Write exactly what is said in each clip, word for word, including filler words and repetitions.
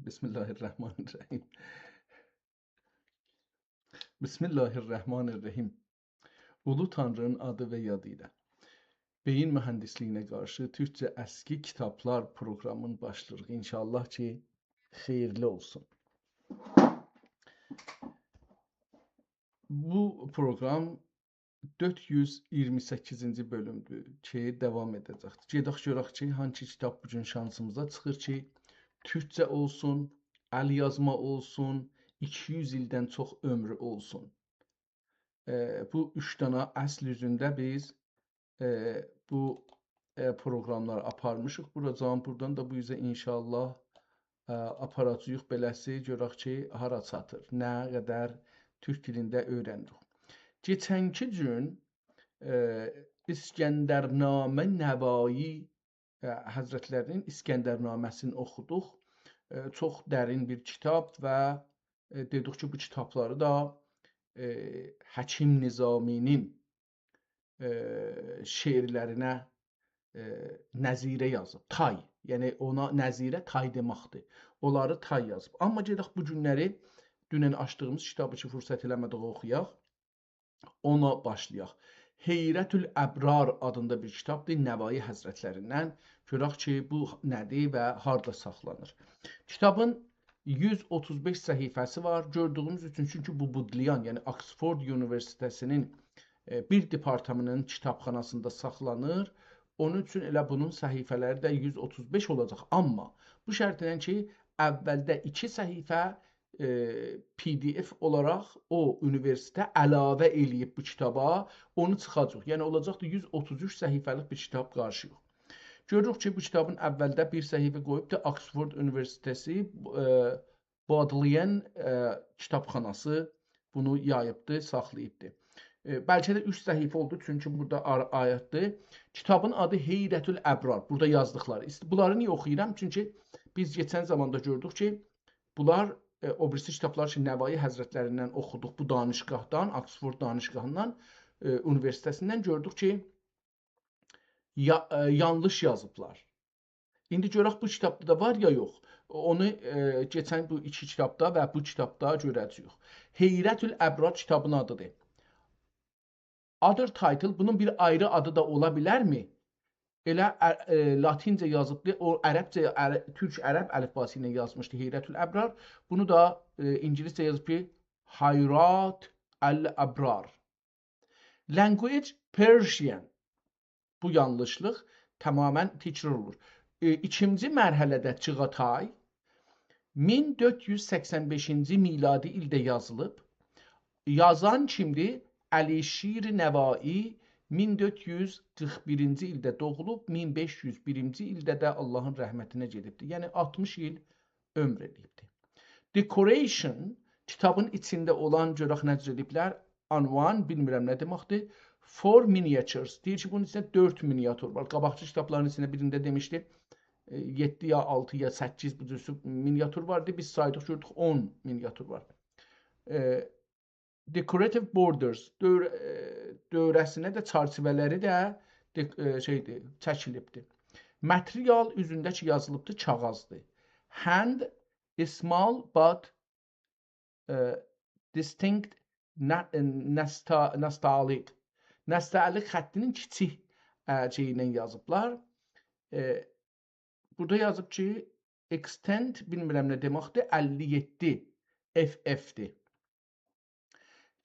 بسم الله الرحمن الرحیم. بسم الله الرحمن الرحیم. اولو تانری‌نین آدی و یادی ایله. بئیین موهندیسلیگینه قارشی تورکجه اسکی کیتابلار پروقرامین باشلاییریق. انشاءالله کی، خئییرلی اولسون. بو پروقرام دؤرد یوز اییرمی سککیزینجی بؤلومدور کی، داوام ائده‌جکدیر. گئدک گؤرک کی، هانسی کیتاب بو گون شانسیمیزا چیخیر کی، تورکجه اولسون، ال یازما اولسون، ایکی یوز ایلدن چوخ عؤمرو اولسون. ائ، بو اوچ دنه اصل اوزونده بیز، ائ، بو، ائ، پروقراملاری آپارمیشیق. بوراجان، بورادان دا بو اوزه انشاءالله، ائ، آپاراجاغیق بئله‌سی، گؤرک کی، هارا چاتیر، نه قدر تورک دیلینده اؤیرندیک. کئچنکی گون، ائ، اسکندرنامه نوایی، ائ، حضرتلری‌نین اسکندرنامه‌سینی اوخودوق. ائ، چوخ درین بیر کیتاب و، ائ، دئدیک کی، بو کیتابلاری دا، ائ، حکیم نظامی‌نین، ائ، شعرلرینه، ائ، نظیره یازیب. تای، یعنی اونا نظیره تای دئمکدیر. اونلاری تای یازیب. آمما گئدک بو گونلری دونن آچدیغیمیز کیتابی کی، فرصت ائله‌مه‌دیک اوخویاق. اونا باشلایاق. حیرة الابرار آدیندا بیر کیتابدیر، نوایی حضرتلریندن. گؤرک کی، بو نه‌دیر و هاردا ساخلانیر. کیتابین یوز اوتوز بئش صفحه‌سی وار. گؤردویوموز اوچون، چونکی بو بودلئیان، یعنی آکسفورد اونیوئرسیته‌سینین، ائ، بیر دپارتمانتینین کیتابخاناسیندا ساخلانیر. اونون اوچون ائله بونون صفحه‌لری ده یوز اوتوز بئش اولاجاق. آمما بو شرطله کی، اولده ایکی صفحه، ائ، PDF اولاراق او اونیوئرسیته‌ته علاوه ائله‌ییب بو کیتابا، اونو چیخاجاق. یعنی اولاجاقدیر یوز اوتوز اوچ صفحه‌لیک بیر کیتاب قارشییوخ. گؤروروک کی، بو کیتابین اولده بیر صفحه قویوبدور، آکسفورد اونیوئرسیته‌سی، ائ، بودلئیان، ائ، کیتابخاناسی بونو یاییبدی، ساخلاییبدی. ائ، بلکه ده اوچ صفحه اولدو، چونکی بورادا آر-، آییتدی. کیتابین آدی حیرة الابرار. بورادا یازدیقلاری. ایست-، بونلاری نییه اوخویورام؟ چونکی بیز کئچن زاماندا گؤردوک کی، بونلار، ائ، او بیریسی کیتابلار کی، نوایی حضرتلریندن اوخودوق، بو دانشگاهدان، آکسفورد دانشگاهیندان، ائ، اونیوئرسیته‌سیندن گؤردوک کی، یا-، ائ، یانلیش یازیبلار. ایندی گؤرک بو کیتابدا دا وار یا یوخ. اونو، ائ، کئچن بو ایکی کیتابدا و بو کیتابدا گؤره‌جه‌ییک. حیرة الابرار کیتابین آدیدیر. Other title، بونون بیر آیری آدی دا اولا بیلرمی؟ ائله ع-، ائ، لاتینجه یازیبدی، او عربجه، عر-، تورک عرب الیفباسی ایله یازمیشدی حیرة الابرار. بونو دا، ائ، اینگیلیسجه یازیب کی، حیرات الابرار. Language Persian. بو یانلیشلیق تمامیله تکرار اولور. ائ، ایکینجی مرحله‌ده چیغاتای مین دؤرد یوز سکسن بئشینجی میلادی ایلده یازیلیب. یازان کیمدیر؟ علیشیر نوایی مین دؤرد یوز قیرخ بیرینجی ایلده دوغولوب، مین بئش یوز بیرینجی ایلده ده آللاهین رحمتینه گئدیبدیر. یعنی آلتمیش ایل عؤمر ائله‌ییبدیر. Decoration، کیتابین ایچینده اولان، گؤرک نه جور ائله‌ییبلر، عنوان، بیلمیرم نه دئمکدیر، four miniatures. دئییر کی، بونون ایچینده دؤرد مینیاتور وار. قاباقکی کیتابلارین ایچینده بیرینده دئمیشدی، ائ، یئددی یا آلتی یا سککیز بو جور مینیاتور واردی. بیز سایدیق، گؤردوک اون مینیاتور وار. ائ، Decorative borders، دؤور-، ائ، دؤوره‌سینه ده، چرچیوه‌لری ده دئک-، ائ، شئیدیر، چکیلیبدیر. Material، اوزونده کی یازیلیبدیر، کاغیذدیر. Hand، small but، ائ، distinct na-، ائ، نستا-، نستعلیق. نستعلیق خطینین کیچیک، ائ، شئیی ایله یازیبلار. ائ، بورادا یازیب کی، extent، بیلمیرم نه دئمکدیر، اللی یئددی FF-دیر.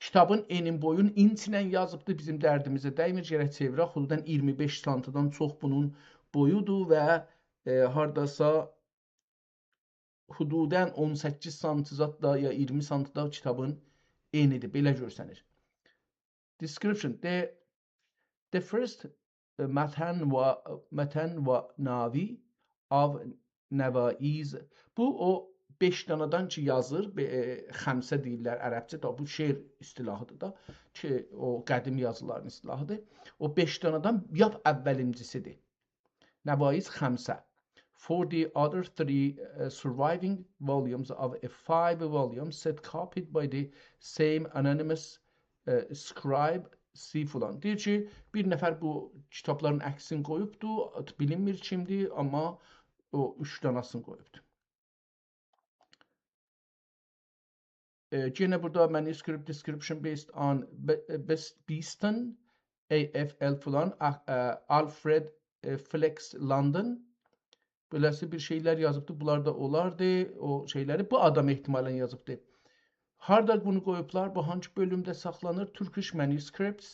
کیتابین انین بویون اینچ ایله یازیبدیر، بیزیم دردیمیزه دیمیر، گرک چئویرک، حدوداً اییرمی بئش سانتیدان چوخ بونون بویودور و، ائ، هارداسا حدوداً اون سککیز سانتی زاد دا یا اییرمی سانتی دا کیتابین انیدیر، بئله گؤرسنیر. Description. The, the first, ائ، متن و، متن و نوایی of نواییز. بو، او بئش دانادان کی یازیر، بئ-، ائ، خمسه دئییرلر عربجه، دا بو شعر اصطلاحیدیر دا، کی، او قدیم یازیلارین اصطلاحیدیر. او بئش دانادان لاپ اوّلیمجیسیدیر. نواییز خمسه. For the other three, uh, surviving volumes of a five volume set copied by the same anonymous, uh, scribe, see فلان. دئییر کی، بیر نفر بو کیتابلارین عکسینی قویوبدو، بیلینمیر کیمدیر، آمما او اوچ داناسینی قویوبدو. ائ، یئنه بورادا manuscript description based on Be-، ائ، Bes-، Beeston، A F L فلان، آ-، ائ، Alfred، ائ، Felix London. بئله‌سی بیر شئیلر یازیبدی. بونلار دا اولاردی، او شئیلری بو آدام احتمالاً یازیبدی. هاردا بونو قویوبلار؟ بو هانسی بؤلومده ساخلانیر؟ Turkish Manuscripts.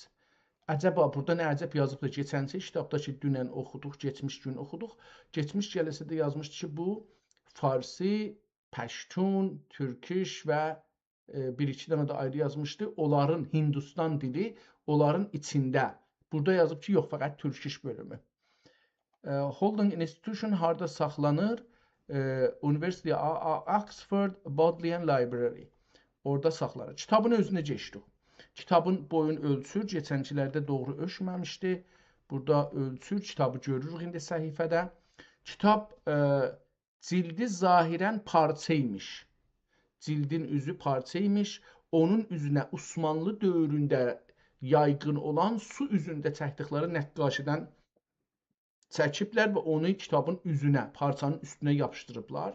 عجبا بورادا نه عجب یازیبدی؟ کئچنکی کیتابدا کی، دونن اوخودوق، کئچمیش گون اوخودوق. کئچمیش جلسه‌ده یازمیشدی کی، بو فارسی، پشتون، تورکیش و، ائ، بیر ایکی دنه ده آیری یازمیشدی. اونلارین، هندوستان دیلی، اونلارین ایچینده. بورادا یازیب کی، یوخ، فقط تورکیش بؤلومو. ائ، Holding Institution هاردا ساخلانیر؟ ائ، University A-، A-، Oxford Bodleian Library. اورادا ساخلانیر. کیتابین اؤزونه کئچدیک. کیتابین بویون اؤلچور، کئچنکیلرده دوغرو اؤلچمه‌میشدی. بورادا اؤلچور، کیتابی گؤروروک ایندی صفحه‌ده. کیتاب، ائ، جیلدی ظاهراً پارچا ایمیش. جیلدین اوزو پارچا ایمیش. اونون اوزونه عثمانلی دؤورونده یایغین اولان سو اوزونده چکدیکلری نقاشی‌دن چکیبلر و اونو کیتابین اوزونه، پارچانین اوستونه یاپیشدیریبلار.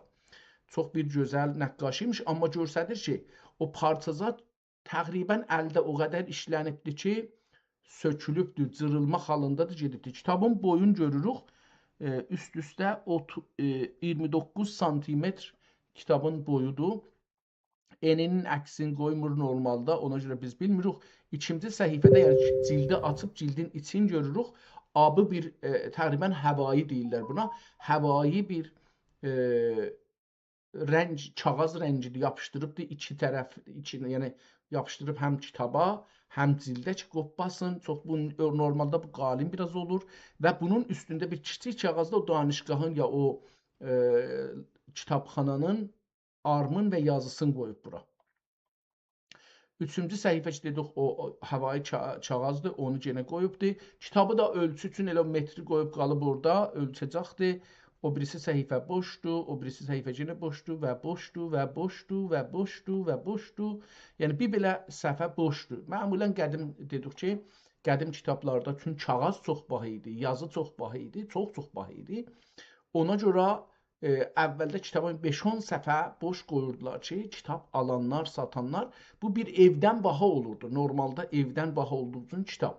چوخ بیر گؤزل نقاشی ایمیش، آمما گؤستریر کی، او پارچا زاد تقریباً الده او قدر ایشلنیبدیر کی، سؤکولوبدور، جیریلما حالیندادیر، گئدیبدیر. کیتابین بویون گؤروروک، ائ، اوست-اوسته اوتو-، ائ، اییرمی دوققوز سانتیمتر کیتابین بویودور. انی‌نین عکسینی قویمور نورمالدا، اونا گؤره بیز بیلمیریک. ایکینجی صفحه‌ده، یعنی جیلدی آچیب جیلدین ایچینی گؤروروک. آبی بیر، ائ، تقریباً هوایی دئییرلر بونا. هوایی بیر، ائ، رنگ، کاغیذ رنگی‌دیر، یاپیشدیریبدیر ایکی طرف، ایکی، یعنی یاپیشدیریب هم کیتابا، هم جیلده کی، قوپماسین. چوخ بو، نورمالدا بو قالین بیر آز اولور و بونون اوستونده بیر کیچیک کاغیذدا او دانشگاهین یا او، ائ، کیتابخانانین آرمین و یازیسینی قویوب بورا. اوچونجو صفحه کی، دئدیک، او، او هوایی کا-، کاغیذدیر، اونو یئنه قویوبدور. کیتابی دا اؤلچو اوچون ائله او متری قویوب قالیب اورادا، اؤلچه‌جکدیر. او بیریسی صفحه بوشدور، او بیریسی صفحه یئنه بوشدور و بوشدور و بوشدور و بوشدور و بوشدور. یعنی، بیر بئله صفحه بوشدور. معمولاً قدیم، دئدیک کی، قدیم کیتابلاردا چون کاغیذ چوخ باها ایدی، یازی چوخ باها ایدی، چوخ-چوخ باها ایدی. اونا گؤره ائ، اولده کیتابین بئش-اون صفحه بوش قویوردولار کی، کیتاب آلانلار، ساتانلار، بو بیر ائودن باها اولوردو. نورمالدا ائودن باها اولدوغو اوچون کیتاب.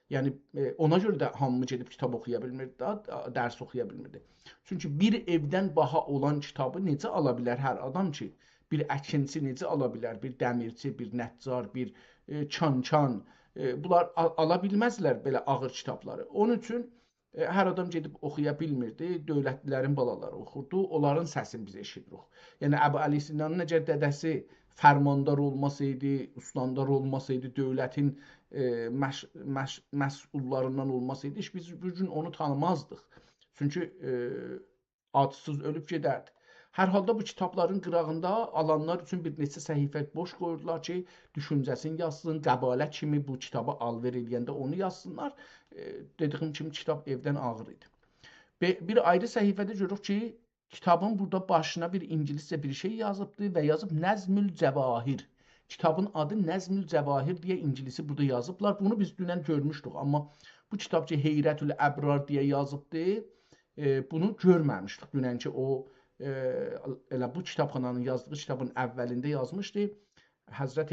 یعنی، ائ، اونا گؤره ده هامی گئدیب کیتاب اوخویا بیلمیردی دا، درس اوخویا بیلمیردی. چونکی بیر ائودن باها اولان کیتابی نئجه آلا بیلر هر آدام کی؟ بیر اکینچی نئجه آلا بیلر؟ بیر دمیرچی، بیر نجار، بیر، ائ، کان‌کان، ائ، بونلار آ-، آلا بیلمزلر بئله آغیر کیتابلاری. اونون اوچون ائ، هر آدام گئدیب اوخویا بیلمیردی. دؤولتلی‌لرین بالالاری اوخوردو. اونلارین سسینی بیز ائشیدیریک. یعنی، ابوعلی سینانین اگر دده‌سی فرماندار اولماسایدی، استاندار اولماسایدی، دؤولتین، ائ، مش-، مش-، مسئوللاریندان اولماسایدی، هئچ بیز بو گون اونو تانیمازدیق. چونکی، ائ، آدسیز اؤلوب گئدردی. هر حالدا بو کیتابلارین قیراغیندا آلانلار اوچون بیر نئچه صفحه بوش قویوردولار کی، دوشونجه‌سینی یازسین، قباله کیمی بو کیتابی آلوئر ائله‌ینده اونو یازسینلار. ائ، دئدیگیم کیمی، کیتاب ائودن آغیر ایدی. بئ-، بیر آیری صفحه‌ده گؤروروک کی، کیتابین بورادا باشینا بیر اینگیلیسجه بیر شئی یازیبدی و یازیب «نظم الجواهر». کیتابین آدی «نظم الجواهر» دئیه اینگیلیسی بورادا یازیبلار. بونو بیز دونن گؤرموشدوک، آمما بو کیتاب کی، «حیرة الابرار» دئیه یازیبدی، ائ، بونو گؤرمه‌میشدیک. دوننکی او، ائ، ائله بو کیتابخانانین یازدیغی کیتابین اولینده یازمیشدی. حضرت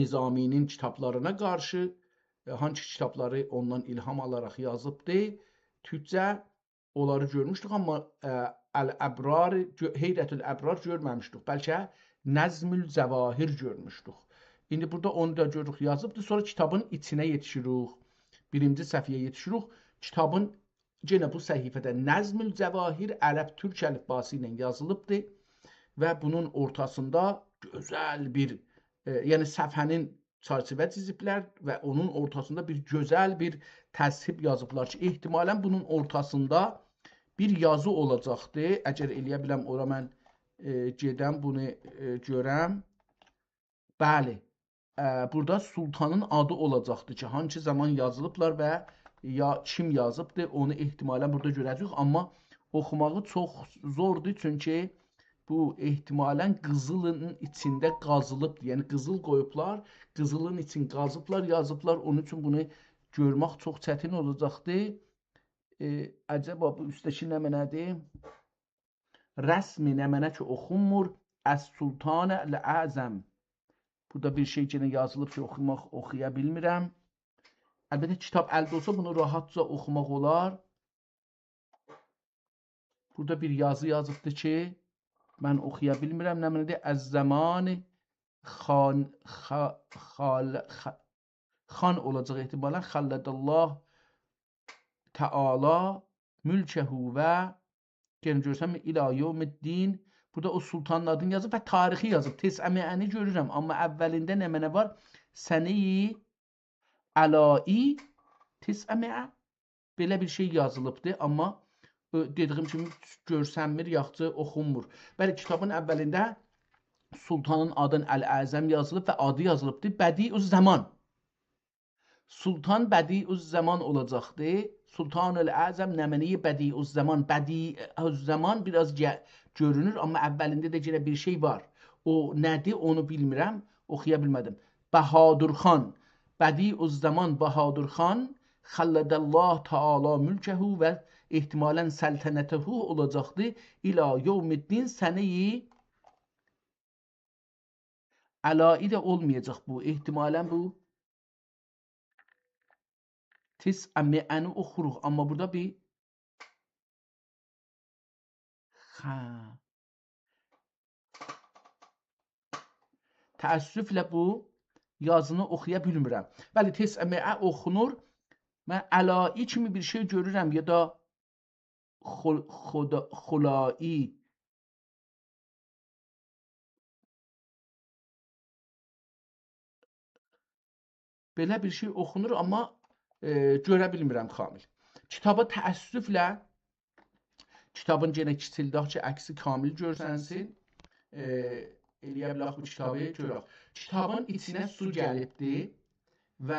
نظامی‌نین کیتابلارینا قارشی، ائ، هانسی کیتابلاری اوندان الهام آلاراق یازیبدی تورکجه، اونلاری گؤرموشدوک، آمما، ائ، الابرار، گؤ-، «حیرة الابرار» گؤرمه‌میشدیک. بلکه «نظم الجواهر» گؤرموشدوک. ایندی بورادا اونو دا گؤروروک، یازیبدیر. سونرا کیتابین ایچینه یئتیشیریک. بیرینجی صفحه‌یه یئتیشیریک. کیتابین یئنه بو صفحه‌ده «نظم الجواهر» عرب-تورک الیفباسی ایله یازیلیبدیر و بونون اورتاسیندا گؤزل بیر، ائ، یعنی صفحه‌نین چرچیوه چیزیبلر و اونون اورتاسیندا بیر گؤزل بیر تصحیب یازیبلار کی، احتمالاً بونون اورتاسیندا بیر یازی اولاجاقدی. اگر ائلیه بیلم، اورا من، ائ، گئدم، بونو، ائ، گؤرم. بلی. ائ، بورادا سلطانین آدی اولاجاقدی کی، هانسی زامان یازیلیبلار و یا کیم یازیبدی، اونو احتمالاً بورادا گؤره‌جه‌ییک. آمما اوخوماغی چوخ زوردور، چونکی بو احتمالاً قیزیلین ایچینده قازیلیبدیر. یعنی قیزیل قویوبلار، قیزیلین ایچین قازیبلار، یازیبلار. اونون اوچون بونو گؤرمک چوخ چتین اولاجاقدی. ائ، عجبا بو اوستده‌کی نمنه‌دیر؟ رسمی نمنه کی اوخونمور. السلطان الأعظم. بورادا بیر شئی یئنه یازیلیب کی، اوخوماق، اوخویا بیلمیرم. البته، کیتاب الده اولسا، بونو راحتجا اوخوماق اولار. بورادا بیر یازی یازیبدی کی، من اوخویا بیلمیرم نه معنادیر. الزمان خان، خا-، خال-، خ-، خان اولاجاق احتمالاً. خلد الله تعالی ملکه و، یئنه گؤرسم، الی یوم الدین. بورادا او سلطانین آدینی یازیب و تاریخی یازیب. تسعمائه‌نی گؤرورم، آمما اولینده نمنه وار؟ سنه‌ی علائی تسعمائه. بئله بیر شئی یازیلیبدی، آمما، ائ، دئدیییم کیمی گؤرسنمیر، یاخشی اوخونمور. بلی، کیتابین اولینده سلطانین آدین الاعظم یازیلیب و آدی یازیلیبدی بدیع الزمان. سلطان بدیع الزمان اولاجاقدی. سلطان الاعظم نمنه‌ی بدیع الزمان. بدیع الزمان بیر آز گه-، گؤرونور، آمما اولینده ده یئنه بیر شئی وار. او نه‌دیر، اونو بیلمیرم، اوخویا بیلمه‌دیم. بهادر خان، بدیع الزمان بهادر خان، خلد الله تعالی ملکه و احتمالاً سلطنته اولاجاقدی. الی یوم الدین سنه‌ی علائی ده اولمایاجاق بو. احتمالاً بو تسعمائه‌نی اوخوروق، آمما بورادا بیر خ-، تأسفله بو یازینی اوخویا بیلمیرم. بلی، تسعمائه اوخونور. من علائی کیمی بیر شئی گؤرورم، یا دا خل-، خدا-، خلائی. بئله بیر شئی اوخونور، آمما، ائ، گؤره بیلمیرم کامل. کیتابا تأسفله، کیتابین یئنه کیچیلدک کی، عکسی کامل گؤرسنسین. ائ، ائلیه بیلک بو کیتابی گؤرک. کیتابین ایچینه سو گلیبدی و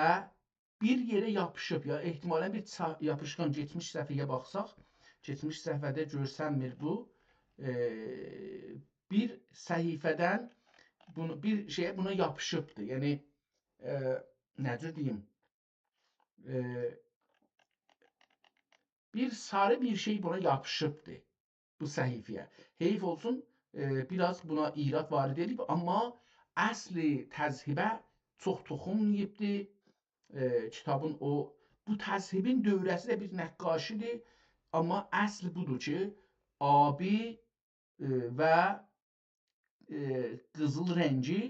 بیر یئره یاپیشیب، یا احتمالاً بیر چا-، یاپیشقان، گئتمیش صفحه‌یه باخساق، گئتمیش صفحه‌ده گؤرسنمیر بو. ائ، بیر صفحه‌دن بونو، بیر شئیه بونا یاپیشیبدی. یعنی، ائ، نه جور دئییم؟ ائ، بیر ساری بیر شئی بونا یاپیشیبدی، بو صفحه‌یه. حیف اولسون، ائ، بیر آز بونا ایراد وارد ائدیب، آمما اصل تذهیبه چوخ توخونماییبدی. ائ، کیتابین او، بو تذهیبین دؤوره‌سی ده بیر نقاشی‌دیر، آمما اصل بودور کی، آبی، ائ، و، ائ، قیزیل رنگی،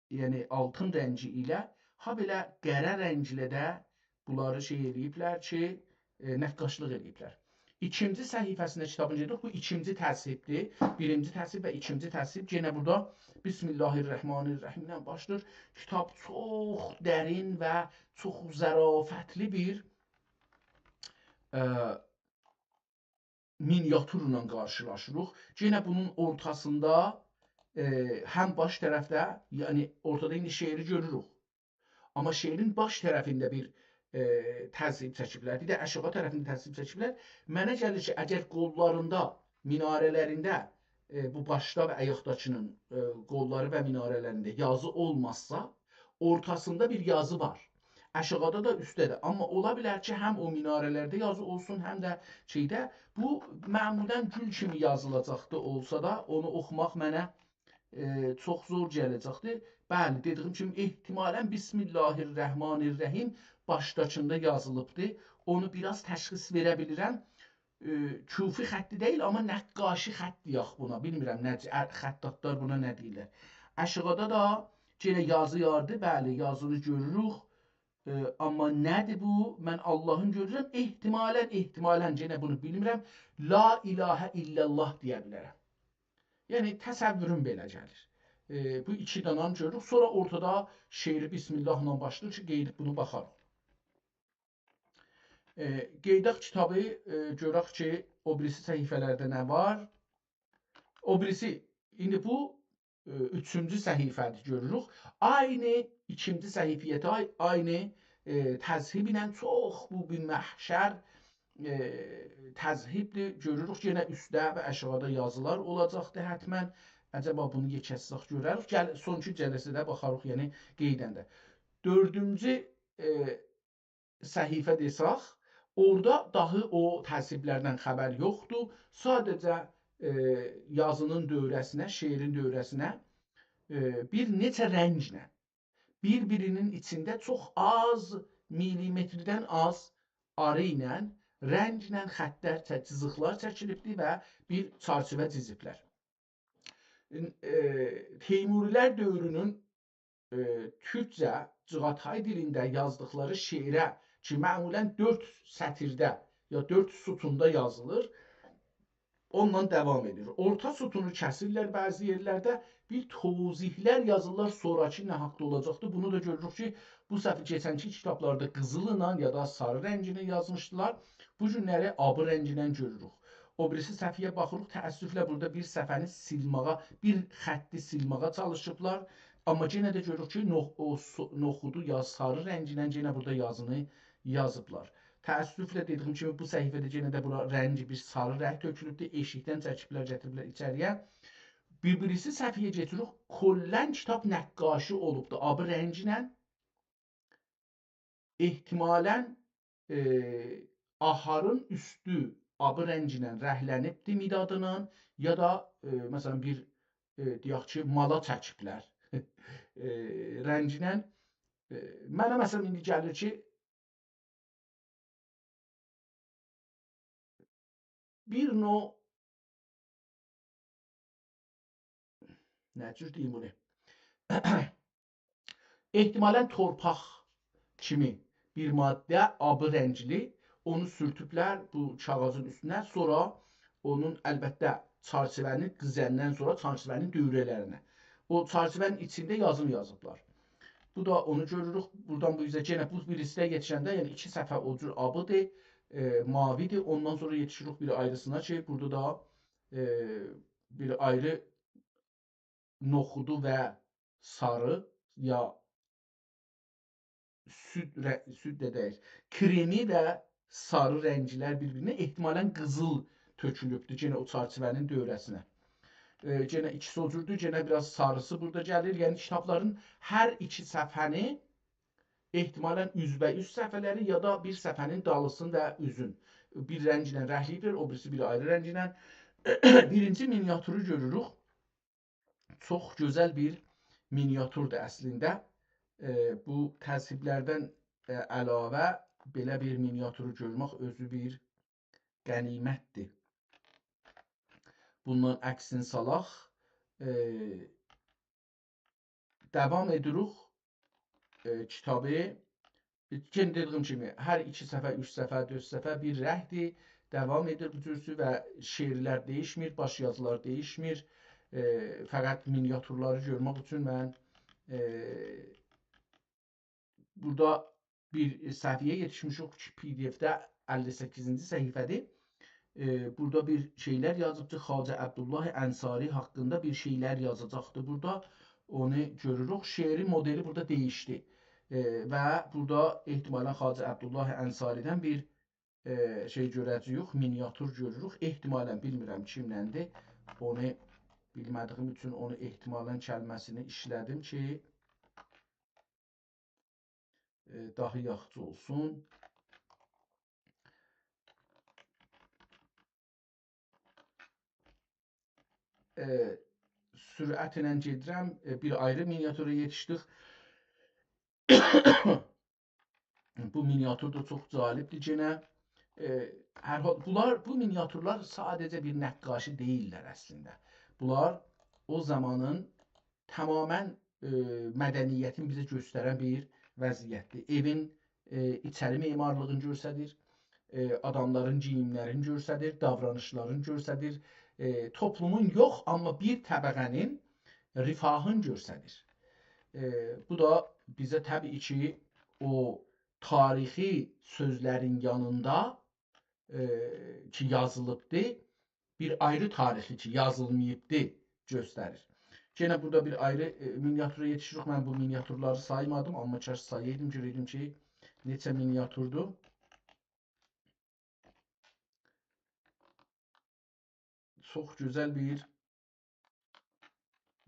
یعنی آلتین رنگی ایله، هابئله قره رنگله ده بونلاری شئی ائله‌ییبلر کی، ائ، نقاشلیق ائله‌ییبلر. ایکینجی صفحه‌سینده کیتابین گئدیریک. بو ایکینجی تذهیبدیر. بیرینجی تذهیب و ایکینجی تذهیب. یئنه بورادا بسم الله الرحمن الرحیم ایله باشلاییر. کیتاب چوخ درین و چوخ ظرافتلی بیر، ائ، مینیاتورلا قارشیلاشیریق. یئنه بونون اورتاسیندا، ائ، هم باش طرفده، یعنی اورتادا ایندی شعری گؤروروک. آمما شعرین باش طرفینده بیر، ائ، تذهیب چکیبلر، بیر ده آشاغی طرفینده تذهیب چکیبلر. منه گلیر کی، اگر قوللاریندا، میناره‌لرینده، ائ، بو باشدا و آیاقداکی‌نین، ائ، قوللاری و میناره‌لرینده یازی اولمازسا، اورتاسیندا بیر یازی وار. آشاغیدا دا، اوستده ده. آمما اولا بیلر کی، هم او میناره‌لرده یازی اولسون، هم ده شئیده. بو معمولاً گول کیمی یازیلاجاقدی اولسا دا، اونو اوخوماق منه، ائ، چوخ زور گله‌جکدی. بلی، دئدیییم کیمی، احتمالاً بسم الله الرحمن الرحیم باشداکیندا یازیلیبدی. اونو بیر آز تشخیص وئره بیلیرم. ائ، کوفی خطی دئییل، آمما نقاشی خطی دئیک بونا. بیلمیرم نه ج-، ا-، خطاطلار بونا نه دئییرلر. آشاغیدا دا یئنه یازی واردی، بلی، یازینی گؤروروک. ائ، آمما نه‌دیر بو؟ من آللاهین گؤرورم. احتمالاً، احتمالاً، یئنه بونو بیلمیرم، لا اله الا الله دئیه بیلرم. یعنی، تصوروم بئله گلیر. ائ، بو ایکی دانانی گؤروروک. سونرا اورتادا شعری بسم الله ایله باشلاییر کی، قئییدیب بونو باخاریق. ائ، قئییداق کیتابی، ائ، گؤرک کی، او بیریسی صفحه‌لرده نه وار؟ او بیریسی، ایندی بو، ائ، اوچونجو صفحه‌دیر گؤروروک. عینی ایکینجی صفحه‌یه، عی-، عینی، ائ، تذهیب ایله چوخ بو بیر محشر، ائ، تذهیبدیر. گؤروروک یئنه اوستده و آشاغیدا یازیلار اولاجاقدی حتماً. عجبا بونو یئکه‌ساق گؤرریک. گل-، سونکی جلسه‌ده باخاریق، یعنی قئییدنده. دؤردونجو، ائ، صفحه دئسک، اورادا داهی او تذهیبلردن خبر یوخدور. ساده‌جه ائ، یازینین دؤوره‌سینه، شعرین دؤوره‌سینه، ائ، بیر نئچه رنگله، بیر-بیرینین ایچینده چوخ آز، میلی‌متردن آز آری ایله، رنگله خطلر چک-، جیزیقلار چکیلیبدیر و بیر چرچیوه جیزیبلر. ائ، تیموری‌لر دؤورونون، ائ، تورکجه، چغاتای دیلینده یازدیقلاری شعره کی، معمولاً دؤرد سطیرده یا دؤرد سطوندا یازیلیر، اونونلا داوام ائدیر. اورتا سطونو کسیرلر بعضی یئرلرده، بیر توضیحلر یازیرلار، سونراکی نه حاقدا اولاجاقدیر. بونو دا گؤروروک کی، بو صفحه کئچنکی کیتابلاردا قیزیللا یا دا ساری رنگینن یازمیشدیلار. بو گونلری آبی رنگینن گؤروروک. او بیریسی صفحه‌یه باخیریق، تأسفله بورادا بیر صفحه‌نی سیلماغا، بیر خطی سیلماغا چالیشیبلار. آمما یئنه ده گؤروروک کی، نوخ-، او سو-، نوخودو یا ساری رنگینن یئنه بورادا یازینی یازیبلار. تأسفله دئدیییم کیمی بو صفحه‌ده یئنه ده بورا رنگی بیر ساری رنگ تؤکولوبدور، ائشیکدن چکیبلر، گتیریبلر ایچری‌یه. بیر-بیریسی صفحه‌یه کئچیریک، کلاً کیتاب نقاشی اولوبدور، آبی رنگینن. احتمالاً، ائ، آهارین اوستو آبی رنگینن رنگلنیبدیر مدادینان، یا دا، ائ، مثلاً، بیر، ائ، دئیک کی، مالا چکیبلر، ائ، رنگینن. ائ، منه، مثلاً، ایندی گلیر کی، بیر نوع، نه جور دئییم بونو؟ احتمالاً تورپاق کیمی بیر ماده، آبی رنگلی، اونو سورتوبلر بو کاغیذین اوستونه، سونرا اونون، البته، چرچیوه‌نی دیزندن سونرا چرچیوه‌نین دؤوره‌لرینه. او چرچیوه‌نین ایچینده یازینی یازیبلار. بو دا اونو گؤروروک. بورادان بو اوزه یئنه بو بیریسی ده یئتیشنده، یعنی ایکی صفحه او جور آبی‌دیر، ائ، ماوی‌دیر. اوندان سونرا یئتیشیریک بیر آیریسینا کی، بورادا دا، ائ، بیر آیری نوخودو و ساری یا سود ره-، سود ده دئییل، کریمی و ساری رنگلر بیر-بیرینه، احتمالاً قیزیل تؤکولوبدور یئنه او چرچیوه‌نین دؤوره‌سینه. ائ، یئنه ایکیسی او جوردور، یئنه بیر آز ساریسی بورادا گلیر. یعنی کیتابلارین هر ایکی صفحه‌نی احتمالاً اوزبه‌اوز صفحه‌لری یا دا بیر صفحه‌نین دالیسین و اوزون بیر رنگله رنگله‌ییبلر، او بیریسی بیر آیری رنگله. بیرینجی مینیاتورو گؤروروک. چوخ گؤزل بیر مینیاتوردور اصلینده. ائ، بو تذهیبلردن، ائ، علاوه بئله بیر مینیاتورو گؤرمک اؤزو بیر غنیمتدیر. بوندان عکسینی سالاق. ائ، داوام ائدیریک، ائ، کیتابی. یئنه دئدیییم کیمی، هر ایکی صفحه، اوچ صفحه، دؤرد صفحه بیر رنگدیر. داوام ائدیر بو جورسو و شعرلر دَییشمیر، باش یازیلار دَییشمیر. ائ، فقط مینیاتورلاری گؤرمک اوچون من، ائ، بورادا بیر صفحه‌یه یئتیشمیشیک کی، پی‌دی‌اف‌ده اللی سککیزینجی صفحه‌دیر. ائ، بورادا بیر شئیلر یازیبدی. خواجه عبدالله انصاری حاقیندا بیر شئیلر یازاجاقدی بورادا. اونو گؤروروک. شعرین مدلی بورادا دَییشدی. ائ، و بورادا احتمالاً خواجه عبدالله انصاری‌دن بیر، ائ، شئی گؤره‌جه‌ییک، مینیاتور گؤروروک. احتمالاً، بیلمیرم کیمدندیر. اونو بیلمه‌دیییم اوچون اونو احتمالاً کلمه‌سینی ایشله‌دیم کی، ائ، داها یاخشی اولسون. ائ، سرعتله گئدیرم. ائ، بیر آیری مینیاتورا یئتیشدیک. بو مینیاتور دا چوخ جالبدیر یئنه. ائ، هر حال، بونلار، بو مینیاتورلار ساده‌جه بیر نقاشی دئییللر اصلینده. بونلار او زامانین تماماً، ائ، مدنیتین بیزه گؤسترن بیر وضعیتدیر. ائوین، ائ، ایچری معمارلیغینی گؤستریر، ائ، آداملارین گئییملرینی گؤستریر، داورانیشلارینی گؤستریر، ائ، توپلومون یوخ، آمما بیر طبقه‌نین رفاهینی گؤستریر. ائ، بو دا بیزه طبیعی کی، او تاریخی سؤزلرین یانیندا، ائ، کی یازیلیبدی، بیر آیری تاریخی کی یازیلماییبدی، گؤستریر. یئنه بورادا بیر آیری، ائ، مینیاتورا یئتیشیریک. من بو مینیاتورلاری سایمادیم، آمما کاش سایایدیم، گؤره‌یدیم کی، نئچه مینیاتوردور. چوخ گؤزل بیر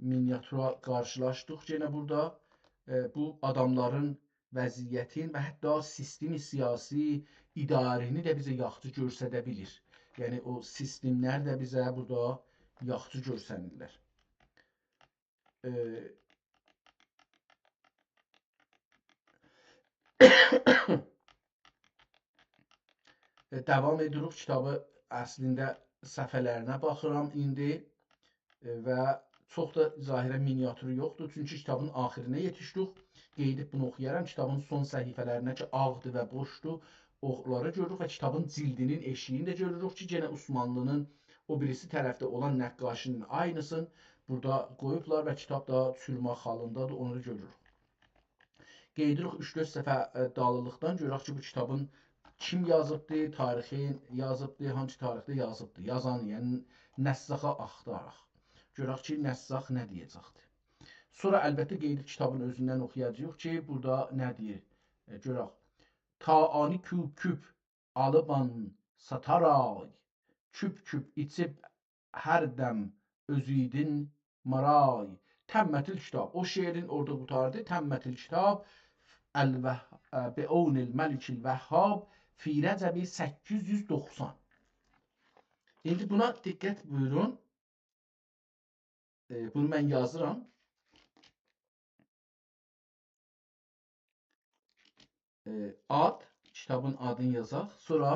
مینیاتورا قارشیلاشدیق یئنه بورادا. ائ، بو آداملارین وضعیتین و حتی سیستم سیاسی، اداره‌نی ده بیزه یاخشی گؤستره بیلیر. یعنی او سیستم‌لر ده بیزه بورادا یاخشی گؤرسنیرلر. ائ، ائ، داوام ائدیریک. کیتابی اصلینده صفحه‌لرینه باخیرام ایندی. ائ، و چوخ دا ظاهراً مینیاتورو یوخدور، چونکی کیتابین آخیرینه یئتیشدیک. قئییدیب بونو اوخویارام. کیتابین سون صفحه‌لرینه کی، آغدیر و بوشدور، اونلاری گؤروروک و کیتابین جیلدینین ائشیگینی ده گؤروروک کی، یئنه عثمانلی‌نین او بیریسی طرفده اولان نقاشی‌نین عینی‌سینی بورادا قویوبلار و کیتاب دا چورماق حالیندادیر، اونو دا گؤروروک. قئییدیریک اوچ-دؤرد صفحه، ائ، دالیلیقدان گؤرک کی، بو کیتابین کیم یازیبدی، تاریخی یازیبدی، هانسی تاریخده یازیبدی. یازان، یعنی نساخی آختاراق. گؤرک کی، نساخ نه دئیه‌جکدی. سونرا البته قئییدیب کیتابین اؤزوندن اوخویاجاغیق کی، بورادا نه دئییر؟ ائ، گؤرک. تا آنی کوب کوب آلیبان ساتارای، کوب کوب ایچیب هر دم اؤزویدین مارای. تمّت الکتاب. او شعرین اورادا قوتاردی. تمّت الکتاب، الوه-، اه، بعون الملک الوهاب، فی رجب سککیز یوز دوخسان. ایندی بونا دقت بویورون. ائ، بونو من یازیرام. ائ، آد، کیتابین آدینی یازاق. سونرا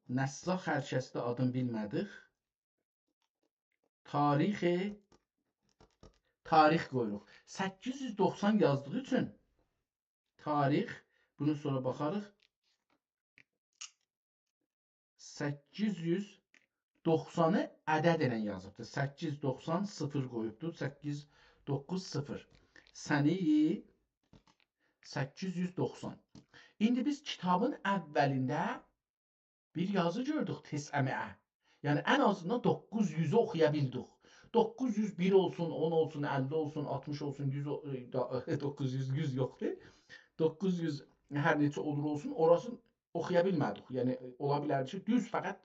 نساخ، هر کسده آدینی بیلمه‌دیک. تاریخ، تاریخ قویوروق. سککیز یوز دوخسان یازدیغی اوچون تاریخ، بونو سونرا باخاریق. سککیز یوز دوخسانی عدد ایله یازیبدیر. سککیز دوخسان صفر قویوبدور. سککیز دوققوز صفر. سنه سککیز یوز دوخسان. ایندی بیز کیتابین اولینده بیر یازی گؤردوک، تسعمائه. یعنی، ان آزیندان دوققوز یوزو اوخویا بیلدیک. دوققوز یوز بیر اولسون، اون اولسون، اللی اولسون، آلتمیش اولسون، یوز او-، ائ، دا-، دوققوز یوز، یوز یوخدور. دوققوز یوز هر نئچه اولور اولسون، اوراسینی اوخویا بیلمه‌دیک. یعنی، اولا بیلردی کی، دوز فقط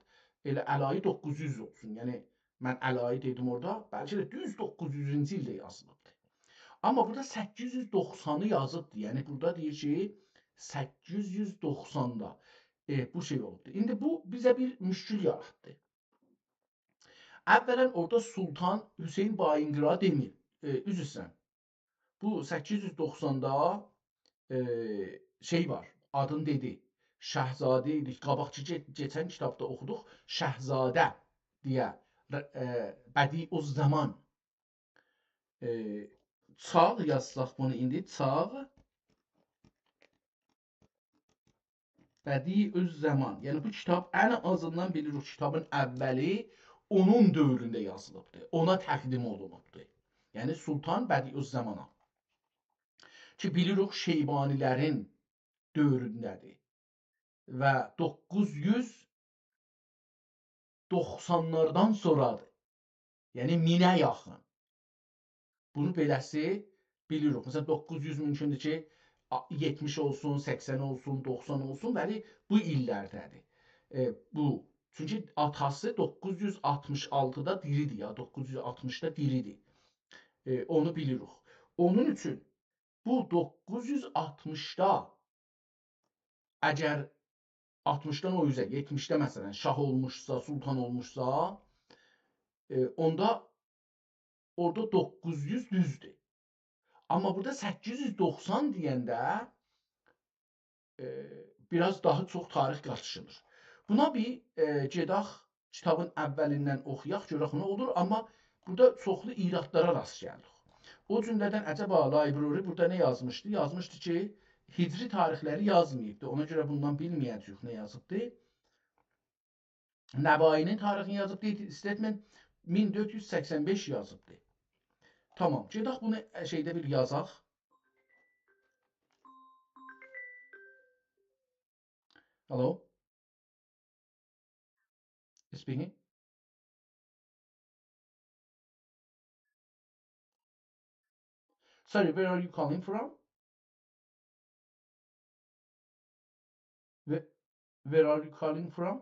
ائله الایی دوققوز یوز اولسون. یعنی، من الایی دئدیم اورادا، بلکه ده دوز دوققوز یوزونجو ایلده یازیلیبدیر. آمما بورادا سککیز یوز دوخسانی یازیبدیر. یعنی، بورادا دئییر کی، سککیز یوز دوخساندا، ائ، بو شئی اولوبدور. ایندی بو بیزه بیر مشکل یاراتدی. اولاً، اورادا سلطان حسین بایین‌قیرا دئمیر. ائ، عذر ایسته‌ییرم. بو سککیز یوز دوخساندا، ائ، شئی وار، آدینی دئدی. شاهزاده ایدی. قاباقکی کئ-، کئچن کیتابدا اوخودوق. شاهزاده دئیه، ر-، ائ، بدیع‌الزمان. ائ، چاغ یازساق بونو ایندی، چاغ بدیع‌الزمان. یعنی بو کیتاب ان آزیندان بیلیریک، کیتابین اولی اونون دؤورونده یازیلیبدیر، اونا تقدیم اولونوبدور. یعنی سلطان بدیع‌الزمانا. کی بیلیریک شیبانی‌لرین دؤورونده‌دیر. و دوققوز یوز دوخسانلاردان سونرادیر. یعنی مینه یاخین. بونو بئله‌سی بیلیریک. مثلاً، دوققوز یوز مومکوندور کی، آ-، یئتمیش اولسون، سکسن اولسون، دوخسان اولسون، ولی بو ایللرده‌دیر. ائ، بو. چونکی آتاسی دوققوز یوز آلتمیش آلتیدا دیریدیر یا، دوققوز یوز آلتمیشدا دیریدیر. ائ، اونو بیلیریک. اونون اوچون بو دوققوز یوز آلتمیشدا، اگر آلتمیشدان او اوزه، یئتمیشده مثلاً شاه اولموشسا، سلطان اولموشسا، ائ، اوندا اورادا دوققوز یوز دوزدور. آمما بورادا سککیز یوز دوخسان دئینده، ائ، بیر آز داها چوخ تاریخ قاتیشیلیر. بونا بیر، ائ، گئدک کیتابین اولیندن اوخویاق، گؤرک نه اولور. آمما بورادا چوخلو ایرادلارا راست گلدیک. او جمله‌دن عجبا library بورادا نه یازمیشدی؟ یازمیشدی کی، هجری تاریخلری یازماییبدی. اونا گؤره بوندان بیلمه‌یه‌جه‌ییک نه یازیبدی. نوایی‌نین تاریخینی یازیبدی، Stedman مین دؤرد یوز سکسن بئش یازیبدی. تامام، گئدک بونو شئیده بیر یازاق. Hello? Speaking. Sorry, where are you calling from? Where, where are you calling from?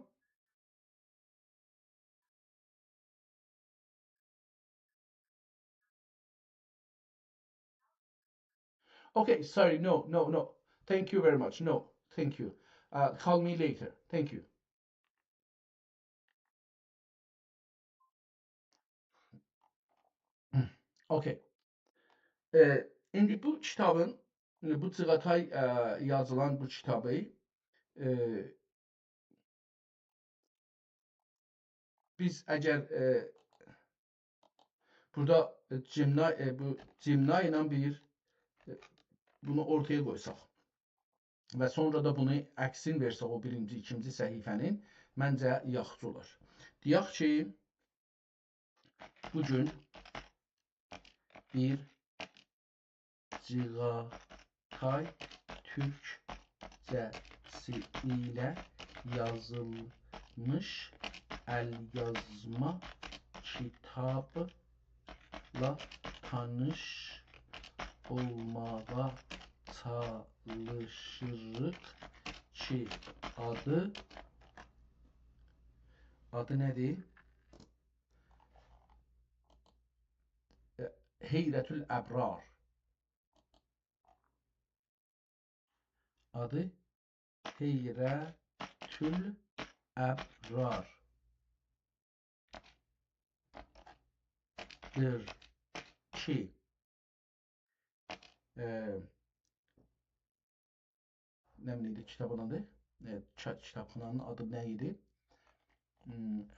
Okay, sorry, no, no, no. Thank you very much. No, thank you. Uh, call me later. Thank you. اوکی. ائ، ایندی بو کیتابین، بو جیغاتای، ائ، یازیلان بو کیتابی، ائ، بیز اگر، ائ، بورادا، ائ، جیمنا، ائ، بو جیمنا ایله بیر، ائ، بونو اورتایا قویساق و سونرا دا بونو عکسین وئرسک او بیرینجی، ایکینجی صفحه‌نین، منجه یاخشی اولار. دئیک کی، بو گون بیر جیغاتای تورکجه‌سی ایله یازیلمیش ال‌یازما کیتابلا تانیش اولماغا چالیشیریق کی، آدی، آدی نه‌دیر؟ ائ، حیرة الابرار. آدی حیرت‌الاَبراردیر کی، ائ، نه بیلیم، کیتابین آدی، ائ، کی-، کیتابخانانین آدی نه ایدی؟ هوم،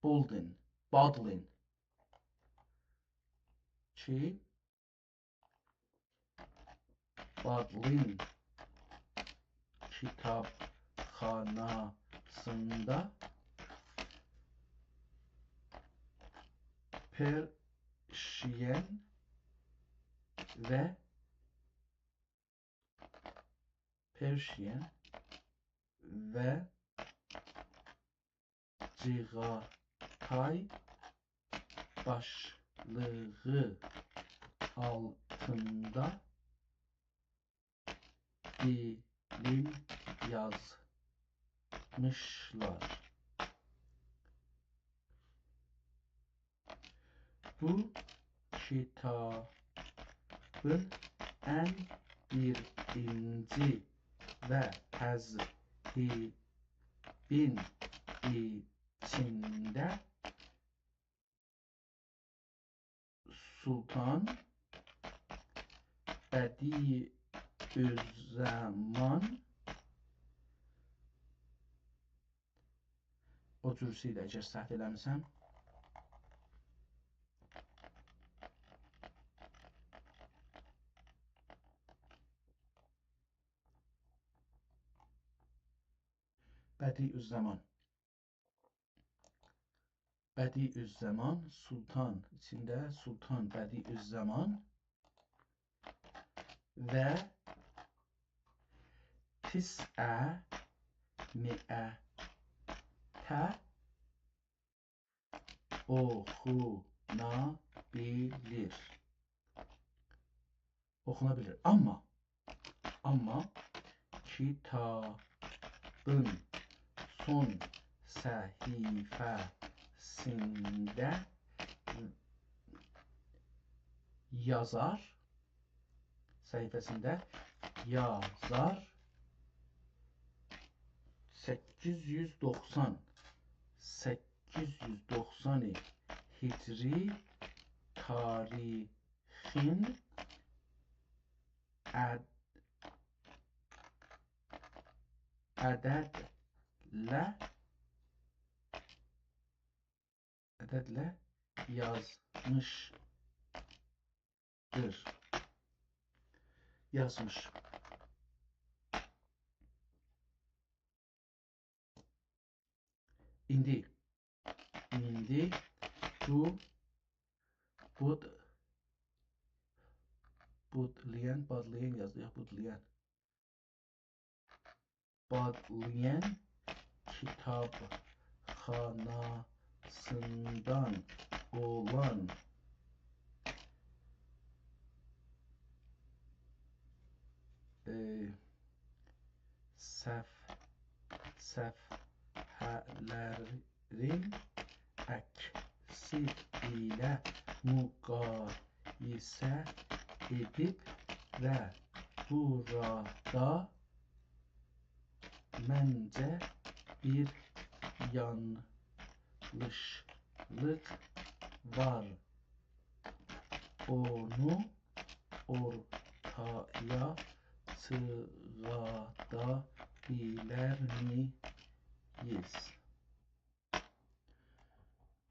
بولدین، بادلین. کی، بادلین کیتابخاناسیندا پرشین و پرشین و جیغاتای باشلیغی آلتیندا بیلیم یازمیشلار. بو کیتابین ان بیرینجی و تضهیبین ایچینده سلطان بدیعالزمان، او جور شئیدی، اگر سهو ائله‌میرم. بدیع‌الزمان. بدیع‌الزمان، سلطان، ایچینده سلطان بدیع‌الزمان و تسعمائة اوخونا بیلیر. اوخونا بیلیر. آمما، آمما کیتابین سون صفحه‌سینده یازار، صفحه‌سینده یازار سککیز یوز دوخسان، سککیز یوز دوخسان هجری تاریخین عد-، عددله، عددله یازمیشدیر. یازمیش. ایندی، ایندی بو، بود، بودلین، بادلین یازدی، یوخ، بودلین. بادلین کیتابخاناسیندان اولان، ائ، صف-، صفحه‌لرین عکسی ایله مقایسه ائدیب و بورادا منجه بیر یانلیشلیق وار. اونو اورتایا چیخادا بیلرمیییز؟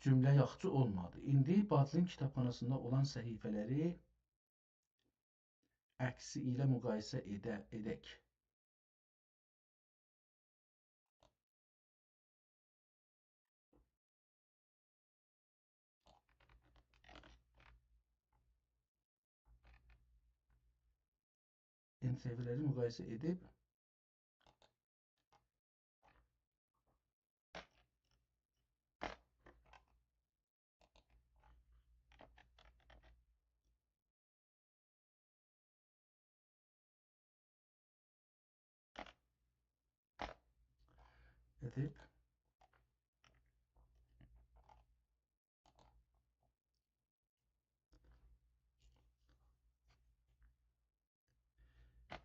جمله یاخشی اولمادی. ایندی بادلین کیتابخاناسیندا اولان صفحه‌لری عکسی ایله مقایسه ائده-، ائدک. این صفحه‌لری مقایسه ائدیب ائدیب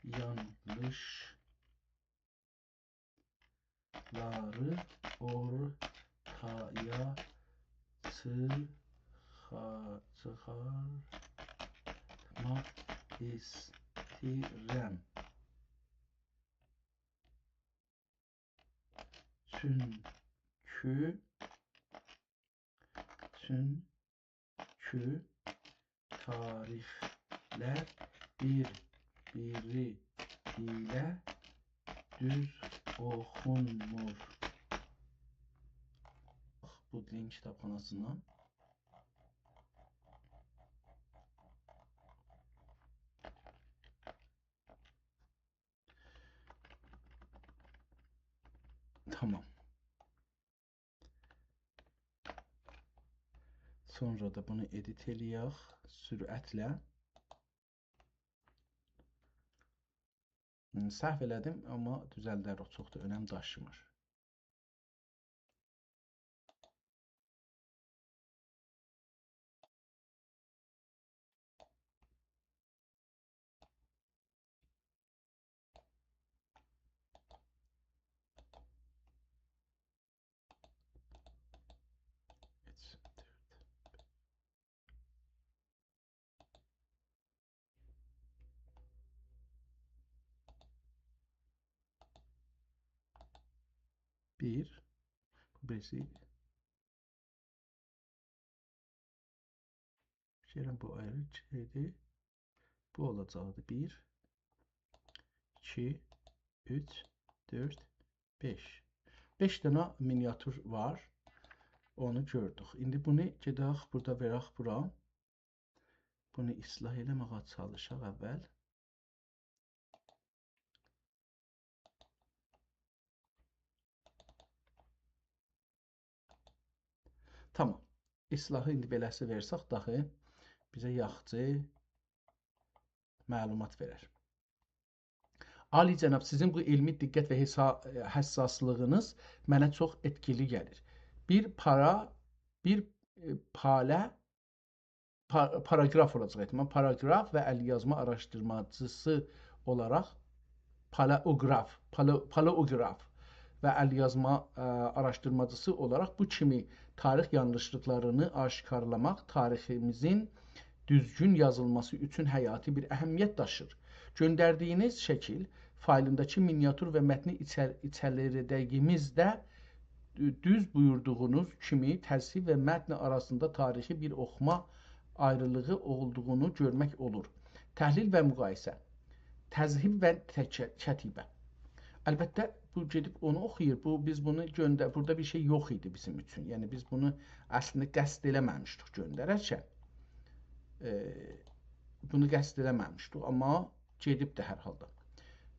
یانلیشلاری اورتایا چیخا-، چیخارتماق ایسته‌ییرم. چونکی، چونکی تاریخلر بیر-بیری ایله دوز اوخونمور. باخ، بو دیلین کیتابخاناسیندان. تامام. سونرا دا بونو ادیت ائله‌یک سرعتله. هوم، سهو ائله‌دیم، آمما دوزلدریک، چوخ دا اؤنم داشیمیر. بیر. بو بیریسی. فیکر ائلیرم بو آیری شئیدیر. بو اولاجاقدی. بیر، ایکی، اوچ، دؤرد، بئش. بئش دنه مینیاتور وار. اونو گؤردوک. ایندی بونو گئدک بورادا وئرک بورا. بونو اصلاح ائله‌مه‌یه چالیشاق اول. تامام. اصلاحی ایندی بئله‌سی وئرسک داخی بیزه یاخشی معلومات وئرر. عالی‌جناب، سیزین بو علمی دقت و حسا-، حساسلیغینیز منه چوخ ائتکیلی گلیر. بیر پارا، بیر، ائ، پاله پا-، پاراگراف اولاجاق احتمال. پاراگراف و الیازما آراشدیرماجیسی اولاراق پالئوگراف، پالئ-، پالئوگراف و الیازما، ا، آراشدیرماجیسی اولاراق بو کیمی تاریخ یانلیشلیقلارینی آشکارلاماق تاریخیمیزین دوزگون یازیلماسی اوچون حیاتی بیر اهمیت داشیر. گؤندردیگینیز شکیل فایلینداکی مینیاتور و متنی ایچر-، ایچریده‌ییمیزده دو-، دوز بویوردوغونوز کیمی تصحیح و متن آراسیندا تاریخی بیر اوخوما آیریلیغی اولدوغونو گؤرمک اولور. تحلیل و مقایسه. تصحیح و تک-، کتیبه. البته، بو گئدیب اونو اوخویور. بو، بیز بونو گؤندر-، بورادا بیر شئی یوخ ایدی بیزیم اوچون. یعنی، بیز بونو اصلینده قصد ائله‌مه‌میشدیک گؤندررکن. ائ، بونو قصد ائله‌مه‌میشدیک، آمما گئدیب ده هر حالدا.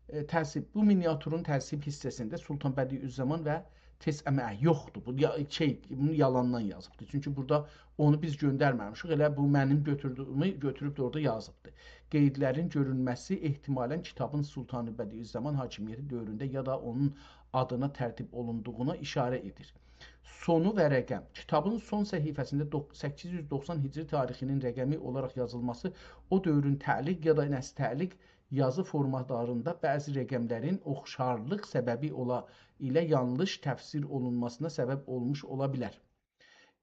ائ، تصحیح، بو مینیاتورون تصحیح حیصه‌سینده سلطان بدیعالزمان و تسعه‌مه یوخدور. بو یا-، شئی، بونو یالاندان یازیبدیر. چونکی بورادا اونو بیز گؤندرمه‌میشیک. ائله بو منیم گؤتوردویومو گؤتوروب ده اورادا یازیبدیر. قیدلرین گؤرونمه‌سی احتمالاً کیتابین سلطان بدیعالزمان حاکمیتی دؤورونده یا دا اونون آدینا ترتیب اولوندوغونا ایشاره ائدیر. سونو و رقم. کیتابین سون صفحه‌سینده دوق-، سککیز یوز دوخسان هجری تاریخینین رقمی اولاراق یازیلماسی او دؤورون تعلیق یا دا نص تعلیق یازی فورماتلاریندا بعضی رقملرین اوخشارلیق سببی اولا، ایله یانلیش تفسیر اولونماسینا سبب اولموش اولا بیلر.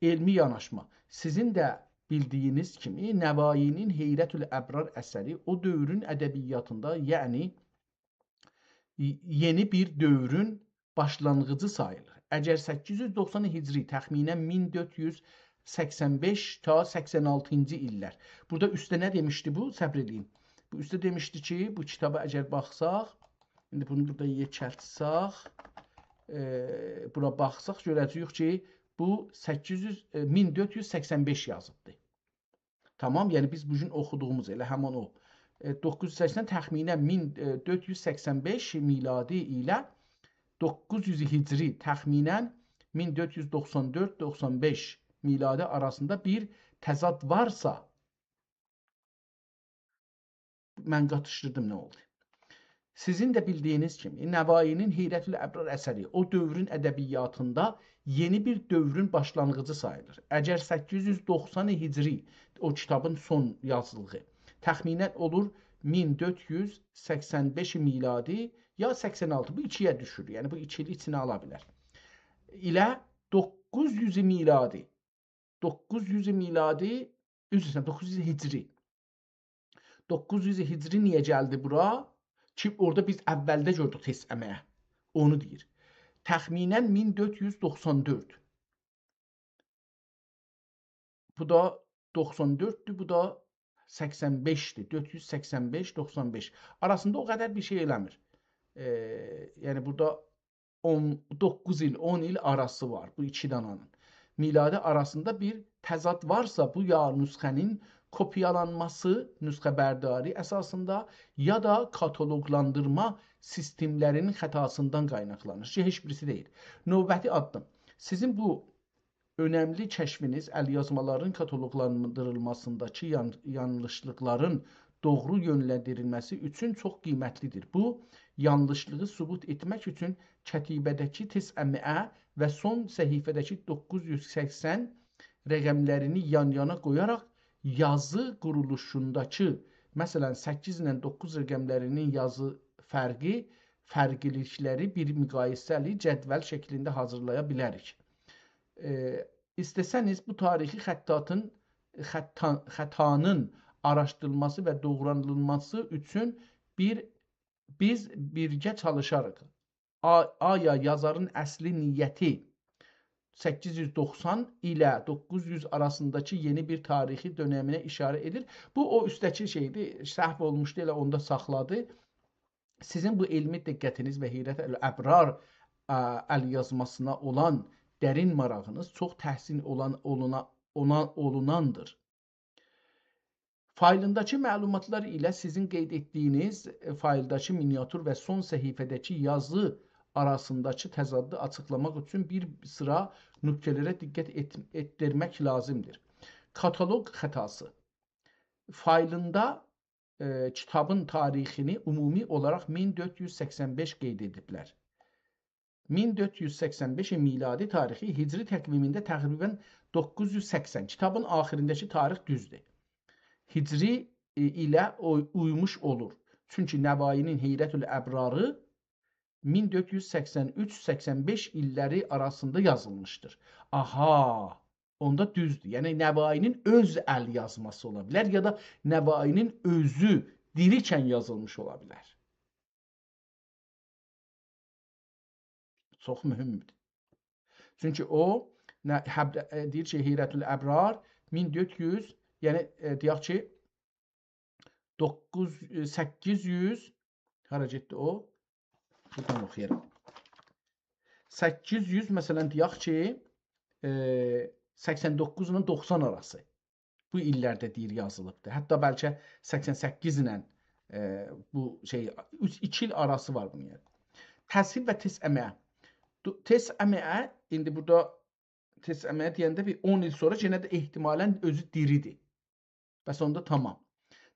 علمی یاناشما. سیزین ده بیلدیگینیز کیمی، نوایی‌نین حیرت‌الابرار اثری او دؤورون ادبیاتیندا، یعنی ی-، یئنی بیر دؤورون باشلانغیجی ساییلیر. اگر سککیز یوز دوخسان هجری، تخمیناً مین دؤرد یوز سکسن بئش تا سکسن آلتینجی ایللر. بورادا اوسته نه دئمیشدی بو؟ صبر ائله‌یین. بو اوسته دئمیشدی کی، بو کیتابا اگر باخساق، ایندی بونو بورادا یئکلتسک، ائ، بورا باخساق گؤره‌جه‌ییک کی، بو سککیز یوز، ائ، مین دؤرد یوز سکسن بئش یازیبدی. تامام، یعنی بیز بو گون اوخودوغوموز ائله همین او. ائ، دوققوز یوز سکسن، تخمیناً مین دؤرد یوز سکسن بئش میلادی ایله دوققوز یوز هجری، تخمیناً مین دؤرد یوز دوخسان دؤرد دوخسان بئش میلادی آراسیندا بیر تضاد وارسا، من قاتیشدیردیم، نه اولدو؟ سیزین ده بیلدیگینیز کیمی، نوایی‌نین حیرت‌الابرار اثری او دؤورون ادبیاتیندا یئنی بیر دؤورون باشلانغیجی ساییلیر. اگر سککیز یوز دوخسان هجری، او کیتابین سون یازیلیغی، تخمیناً اولور مین دؤرد یوز سکسن بئش میلادی یا سکسن آلتی، بو ایکی‌یه دوشور. یعنی بو ایکی ایل ایچینه آلا بیلر. ایله دوققوز یوز میلادی. دوققوز یوز میلادی، عذر ایسته‌ییرم، دوققوز یوز هجری. دوققوز یوز هجری نییه گلدی بورا؟ کی، اورادا بیز اولده گؤردوک تسعمه. اونو دئییر. تخمیناً مین دؤرد یوز دوخسان دؤرد. بو دا دوخسان دؤرددور، بو دا سکسن بئشدیر. دؤرد یوز سکسن بئش، دوخسان بئش. آراسیندا او قدر بیر شئی ائله‌میر. ائ، یعنی بورادا اون دوققوز ایل، اون ایل آراسی وار بو ایکی دانانین. میلادی آراسیندا بیر تضاد وارسا، بو یا نسخه‌نین کوپیالانماسی، نسخه‌برداری اساسیندا، یا دا کاتالوقلاندیرما سیستملرینین خطاسیندان قایناقلانیر کی، هئچ بیریسی دئییل. نوبتی آددیم. سیزین بو اؤنملی کشفینیز، ال‌یازمالارین کاتالوقلاندیریلماسینداکی یان-، یانلیشلیقلارین دوغرو یؤنلندیریلمه‌سی اوچون چوخ قیمتلی‌دیر. بو یانلیشلیغی ثبوت ائتمک اوچون کتیبه‌ده‌کی تسعمه و سون صفحه‌ده‌کی دوققوز یوز سکسن رقملرینی یان-یانا قویاراق یازی قورولوشونداکی، مثلا، سککیز ایله دوققوز رقملرینین یازی فرقی، فرقلیلیکلری بیر مقایسه‌لی جدول شکلینده حاضیرلایا بیلریک. ائ، ایسته‌سه‌نیز بو تاریخی خطاتین، خطا-، خطانین آراشدیریلماسی و دوغرانیلماسی اوچون بیر، بیز بیرگه چالیشاریق. آ-، آیا یازارین اصلی نیتی سککیز یوز دوخسان ایله دوققوز یوز آراسینداکی یئنی بیر تاریخی دؤنمینه ایشاره ائدیر؟ بو، او اوستده‌کی شئیدیر، سهو اولموشدو، ائله اوندا ساخلادی. سیزین بو علمی دقتینیز و حیرت‌الابرار، ا، ال‌یازماسینا اولان درین ماراغینیز چوخ تحسین اولان، اولونا-، اونا-، اولوناندیر. فایلینداکی معلوماتلار ایله سیزین قید ائتدیگینیز، ائ، فایلداکی مینیاتور و سون صفحه‌ده‌کی یازی آراسینداکی تضادی آچیقلاماق اوچون بیر سیرا نکته‌لره دقت ائت-، ائتدیرمک لازیمدیر. کاتالوق خطاسی. فایلیندا ائ، کیتابین تاریخینی عمومی اولاراق مین دؤرد یوز سکسن بئش قید ائدیبلر. مین دؤرد یوز سکسن بئش میلادی تاریخی، هجری تقویمینده تقریباً دوققوز یوز سکسن. کیتابین آخیرینده‌کی تاریخ دوزدور. هجری، ائ، ایله او-، اویموش اولور. چونکی نوایی‌نین حیرت‌الابراری مین دؤرد یوز سکسن اوچ سکسن بئش ایللری آراسیندا یازیلمیشدیر. آها، اوندا دوزدور. یعنی نوایی‌نین اؤز ال‌یازماسی اولا بیلر، یا دا نوایی‌نین اؤزو دیری‌کن یازیلمیش اولا بیلر. چوخ مهمدور. چونکی او، نه، حب-، ائ، دئییر کی، حیرت‌الابرار مین دؤرد یوز، یعنی، ائ، دئیک کی، دوققوز، ائ، سککیز یوز، هارا گئتدی او؟ بورادان اوخویارام. سککیز یوز، مثلا، دئیک کی، ائ، سکسن دوققوز ایله دوخسان آراسی. بو ایللرده دئییر یازیلیبدیر. حتی بلکه سکسن سککیز ایله، ائ، بو شئی، اوچ، ایکی ایل آراسی وار بونون، یعنی. تصحیف و تسعمه. دو-، تسعمه، ایندی بورادا تسعمه دئینده بیر اون ایل سونرا یئنه ده احتمالاً اؤزو دیری‌دیر. بس اوندا تامام.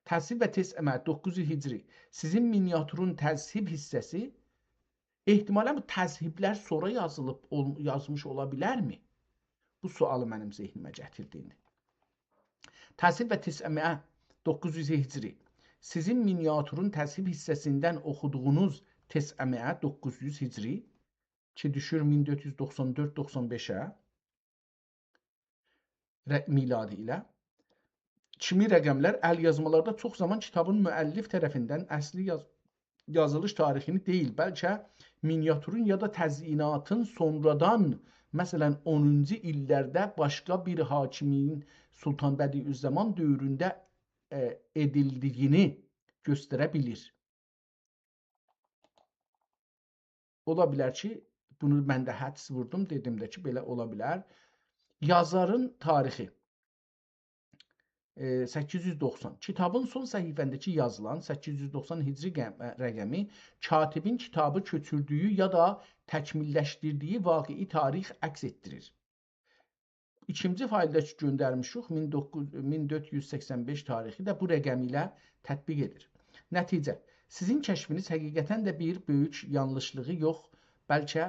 تصحیف و تسعمه، دوققوز یوز هجری. سیزین مینیاتورون تصحیف حیصه‌سی، احتمالاً بو تصحیفلر سونرا یازیلیب، اول-، یازمیش اولا بیلرمی؟ بو سؤالی منیم ذهنیمه گتیردی ایندی. تصحیف و تسعمه، دوققوز یوز هجری. سیزین مینیاتورون تصحیف حیصه‌سیندن اوخودوغونوز تسعمه، دوققوز یوز هجری، کی دوشور مین دؤرد یوز دوخسان دؤرد دوخسان بئشه، ر-، میلادی ایله. کیمی رقملر، ال‌یازمالاردا چوخ زامان کیتابین مؤلف طرفیندن اصلی یاز-، یازیلیش تاریخینی دئییل، بلکه مینیاتورون یا دا تزییناتین سونرادان، مثلا، اونونجو ایللرده باشقا بیر حاکمین، سلطان بدیع‌الزمان دؤورونده، ائ، ائدیلدیگینی گؤستره بیلیر. اولا بیلر کی، بونو من ده حدس ووردوم، دئدیم ده کی، بئله اولا بیلر. یازارین تاریخی. ائ، سککیز یوز دوخسان. کیتابین سون صفحه‌سینده‌کی یازیلان سککیز یوز دوخسان هجری قم-، رقمی کاتبین کیتابی کؤچوردویو یا دا تکمیللشدیردیگی واقعی تاریخ عکس ائتدیریر. ایکینجی فایلدا کی گؤندرمیشیک، مین دوققوز، مین دؤرد یوز سکسن بئش تاریخی ده بو رقم ایله تطبیق ائدیر. نتیجه: سیزین کشفینیز حقیقتا ده بیر بؤیوک یانلیشلیغی یوخ، بلکه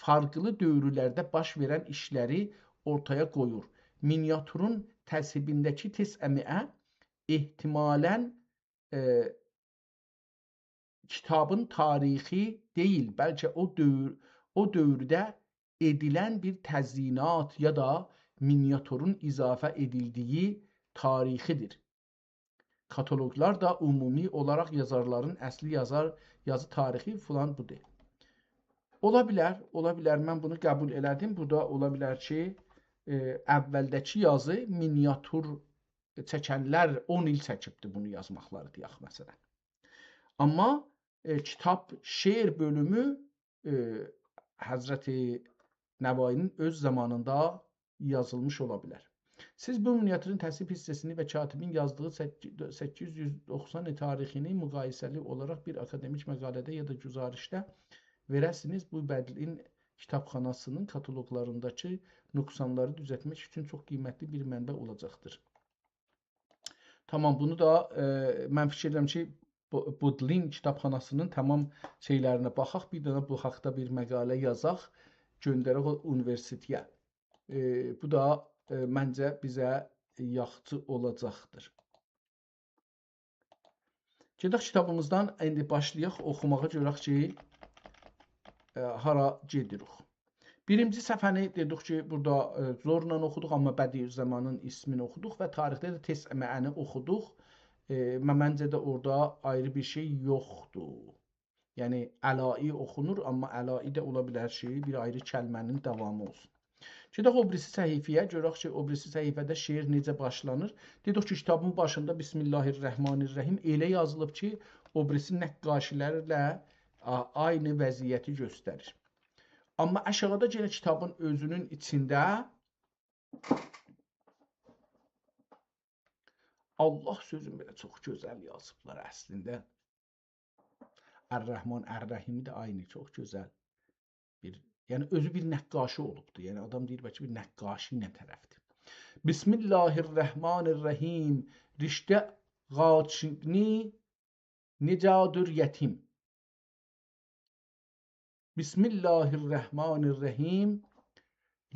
فرقلی دؤورلرده باش وئرن ایشلری اورتایا قویور. مینیاتورون تذهیبینده‌کی تسعه مئه احتمالا، ائ، کیتابین تاریخی دئییل، بلکه او دؤور، او دؤورده ائدیلن بیر تزیینات یا دا مینیاتورون اضافه ائدیلدیگی تاریخی‌دیر. کاتالوگلار دا عمومی اولاراق یازارلارین اصلی یازار، یازی تاریخی فلان بودور. اولا بیلر، اولا بیلر، من بونو قبول ائله‌دیم. بورادا اولا بیلر کی، ائ، اولده‌کی یازی مینیاتور چکنلر اون ایل چکیبدی بونو یازماقلاری، دئیک، مثلا. آمما، ائ، کیتاب، شعر بؤلومو، ائ، حضرت نوایی‌نین اؤز زامانیندا یازیلمیش اولا بیلر. سیز بو مینیاتورون تذهیب حیصه‌سینی و کاتبین یازدیغی سککیز، سککیز یوز دوخسان تاریخینی مقایسه‌لی اولاراق بیر آکادمیک مقاله‌ده یا دا گزارشده وئره‌سینیز. بو بدلین کیتابخاناسینین کاتالوگلارینداکی نقصانلاری دوزلتمک اوچون چوخ قیمتلی بیر منبع اولاجاقدیر. تامام، بونو دا، ائ، من فیکیر ائدیرم کی، بو، بودلین کیتابخاناسینین تامام شئیلرینه باخاق، بیر دنه بو حاقدا بیر مقاله یازاق، گؤندرک او اونیوئرسیتئته. ائ، بو دا، ائ، منجه بیزه یاخشی اولاجاقدیر. گئدک کیتابیمیزدان ایندی باشلایاق اوخوماغا، گؤرک کی، ائ، هارا گئدیریک. بیرینجی صفحه‌نی دئدیک کی، بورادا، ائ، زورلا اوخودوق، آمما بدیع‌الزمانین اسمینی اوخودوق و تاریخده ده تسعه مئه‌نی اوخودوق. ائ، و منجه ده اورادا آیری بیر شئی یوخدور. یعنی، علائی اوخونور، آمما علائی ده اولا بیلر کی، بیر آیری کلمه‌نین داوامی اولسون. گئدک او بیریسی صفحه‌یه، گؤرک کی، او بیریسی صفحه‌ده شعر نئجه باشلانیر. دئدیک کی، کیتابین باشیندا «بسم الله الرحمن الرحیم» ائله یازیلیب کی، او بیریسی نقاشی‌لرله، آ، عینی وضعیتی گؤستریر. آمما آشاغیدا یئنه کیتابین اؤزونون ایچینده الله سؤزون بئله چوخ گؤزل یازیبلار اصلینده. الرحمن، الرحیمی ده عینی، چوخ گؤزل. بیر، یعنی اؤزو بیر نقاشی اولوبدور. یعنی آدام دئییر، بلکه بیر نقاشی ایله طرفدیر. «بسم الله الرحمن الرحیم. رشته قاچینی نجادور یتیم. بسم الله الرحمن الرحیم.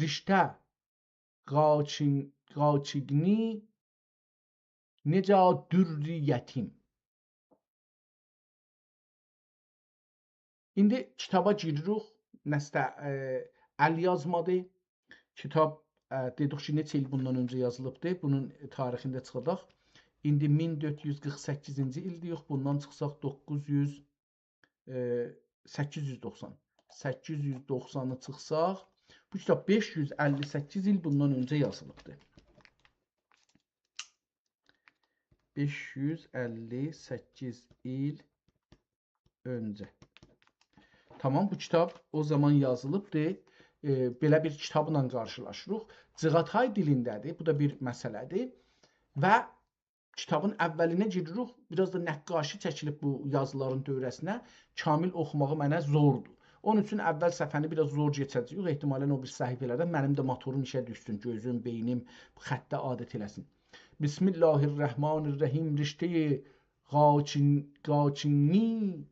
رشته قاچین، قاچینی نجادور یتیم.» ایندی کیتابا گیریریک. نسته، ائ، ال‌یازمادیر. کیتاب، ائ، دئدیک کی، نئچه ایل بوندان اؤنجه یازیلیبدیر. بونون تاریخینی ده چیخارداق. ایندی مین دؤرد یوز قیرخ سککیزینجی ایل دئییک، بوندان چیخساق دوققوز یوز، ائ، سککیز یوز دوخسان. سککیز یوز دوخسانی چیخساق، بو کیتاب بئش یوز اللی سککیز ایل بوندان اؤنجه یازیلیبدیر. بئش یوز اللی سککیز ایل اؤنجه. تامام، بو کیتاب او زامان یازیلیبدیر. ائ، بئله بیر کیتابلا قارشیلاشیریق. جیغاتای دیلینده‌دیر. بو دا بیر مسئله‌دیر. و کیتابین اولینه گیریریک. بیر آز دا نقاشی چکیلیب بو یازیلارین دؤوره‌سینه. کامل اوخوماغی منه زوردور. اونون اوچون اول صفحه‌نی بیر آز زور کئچه‌جه‌ییک. احتمالا او بیری صفحه‌لرده منیم ده موتوروم ایشه دوشسون، گؤزوم، بئینیم خطه عادت ائله‌سین. «بسم الله الرحمن الرحیم. رشته قاچین، قاچینی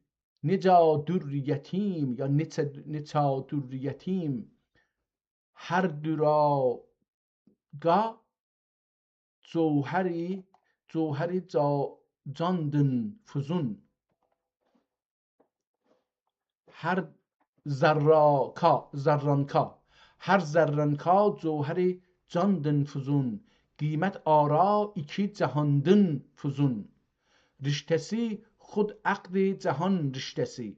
نجادور یتیم»، یا نچه، نچادور یتیم. «هر دراقا جوهری، جوهری جا، جاندین فزون. هر زراکا، زرانکا، هر زرانکا جوهری جاندین فزون. قیمت آرا ایکی جهاندین فوزون. رشته‌سی خود عقد جهان رشته‌سی.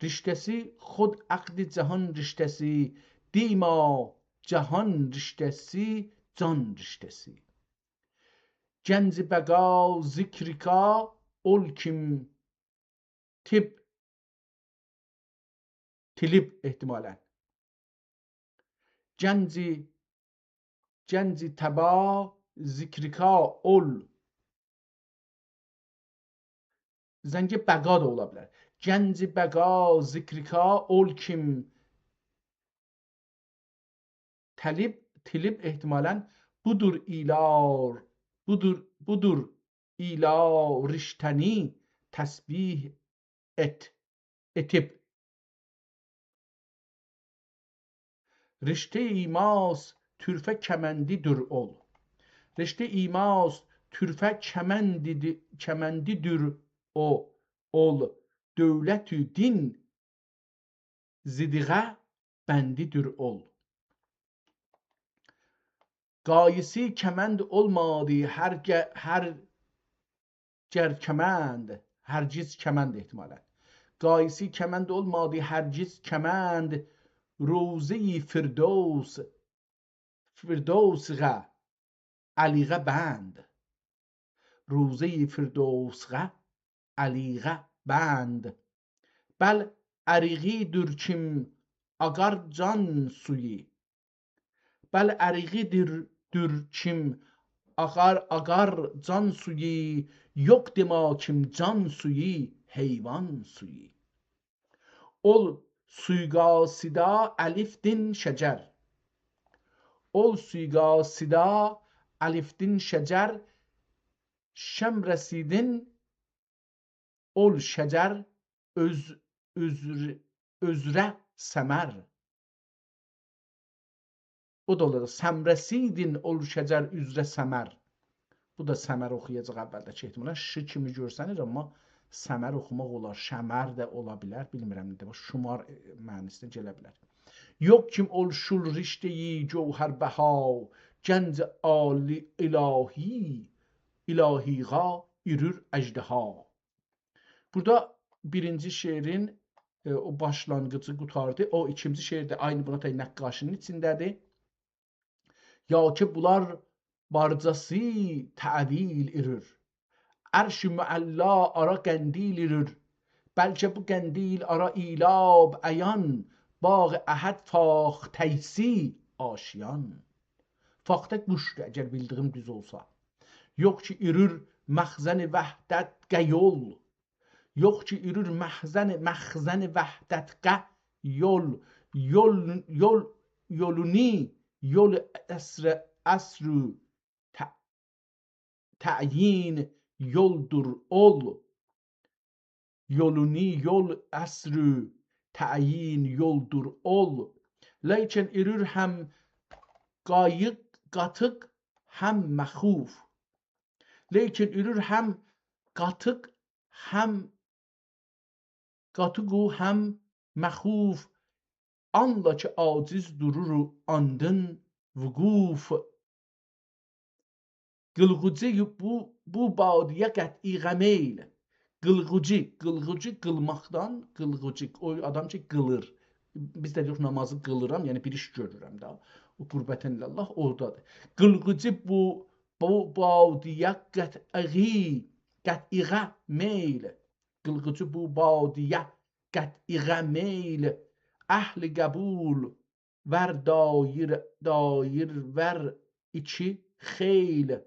رشته‌سی خود عقد جهان رشته‌سی. دیما جهان رشته‌سی، جان رشته‌سی. گنج بقا ذکرکا اول کیم طب، طلب احتمالاً. گنج، گنج تبا ذکرکا اول. زنگ بقا دا اولا بیلر. گنج بقا ذکرکا اول کیم طلب، طلب احتمالاً بودور ایلار، بودور، بودور ایلا رشته‌نی تسبیح ات، اتیب. رشته ایماس طرفه کمندی دور اول. رشته ایماس طرفه کمندی، کمندی دور او، اول. دولت دین زیدیغه بندی دور اول. قایسی کمند اولمادی هر گ-، هر گر کمند، هرگز کمند احتمالاً. قایسی کمند اولمادی هرگز کمند، روضه‌ی فردوس، فردوسغه علیغه بند. روضه‌ی فردوسغه علیغه بند. بل عریغی دور کیم آغار جان سویو. بل عریغی دور، دور کیم آغار، آغار جان سویو، یوخ دئمه کیم جان سویو، حیوان سویو. اول سویقاسیدا الفدین شجر. اول سویقاسیدا الفدین شجر، شمرسیدین اول شجر اؤز، اؤزر، اؤزره ثمر. او دا اولار، سمرسیدین اول شجر اؤزره ثمر. بو دا ثمر اوخویاجاق اولده‌کی احتمالاً. ش کیمی گؤرسنیر، آمما ثمر اوخوماق اولار، شمر ده اولا بیلر، بیلمیرم ایندی. باخ، شمار، ائ، معنی‌سینه گله بیلر. یوخ کیم اول شول رشته‌ی گوهربها، گنج عالی الهی، الهیغا ایرور اژدها. بورادا بیرینجی شعرین، ائ، او باشلانغیجی قوتاردی. او ایکینجی شعر ده عینی بونا تای نقاشی‌نین ایچینده‌دیر. یا کی بونلار بارجاسی تأویل ایرور، عرش معلا آرا قندیل ایرور، بلکه بو قندیل آرا ایلاب عیان، باغ احد فاخته‌سی آشیان. فاخته قوشدور، اگر بیلدیگیم دوز اولسا. یوخ کی ایرور مخزن وحدتقه یول. یوخ کی ایرور مخزن، مخزن وحدتقه یول. یول، یول، یولونی، یول عصر، عصر ت-، تعیین یولدور اول. یولونی یول عصر تعیین یولدور اول. لیکن ایرور هم قاییق، قاتیق، هم مخوف. لیکن ایرور هم قاتیق، هم قاتیق و هم مخوف. آنلا کی عاجز دورور آندین وقوف. قیلغوجی بو، بو بادیه قطعیغه میل. قیلغوجی، قیلغوجی قیلماقدان، قیلغوجی، او آدام کی قیلیر. بیز ده دئییریک، نامازی قیلیرام، یعنی بیر ایش گؤرورم ده. او قربتن الله اورادادیر. قیلغوجی بو، بو بادیه قطعیغی، قطعیغه میل. قیلغوجی بو بادیه قطعیغه میل. اهل قبول ور دایر، دایر ور ایکی خیل.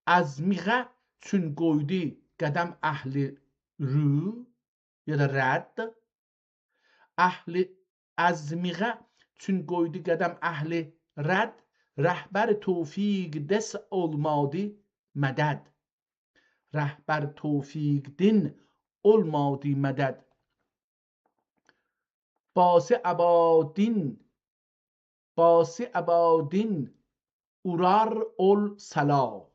ازمیغه چون قویدو قدم اهل رو، یا دا رد. اهل ازمیغه چون قویدو قدم اهل رد، رهبر توفیق دس اولمادی مدد. رهبر توفیق دین اولمادی مدد. باسی ابادین، باسی ابادین اورار اول صلا.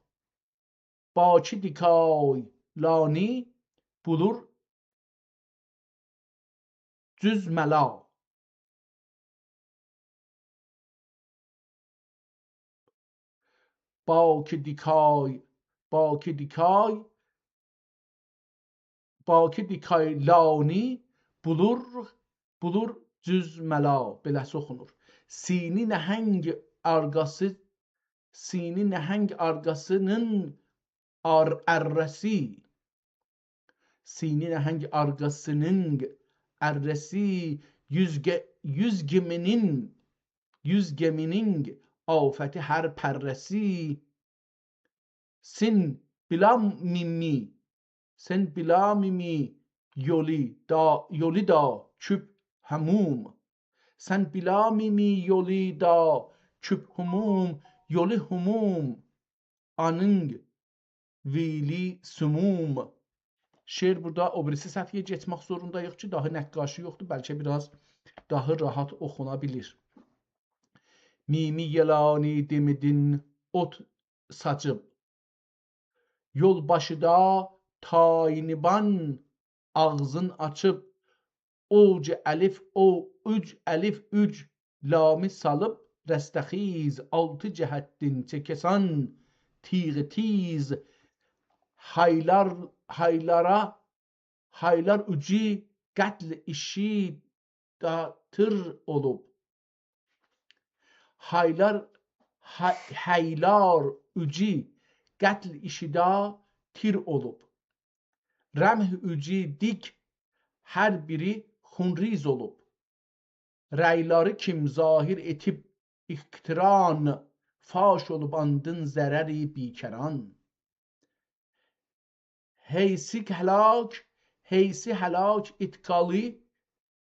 باکی دیکای لانی بولور جوز ملا. باکی دیکای، باکی دیکای، باکی دیکایلانی بولور، بولور جوز ملا، بئله‌سی اوخونور. سینی نهنگ آرقاسی، سینی نهنگ آرقاسینین آر-، ارّه‌سی. سینی نهنگ آرقاسینین ارّه‌سی، یوز گئ-، یوز گئمینین، یوز گئمینین آفتی هر پرّه‌سی. سن بیلامیمی، سن بیلامیمی یولی دا، یولی دا کوب هموم. سن بیلامیمی یولی دا کوب هموم، یولی هموم آنینگ ویلی سموم. شعر بورادا، او بیریسی صفحه‌یه کئچمک زورونداییق کی، داها نقاشی یوخدور، بلکه بیر آز داها راحت اوخونا بیلیر. میمی یلانی دیمیدین اوت ساچیب، یول باشیدا تاینیبان آغزین آچیب، اوج الف، او، اوج الف، اوج لامی سالیب، رستخیز، آلتی جهتدین چکه‌سن، تیغ تیز، هایلار، هایلارا، هایلار اوجو قتل ایشی دا تیر اولوب. هایلار، ها-، هایلار اوجو قتل ایشی دا تیر اولوب. رمح اوجو دیک هر بیری خونریز اولوب. رأیلاری کیم ظاهر ائتیب اقتران، فاش اولوب آندین ضرری بیکران. حیث هلاک، حیث هلاک اتقالی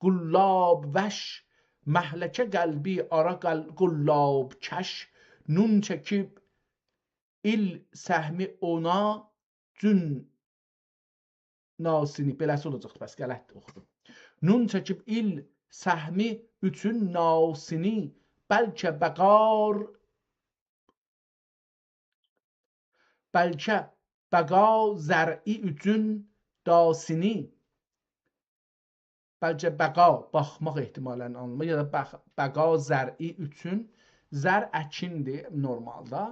قلاب وش، مهلکه قلبی آرا قل-، قلاب کش، نون چکیب ایل سهمی اونا جون ناسینی، بئله‌سی اولاجاقدی، پس غلط اوخودوم. نون چکیب ایل سهمی اوچون ناسینی، بلکه بقار، بلکه بقا زرعی اوچون داسینی، بلکه بقا، باخماق احتمالاً آنلامیشدیر، یا دا بق-، بقا زرعی اوچون، زرع اکیندیر نورمالدا.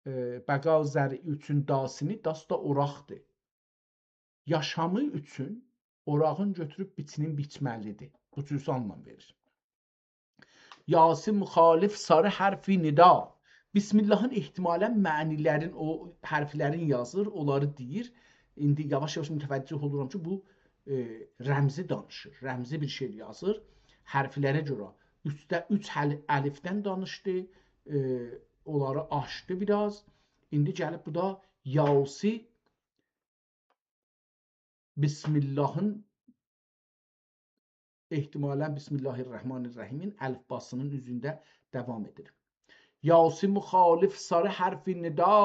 ائ، بقا زرعی اوچون داسینی، داس دا اوراقدیر. یاشامی اوچون اوراغین گؤتوروب بیچینین بیچمه‌لیدیر. بو جور آنلام وئریر. یاسی مخالف ساری حرفی ندا. بسم اللهین احتمالاً معنی‌لرین، او حرف‌لرین یازیر، اونلاری دئییر. ایندی یاواش-یاواش متوجه اولورام کی، بو، ائ، رمزی دانیشیر، رمزی بیر شعر یازیر. حرف‌لره گؤره اوچده، اوچ ال-، الفدن دانیشدی، ائ، اونلاری آچدی بیر آز. ایندی گلیب بو دا یاسی بسم اللهین، احتمالاً بسم الله الرحمن الرحیمین الفباسینین اوزونده داوام ائدیر. یاسی مخالف ساری حرفی ندا،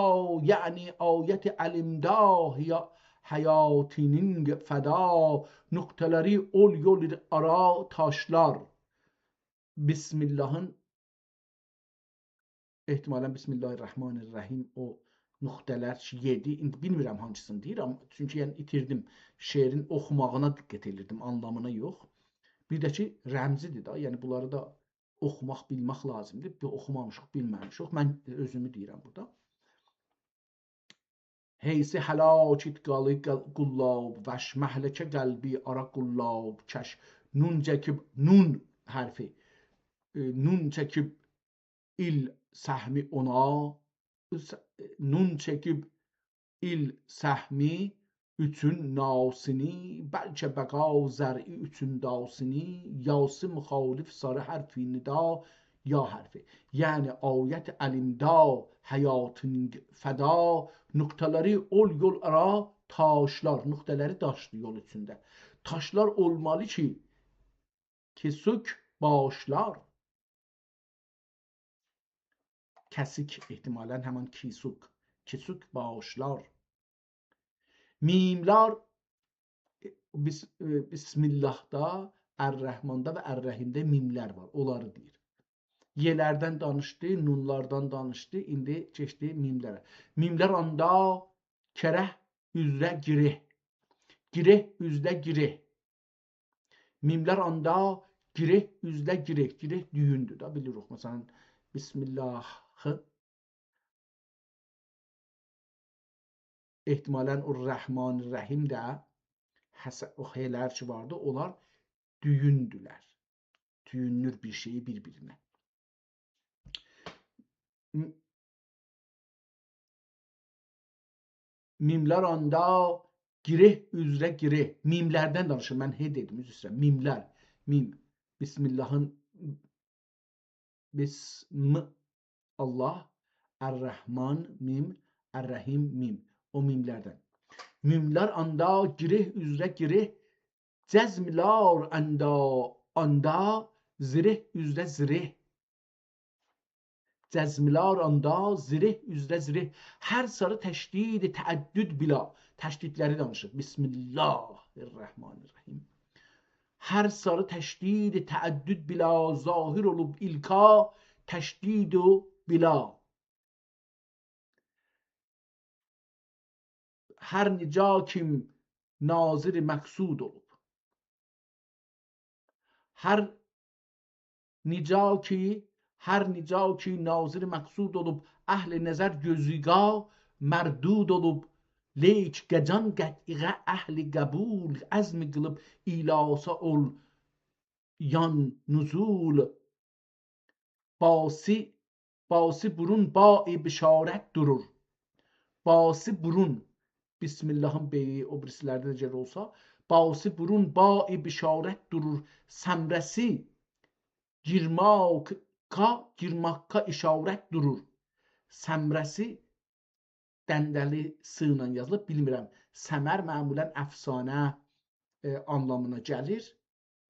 یعنی آیت الامدا، حیا-، حیاتینین فدا، نقطه‌لری اول یول آرا تاشلار. بسم اللهین احتمالاً بسم الله الرحمن الرحیم، او نقطه‌لر کی، یئدی، ایندی بیلمیرم هانسینی دئییر، آمما چونکی، یعنی، ایتیردیم. شعرین اوخوماغینا دقت ائدیردیم، آنلامینا یوخ. بیر ده کی، رمزی‌دیر دا، یعنی بونلاری دا اوخوماق، بیلمک لازیمدیر. بیر اوخومامیشیق، بیلمه‌میشیک. من اؤزومو دئییرم بورادا. حیث هلاک اتقالی قل-، قلاب وش، مهلکه قلبی آرا قلاب کش. نون چکیب، نون حرفی. ائ، نون چکیب ایل سهمی اونا، س-، نون چکیب ایل سهمی اوچون ناسینی، بلکه بقا زرعی اوچون داسینی، یاسی مخالف ساری حرفی ندا، یا حرفی. یعنی آیت الامدا، حیاتین فدا، نقطه‌لری اول یول آرا تاشلار، نقطه‌لری داشدی یول اوستونده. تاشلار اولمالی کی، کسوک باشلار. کسیک، احتمالاً همان کیسوک. کسوک باشلار. میملر، ائ، بس-، ائ، بسم اللهدا، الرحمندا و الرحیمده میملر وار، اونلاری دئییر. ی‌لردن دانیشدی، نونلاردان دانیشدی، ایندی کئچدی میملره. میملر آندا کره اوزره گره. گره اوزره گره. میملر آندا گره اوزره گره. گره دویوندور دا، بیلیریک. مثلاً، بسم اللهی، احتمالاً او رحمان رحیم ده، حس-، او ه‌لر کی واردی، اونلار دویوندولر. دویونلور بیر شئیی بیر-بیرینه. م-، میملر آندا گره اوزره گره. میملردن دانیشیر. من «ه» دئدیم، عذر ایسته‌ییرم. میملر. میم. بسم اللهین، بسم الله، الرحمن، میم، الرحیم، میم. او میملردن. میملر آندا گره اوزره گره، جزملار آندا، آندا زره اوزره زره. جزملار آندا زره اوزره زره. هر ساری تشدید تعدد بلا. تشدیدلری دانیشیر. بسم الله الرحمن الرحیم. هر ساری تشدید تعدد بلا، ظاهر اولوب ایلکا تشدید و بلا. هر نجا کی ناظر مقصود اولوب. هر نجا کی، هر نجا کی ناظر مقصود اولوب، اهل نظر گؤزوگا مردود اولوب، لیک قجان قطعیغه اهل قبول، عزم قیلیب ایلاسا اول یان نزول. باسی، باسی برون باغ بشارت دورور. باسی برون، بسم اللهین «ب»یی او بیریسیلرده ده گرک اولسا، باسی برون باغ بشارت دورور. ثمره‌سی گیرماقا، گیرماقا اشارت دورور. ثمره‌سی دنده‌لی «ث» ایله یازیلیب، بیلمیرم. ثمر معمولاً افسانه، ائ، آنلامینا گلیر.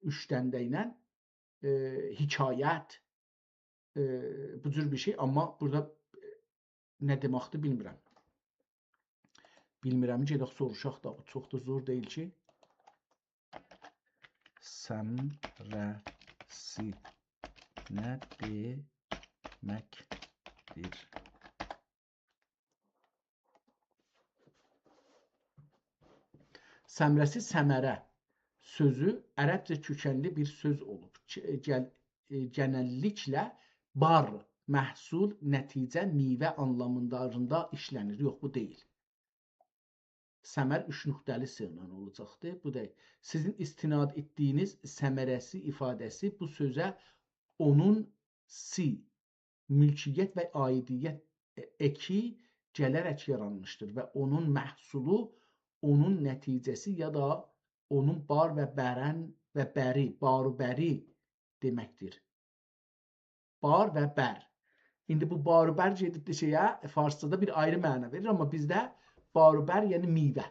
اوچ دنده ایله، ائ، حکایت، ائ، بو جور بیر شئی. آمما بورادا، ائ، نه دئمکدیر، بیلمیرم. بیلمیرم، گئدک سوروشاق دا، بو چوخ دا زور دئییل کی. ثمره‌سی نه دئمکدیر؟ ثمره‌سی، ثمره سؤزو عربجه کؤکنلی بیر سؤز اولوب. چ-، گل-، ائ، گئنللیکله بار، محصول، نتیجه، میوه آنلامیندا ایشله‌نیر. یوخ، بو دئییل. ثمر اوچ نقطه‌لی «ث» ایله اولاجاقدی. بو دا سیزین استناد ائتدیگینیز ثمره‌سی ایفاده‌سی بو سؤزه اونون «سی» ملکیت و عایدیت ائکی گله‌رک یارانمیشدیر و اونون محصولو، اونون نتیجه‌سی یا دا اونون بار و برن و بری، بار و بری دئمکدیر. بار و بر. ایندی بو بار و بر گئدیب ده شئیه، فارسجادا بیر آیری معنا وئریر، آمما بیزده بار و بر، یعنی میوه.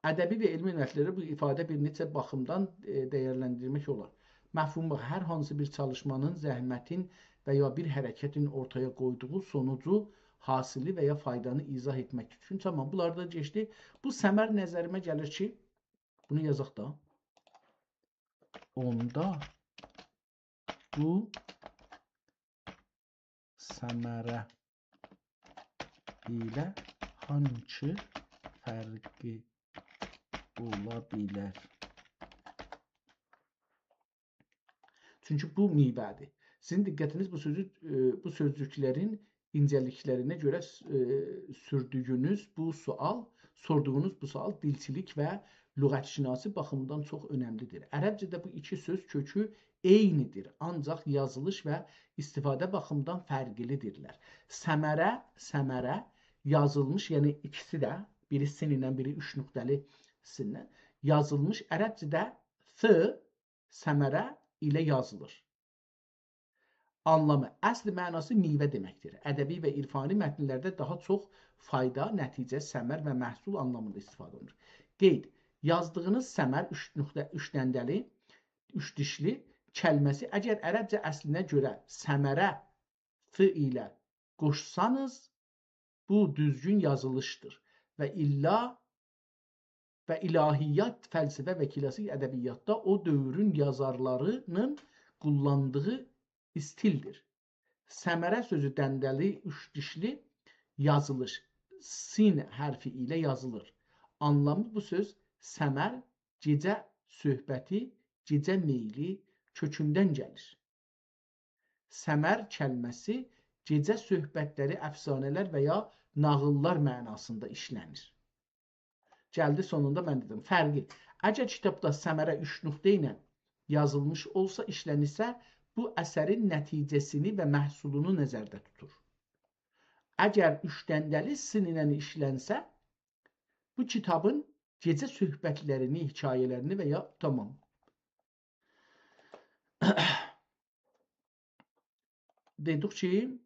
ادبی و علمی علتلری بو ایفاده بیر نئچه باخیمدان، ائ، دیرلندیرمک اولار. مفهومو، هر هانسی بیر چالیشمانین، زحمتین و یا بیر حرکتین اورتایا قویدوغو سونوجو، حاصیلی و یا فایدانی ایضاح ائتمک اوچون. تامام، بونلار دا کئچدی. بو ثمر نظریمه گلیر کی، بونو یازاق دا. اوندا بو ثمره ایله هانسی فرقی اولا بیلر؟ چونکی بو میوه‌دیر. سیزین دقتینیز بو سؤزو، ائ، بو سؤزجوکلرین اینجه‌لیکلرینه گؤره، ائ، سوردویونوز بو سؤال، سوردوغونوز بو سؤال دیلچیلیک و لغت‌شناسی باخیمیندان چوخ اؤنملی‌دیر. عربجه‌ده بو ایکی سؤز کؤکو عینی‌دیر، آنجاق یازیلیش و استفاده باخیمیندان فرقلی‌دیرلر. ثمره، ثمره، یازیلمیش، یعنی ایکیسی ده، بیری «ث» ایله، بیری اوچ نقطه‌لی «ث» ایله، یازیلمیش عربجه‌ده «ث» ثمره ایله یازیلیر. آنلامی، اصل معناسی میوه دئمکدیر. ادبی و عرفانی متنلرده داها چوخ فایدا، نتیجه، ثمر و محصول آنلامیندا استفاده اولونور. قید، یازدیغینیز ثمر، اوچ نقطه، اوچ دنده‌لی، اوچ دیشلی کلمه‌سی، اگر عربجه اصلینه گؤره ثمره «ث» ایله قوشسانیز، بو دوزگون یازیلیشدیر و الا و الهیات، فلسفه و کلاسیک ادبیاتدا او دؤورون یازارلاری‌نین قوللاندیغی استیلدیر. ثمره سؤزو دنده‌لی، اوچ دیشلی یازیلیش، سین حرفی ایله یازیلیر. آنلامی بو سؤز ثمر، گئجه صحبتی، گئجه میلی کؤکوندن گلیر. ثمر کلمه‌سی گئجه صحبتلری، افسانه‌لر و یا ناغیللار معناسیندا ایشله‌نیر. گلدی سونوندا من دئدیم. فرقی. اگر کیتابدا ثمره اوچ نقطه ایله یازیلمیش اولسا، ایشله‌نیرسه، بو اثرین نتیجه‌سینی و محصولونو نظرده توتور. اگر اوچ دنده‌لی سین ایله ایشله‌نسه، بو کیتابین گئجه صحبتلرینی، حکایه‌لرینی و یا، تامام. دئدیک کی،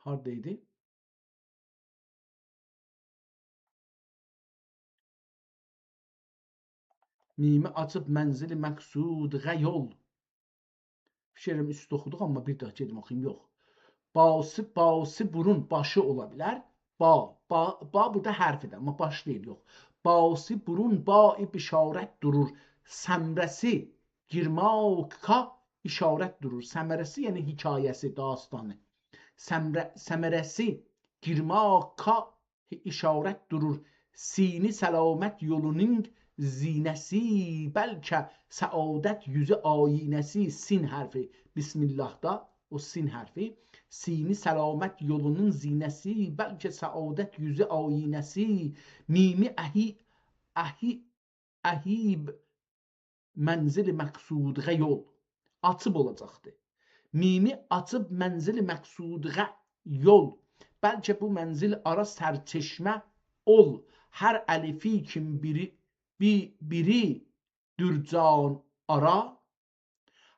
هاردا ایدی؟ میمی آچیب منزل مقصودغا یول. فیکر ائلیرم اوستو اوخودوق، آمما بیر داها گئدیم اوخویوم، یوخ. باسی، باسی بورون، باشی اولا بیلر. با، با، با بورادا حرفیدیر، آمما باش دئییل، یوخ. باسی بورون بایی بشارت دورور. ثمره‌سی گیرماکا اشارت دورور. ثمره‌سی، یعنی حکایه‌سی، داستانی. ثمره-، ثمره‌سی گیرماکا اشارت دورور. سینی سلامت یولونون زینه‌سی، بلکه سعادت یوزو آیینه‌سی. سین حرفی، بسم اللهدا او سین حرفی. سینی سلامت یولونون زینه‌سی، بلکه سعادت یوزو آیینه‌سی. میمی اهی، اهی، اهیب منزل مقصودغا یول. آچیب اولاجاقدی. میمی آچیب منزل مقصودغا یول. بلکه بو منزل آرا سرچشمه اول. هر الفی کیم بیری، بی-، بیری دور جان آرا.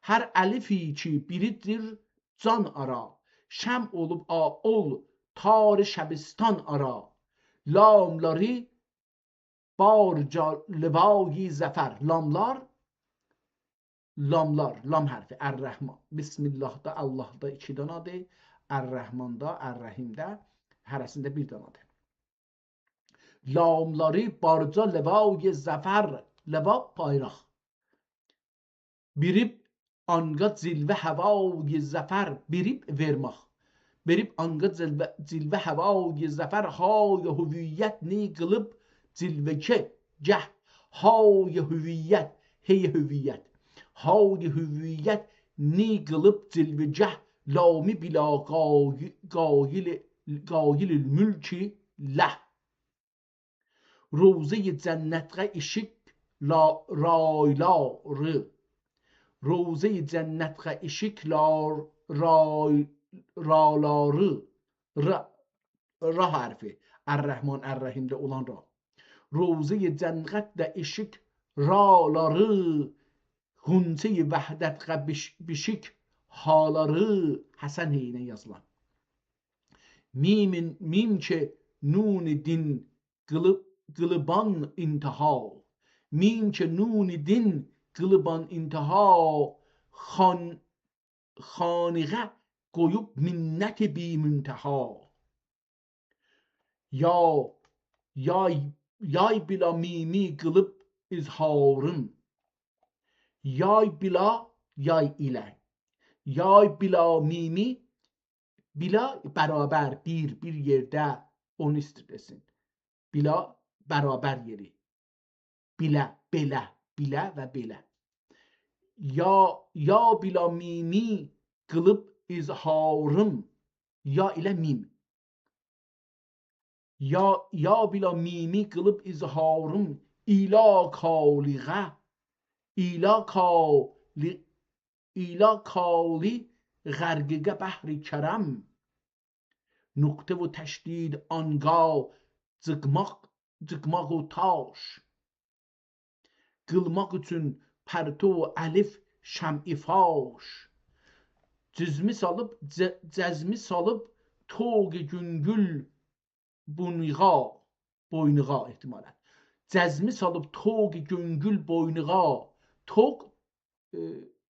هر الفی کی بیریدیر جان آرا. شمع اولوب آ اول تار شبستان آرا. لاملاری بارجا لوای ظفر. لاملار، لاملار، لام حرفی، الرحمن. بسم اللهدا، اللهدا ایکی دانادیر. الرحمندا، الرحیمده، هره‌سینده بیر دانادیر. لاملاری بارجا لوای ظفر، لوا بایراق. بیریب آنقا جلوه هوای ظفر، بیریب وئرمک. بیریب آنقا جلوه، جلوه هوای ظفر، های هویت نی قیلیب جلوه‌گه، گه. های هویت، هی هویت. های هویت نی قیلیب جلوه‌گه، لامی بلا قای-، قایل، قایل الملک له. روضه‌ی جنتغه اشیق لا-، رایلاری. روضه‌ی جنتغه اشیق لار-، رای-، رالاری. ر، ر حرفی. الرحمن، الرحیمده اولان را. روضه‌ی جنتده اشیق رالاری. غنچه‌ی وحدتغه بیش-، بیشیق هالاری. حسن هی ایله یازیلان. میم، میم کی نون دین قیلی-، قیلیبان انتها. میم کی نون دین قیلیبان انتها، خان-، خانقه قویوب منت بی‌منتها. یا، یای، یای بلا میمی قیلیب اظهارین. یای بلا، یای ایله. یای بلا میمی، بلا برابر، بیر، بیر یئرده، اونو ایستیر دئسین. بلا برابر یئری. بیله، بئله، بیله و بئله. یا، یا بلا میمی قیلیب اظهارین. یا ایله میم. یا، یا بلا میمی قیلیب اظهارین، ایلا کالیغه، ایلا کالی-، ایلا کالی غرقیقه بحر کرم. نقطه و تشدید آنقا جیقماق، جیقماق و تاش. قیلماق اوچون پرتو الف شمع فاش. جزمی سالیب، ج-، جزمی سالیب طوق گونگول بونیغا، بوینوغا احتمالاً. جزمی سالیب طوق گونگول بوینوغا. طوق، ائ،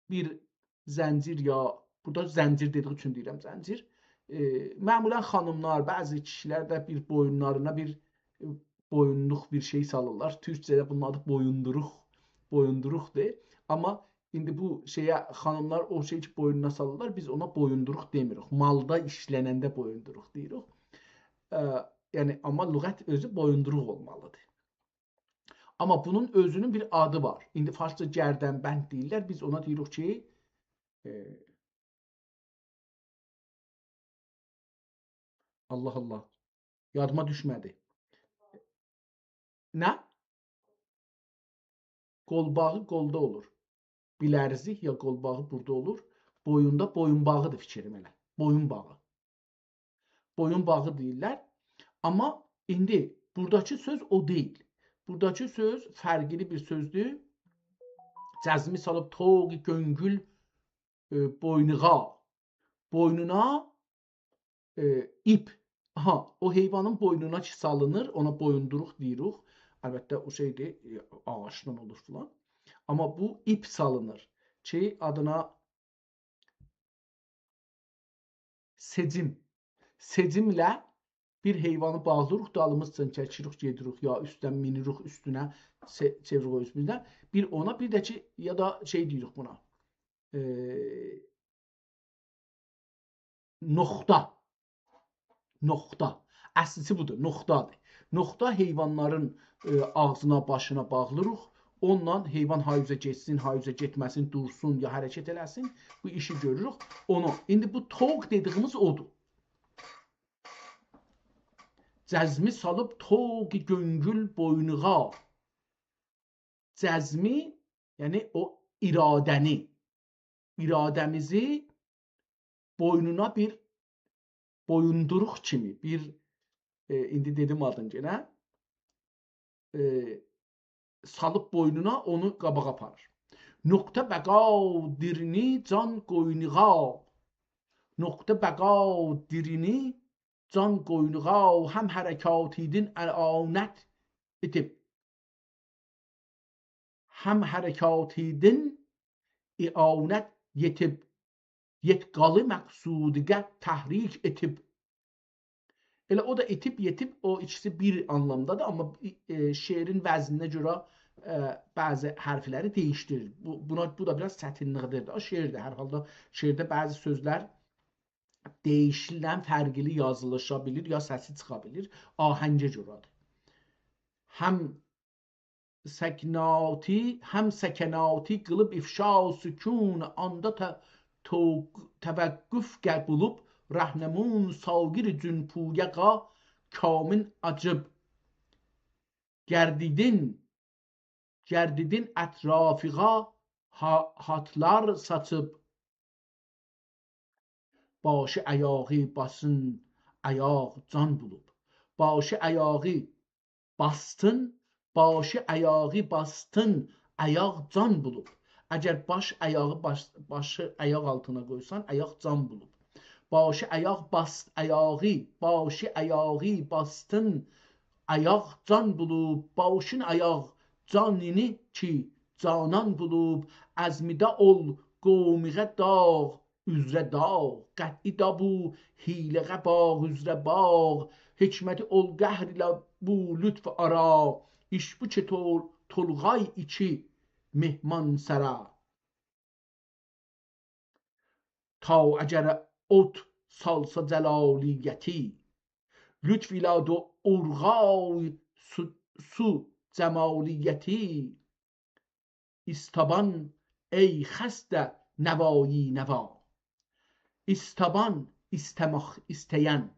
بیر زنجیر یا، بورادا زنجیر دئدیگی اوچون دئییرم زنجیر. ائ، معمولاً خانیملار، بعضی کیشیلر ده بیر بویونلارینا بیر، ائ، بویونلوق بیر شئی سالیرلار. تورکجه‌ده بونون آدی بویوندوروق، بویوندوروقدور. آمما ایندی بو شئیه خانیملار او شئی کی بوینونا سالیرلار، بیز اونا بویوندوروق دئمیریک. مالدا ایشلننده بویوندوروق دئییریک. ائ، یعنی، آمما لغت اؤزو بویوندوروق اولمالیدیر. آمما بونون اؤزونون بیر آدی وار. ایندی فارسجا گردنبند دئییرلر. بیز اونا دئییریک کی، ائ، الله الله. یادیما دوشمه‌دی. نه؟ قول‌باغی قولدا اولور. بیلرزیک یا قول‌باغی بورادا اولور. بویوندا بویون‌باغی‌دیر فیکریم ائله. بویون‌باغی. بویون‌باغی دئییرلر. آمما ایندی بوراداکی سؤز او دئییل. بوراداکی سؤز فرقلی بیر سؤزدور. جزمی سالیب طوق گؤنگول، ائ، بوینوغا. بوینونا، ائ، ایپ. آها، او حیوانین بوینونا کی سالینیر، اونا بویوندوروق دئییریک. البته، او شئیدیر، ائ، آغاجدان اولور فلان. آمما بو ایپ سالینیر کی، آدینا سئجیم. سئجیمله بیر حیوانی باغلاییریق، دالیمیزجان چکیریک، گئدیریک، یا اوستدن مینیریک اوستونه، سئ-، چئویریک او اوزوموزدن. بیر اونا، بیر ده کی، یا دا شئی دئییریک بونا. ائ، نقطه. نقطه. اصلیسی بودور، نقطه‌دیر. نقطه حیوانلارین، ائ، آغزینا، باشینا باغلاییریق. اونونلا حیوان های اوزه گئتسین، های اوزه گئتمه‌سین، دورسون، یا حرکت ائله‌سین. بو ایشی گؤروروک. اونو، ایندی بو طوق دئدیگیمیز اودور. جزمی سالیب طوق گؤنگول بوینوغا. جزمی، یعنی او اراده‌نی، اراده‌میزی بوینونا بیر بویوندوروق کیمی، بیر، ائ، ایندی دئدیم آدینی یئنه، ائ، سالیب بوینونا، اونو قاباغا آپاریر. نقطه بقا دیرینی جان قوینوغا. نقطه بقا دیرینی جان قوینوغا، هم حرکاتیدین اعانت ائدیب. هم حرکاتیدین اعانت یئتیب، یئتقالی مقصودیقه تحریک ائتیب. ائله او دا ائتیب، یئتیب، او ایکیسی بیر آنلامدادیر، آمما، ائ، شعرین وزنینه گؤره، ائ، بعضی حرفلری دییشدیریر. بو، بونا، بو دا بیر آز چتینلیکدیر ده. شعردیر، هر حالدا شعرده بعضی سؤزلر دییشیلن، فرقلی یازیلیشا بیلیر، یا سسی چیخا بیلیر، آهنگه گؤره‌دیر. هم سکناتی، هم سکناتی قیلیب افشا سکون، آندا ته-، تو-، توقف قبولوب رهنمون، سایر جون پویه قا کامین آجیب. گردیدین، گردیدین اطرافیغا ها-، هاتلار ساچیب. باشی آیاغی باسین، آیاق جان بولوب. باشی آیاغی باسدین، باشی آیاغی باسدین، آیاق جان بولوب. اگر باش آیاغی باش-، باشی آیاق آلتینا قویسان، آیاق جان بولوب. باشی آیاق باس-، آیاغی، باشی آیاغی باسدین، آیاق جان بولوب. باشین آیاق جانینی کی جانان بولوب. عزمیده اول قومیغه داغ اوزره داغ، قطعی دا بو حیله‌غه باغ اوزره باغ. حکمتی اول قهر ایله بو لطف آرا، ایش بو کی تول-، تولغای ایکی مهمان سرا. تا اگر اوت سالسا جلالیتی، لطف ایله دو اورغای سو، سو جمالیتی. ایستابان ای خسته نوایی نوا. ایستابان، ایسته‌مک، ایسته‌ین.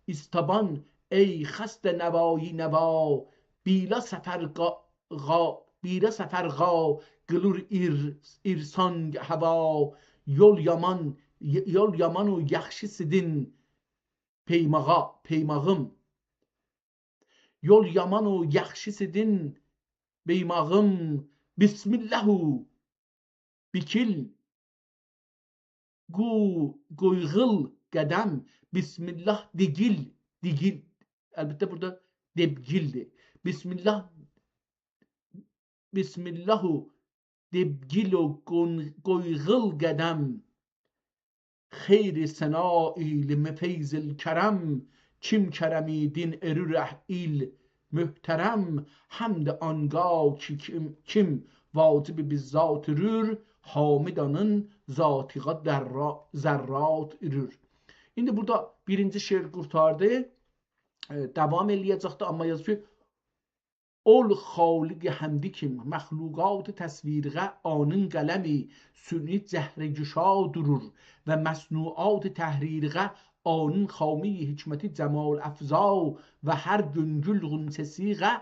ایستابان ای خسته نوایی نوا. بیلا سفر قا-، غا-، بیلا سفر غا قیلیر ایر-، ایرسان هوا. یول یامان، ی-، یول یامان و یاخشی‌سیدین پیماغا، پیماغیم. یول یامان و یاخشی‌سیدین بیماغیم. بسم الله و بیکیل قو-، قویغیل قدم. بسم الله دیگیل، دیگیل. البته، بورادا دبگیلدیر. بسم الله، بسم الله و دبگیل و قون-، قویغیل قدم. خیر ثنا ایلم فیض الکرم، کیم کرمیدین ائرور اه ایل محترم. حمد آنگاه کی کیم، کیم واجب بذات ائرور، حامدانین ذاتیغا دررا-، ذرات ائرور. ایندی بورادا بیرینجی شعر قورتاردی. ائ، داوام ائله‌یه‌جکدی، آمما یازیر کی، اول خالق حمدی کیم، مخلوقات تصویرغه آنین قلمی صنعی جهرگشا دورور و مصنوعات تحریرغه آنین خامهٔ حکمتی جمال افزا و هر گؤنگول غنچه‌سی غه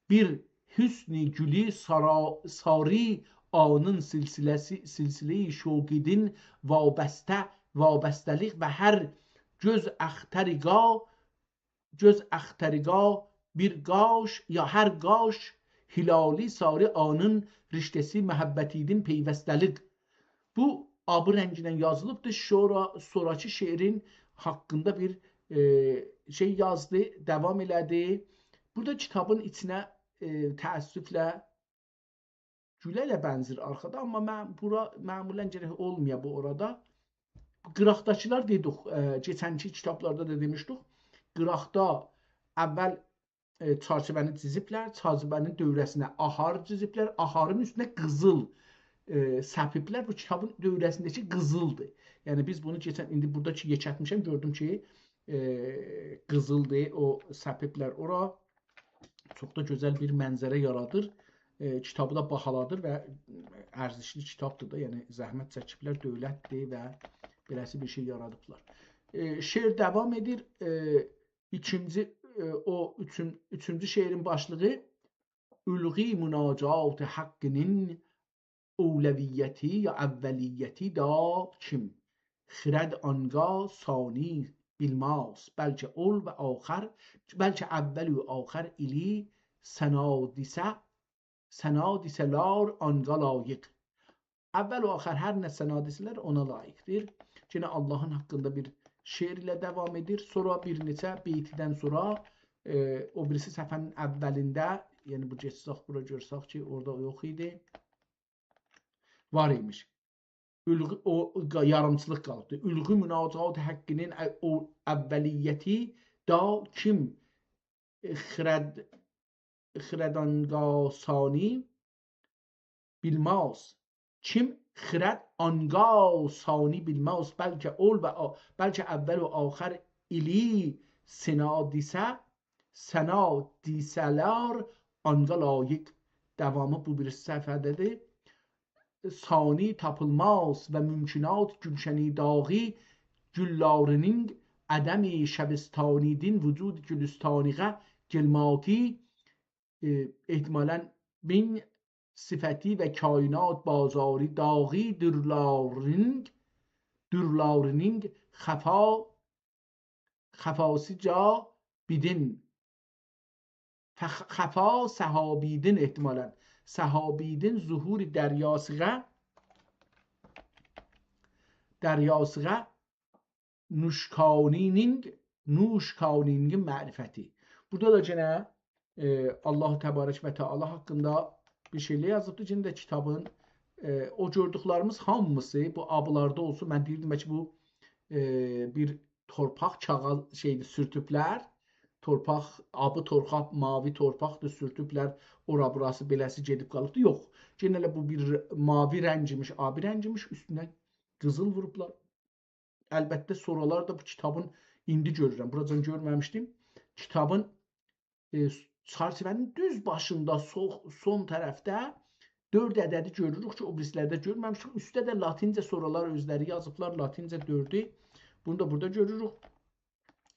بیر حسن گولو سارا-، ساری آنین سلسله‌سی، سلسلهٔ شوقیدین وابسته، وابسته‌لیک و هر گؤز اختریگا، گؤز اختریگا بیر قاش، یا هر قاش هلالی ساری آنین رشته‌سی محبتیدین پیوسته‌لیک. بو آبی رنگینن یازیلیبدیر. شورا، سونراکی شعرین حاقیندا بیر، ائ، شئی یازدی، داوام ائله‌دی. بورادا کیتابین ایچینه، ائ، تأسفله گوله ائله بنزیر آرخادا، آمما من بورا معمولا گرک اولمایا بو اورادا. قیراقداکیلار دئدیک، ائ، کئچنکی کیتابلاردا دا دئمیشدیک. قیراقدا اول ائ، چرچیوه‌نی جیزیبلر، چرچیوه‌نین دؤوره‌سینه آهار جیزیبلر، آهارین اوستونه قیزیل، ائ، سپیبلر. بو کیتابین دؤوره‌سینده‌کی قیزیلدیر. یعنی بیز بونو کئچن، ایندی بورادا کی یئکلتمیشم، گؤردوم کی، ائ، قیزیلدیر، او سپیبلر اورا. چوخ دا گؤزل بیر منظره یارادیر. ائ، کیتابی دا باهالادیر و ارزشلی کیتابدیر دا، یعنی زحمت چکیبلر، دؤولتدیر و بئله‌سی بیر شئی یارادیبلار. ائ، شعر داوام ائدیر. ائ، ایکینجی، ائ، او اوچون-، اوچونجو شعرین باشلیغی: «الغی مناجات حقی‌نین اولویتی یا اولیتی دا کیم، خرد آنگا ثانی بیلماز، بلکه اول و آخر، بلکه اول و آخر ایلی ثنا دئسه، ثنا دئسه‌لر آنگا لایق.» اول و آخر هر نه ثنا دئسه‌لر، اونا لایقدیر. یئنه آللاهین حاقیندا بیر شعر ایله داوام ائدیر. سونرا بیر نئچه بیتدن سونرا، ائ، او بیریسی صفحه‌نین اولینده، یعنی بو گئتسک بورا گؤرسک کی، اورادا او یوخ ایدی. وار ایمیش. الغی، او، قا-، یاریمچیلیق قالیبدی. «الغی مناجات حقی‌نین ا-، او اولیتی دا کیم، ائ، خرد، خرد آنگا ثانی بیلماز.» کیم خرد آنگا ثانی بیلماز، بلکه اول و آ-، بلکه اول و آخر ایلی ثنا دئسه، ثنا دئسه‌لر آنگا لایق. داوامی بو بیریسی صفحه‌ده‌دیر. ثانی تاپیلماز و ممکنات گولشنی داغی گوللارینین عدم شبستانی‌دین وجود گولوستانیغه گلماکی، ائ، احتمالا بین صفتی و کائنات بازاری داغی دورلارینین، دورلارینین خفا، خفاسی جا بیدین، فخ-، خفا سحابیدین احتمالا. سحابیدین ظهور دریاسیغه، دریاسیغه نوشکانینین، نوشکانینین معرفتی. بورادا دا یئنه، ائ، آللاه تبارک و تعالی حاقیندا بیر شئیلر یازیبدیر. یئنه ده کیتابین، ائ، او گؤردوکلریمیز هامیسی بو آبلاردا اولسون. من دئییردیم، بلکه بو، ائ، بیر تورپاق کاغیذ شئیدیر، سورتوبلر. تورپاق، آبی تورپاق، ماوی تورپاقدیر، سورتوبلر، اورا بوراسی بئله‌سی گئدیب قالیبدیر. یوخ، یئنه ائله بو بیر ماوی رنگ ایمیش، آبی رنگ ایمیش، اوستونه قیزیل ووروبلار. البته، سونرالار دا بو کیتابین، ایندی گؤرورم، بوراجان گؤرمه‌میشدیم. کیتابین، ائ، چرچیوه‌نین دوز باشیندا، سو-، سون طرفده دؤرد عددی گؤروروک کی، او بیریسی‌لرده گؤرمه‌میشدیک. اوستده ده لاتینجه سونرالار اؤزلری یازیبلار، لاتینجه دؤردو. بونو دا بورادا گؤروروک.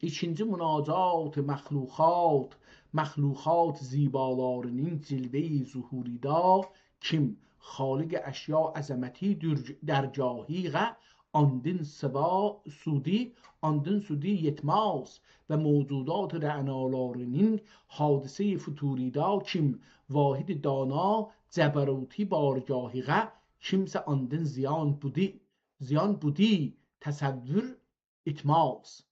ایکینجی مناجات مخلوقات، مخلوقات زیبالارینین جلوه‌ی ظهوریدا کیم، خالق اشیا عظمتی در-، درگاهیغه آندین سوا سودی، آندین سودی یئتماز و موجودات رعنالارینین حادثه‌ی فتوریدا کیم، واحد دانا جبروتی بارگاهیغه کیمسه آندین زیان بودی، زیان بودی تصور ایتماز.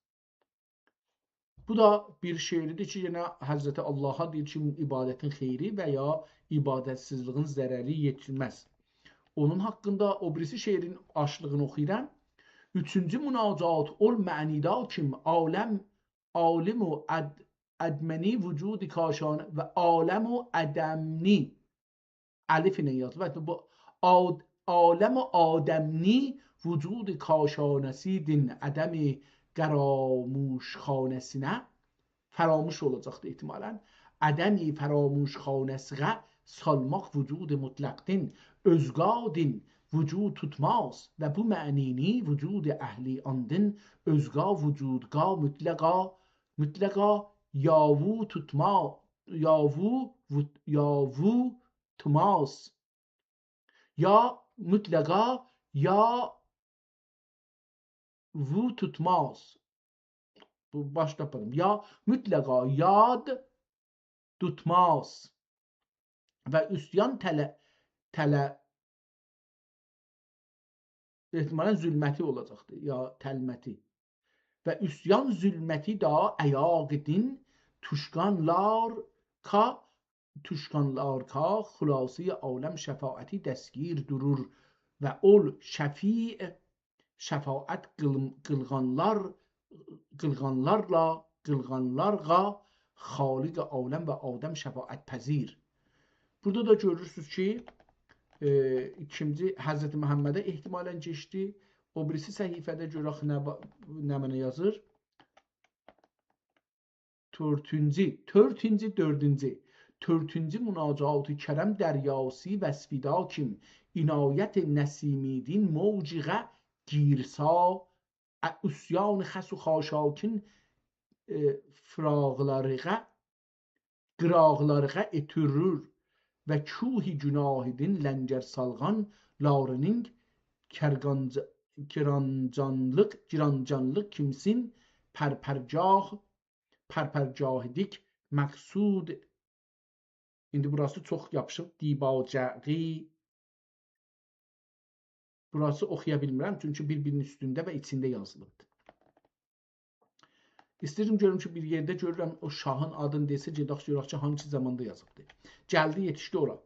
بو دا بیر شعریدیر کی، یئنه حضرت آللاها دئییر کی، عبادتین خیری و یا عبادتسیزلیگین ضرری یئتمز. اونون حاقیندا او بیریسی شعرین باشلیغینی اوخویورام. اوچونجو مناجات اول معنیدا کیم، عالم، عالم و عد-، عدمنی وجود کاشان و عالم و عدمنی الف ایله یازیلیر. بو آد-، عالم و آدمنی وجود کاشانه‌سیدین، عدم قراموشخانه‌سینه، فراموش اولاجاقدیر احتمالا. عدم فراموشخانه‌سیغه سالماق وجود مطلقدین، اؤزگادین وجود توتماز. و بو معنی‌نی وجود اهلی آن دین اؤزگه وجودگاه مطلقا، مطلقا یاوو توتما، یاوو وو-، یاوو توتماز. یا مطلقا یا وو توتماز. بو باش تاپمادیم. یا مطلقا یاد توتماز. و عصیان تله-، تله-، احتمالاً ظلمتی اولاجاقدیر، یا تلمتی. و عصیان ظلمتی دا ایاغ دین توشقانلار کا، توشقانلار کا خلاصه‌ی عالم شفاعتی دستگیر دورور و اول شفیع شفاعت قیل-، قیلغانلار، قیلغانلارلا، قیلغانلارغا خالق عالم و آدم شفاعت پذیر. بورادا دا گؤرورسونوز کی، ائ، ایکینجی حضرت محمده احتمالاً کئچدی. او بیریسی صفحه‌ده گؤرک نه، نمنه یازیر. تؤردونجو، تؤردونجو، دؤردونجو. تؤردونجو مناجات کرم دریاسی وصفی دا کیم، عنایت نسیمی دین موجیغه گیرسا، ا-، عصیان خس و خاشاکین، ائ، فراقلاریغا، قیراقلاریغا ائتورور و کوه گناهی دین لنگر سالغان لارینین کرگانج-، کرانجانلیق، گیرانجانلیق کیمسین پرپرگاه پرپرگاهیدیک مقصود. ایندی بوراسی چوخ یاپیشیب، دیباجه‌غی. بوراسی اوخویا بیلمیرم، چونکی بیر-بیرینین اوستونده و ایچینده یازیلیبدیر. ایسته‌ییرم گؤروم کی، بیر یئرده گؤرورم، او شاهین آدینی دئسه، گئدک گؤرک کی، هانسی زاماندا یازیبدیر. گلدی، یئتیشدی اورا.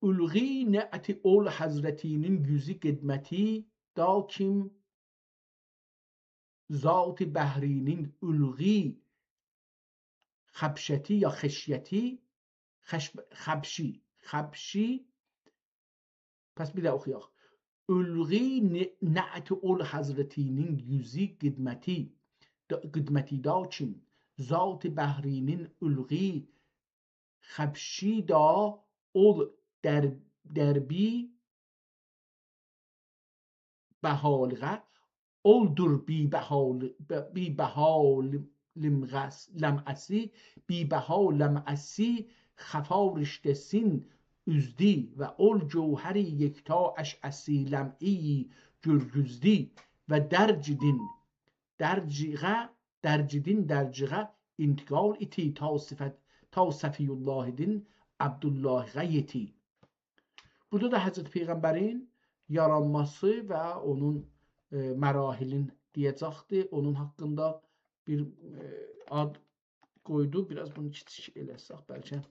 اولغی نعت اول حضرتی‌نین یوزو قدمتی دا کیم، ذات بحری‌نین اولغی خبشتی یا خشیتی، خش-، خبشی، خبشی. پس بیر ده اوخویاق. اولغی ن-، نعت اول حضرتی‌نین یوزو قدمتی، دا-، قدمتی دا کیم، ذات بحری‌نین اولغی خبشی دا اول در-، دربی بهالیغا، اولدور بی‌بهال-، ب-، بی‌بها لمغس-، لمعه‌سی، بی‌بها لمعه‌سی خفا رشته‌سین اوزدی و اول گوهر یکتا اشعه‌سی لمعی گؤرگوزدی و درجدین درجیغه، درجدین درجیغه انتقال ایتی تا صفت، تا صفی‌اللهدین عبداللهیغه یئتی. بورادا دا حضرت پیغمبرین یارانماسی و اونون، ائ، مراحلین دئیه‌جکدیر. اونون حاقیندا بیر، ائ، آد قویدو. بیر آز بونو کیچیک ائله‌سک بلکه.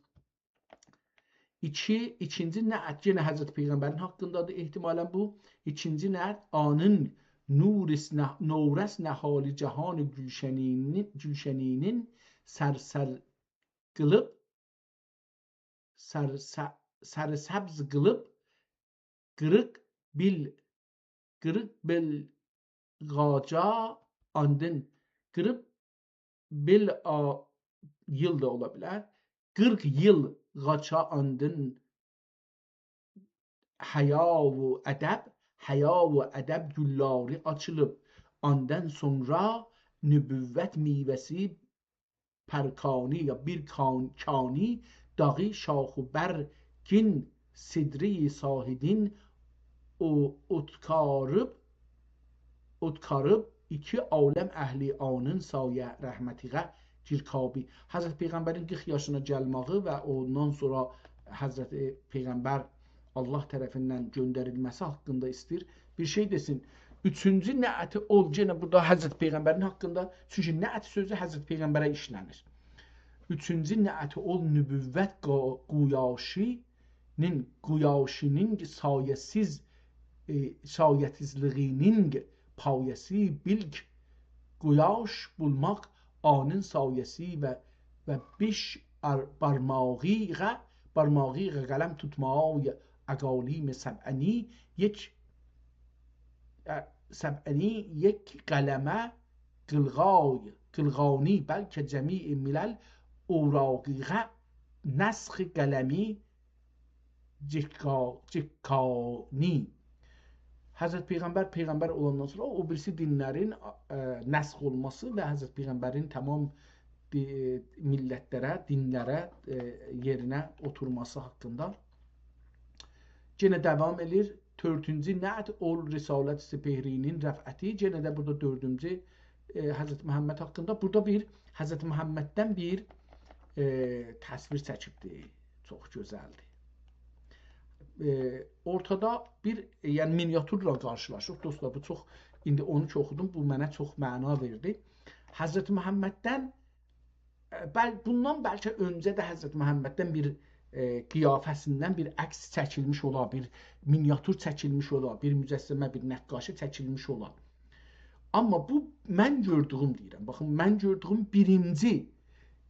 ایکی، ایکینجی نعت یئنه حضرت پیغمبرین حاقیندادیر احتمالاً بو. ایکینجی نعت، آنین نور اس-، نه-، نورس نهالی جهان گلشنینین، گلشنینین سرسر قیلیب، سرس-، سرسبز قیلیب، قیریق بیل، قیریق بیل قاجا آندین، قیریق بیل آ-، ییل دا اولا بیلر. قیرخ ییل قاچا آندین حیا و ادب، حیا و ادب گوللاری آچیلیب. آندان سونرا نبوت میوه‌سی پرکانی یا بیر کان-، کانی داغی شاخ و برگین سدری ساهیدین او-، اوتکاریب، اوتکاریب ایکی عالم اهلی آنین سایه رحمتیغه گیرکابی. حضرت پیغمبرین قیرخ یاشینا گلمه‌یی و اوندان سونرا حضرت پیغمبر الله طرفیندن گؤندریلمه‌سی حاقیندا ایسته‌ییر بیر شئی دئسین. اوچونجو نعت اول، یئنه بورادا حضرت پیغمبرین حاقیندا، چونکی نعت سؤزو حضرت پیغمبره ایشله‌نیر. اوچونجو نعت اول نبوت قا-، قویاشینین، قویاشینین سایه‌سیز، ائ، سایه‌سیزلیگینین پایه‌سی بیلک قویاش بولماق آنین سایه‌سی و، و بیش آر-، بارماغیغا، بارماغیغا قلم توتمای اقالیم سبعنی، یک، اه، سبعنی یک قلمه قیلغای، قیلغانی، بلکه جمیع ملل اوراقیغا نسخ قلمی جکا-، جکانی. حضرت پیغمبر پیغمبر اولاندان سونرا او بیریسی دینلرین، ائ، نسخ اولماسی و حضرت پیغمبرین تمام دی-، میللتلره، دینلره، ائ، یئرینه اوتورماسی حاقیندا. یئنه داوام ائله‌ییر. دؤردونجو نعت اول رسالت سپهری‌نین رفعتی. یئنه ده بورادا دؤردونجو، ائ، حضرت محمد حاقیندا. بورادا بیر حضرت محمددن بیر، ائ، تصویر چکیبدی. چوخ گؤزلدیر. ائ، اورتادا بیر، یعنی مینیاتورلا قارشیلاشیریق. دوستلار، بو چوخ، ایندی اونو کی اوخودوم، بو منه چوخ معنا وئردی. حضرت محمددن، ائ، بل-، بوندان بلکه اؤنجه ده حضرت محمددن بیر، ائ، قیافه‌سیندن بیر عکس چکیلمیش اولا، بیر مینیاتور چکیلمیش اولا، بیر مجسمه، بیر نقاشی چکیلمیش اولا. آمما بو من گؤردویوم دئییرم. باخین، من گؤردویوم بیرینجی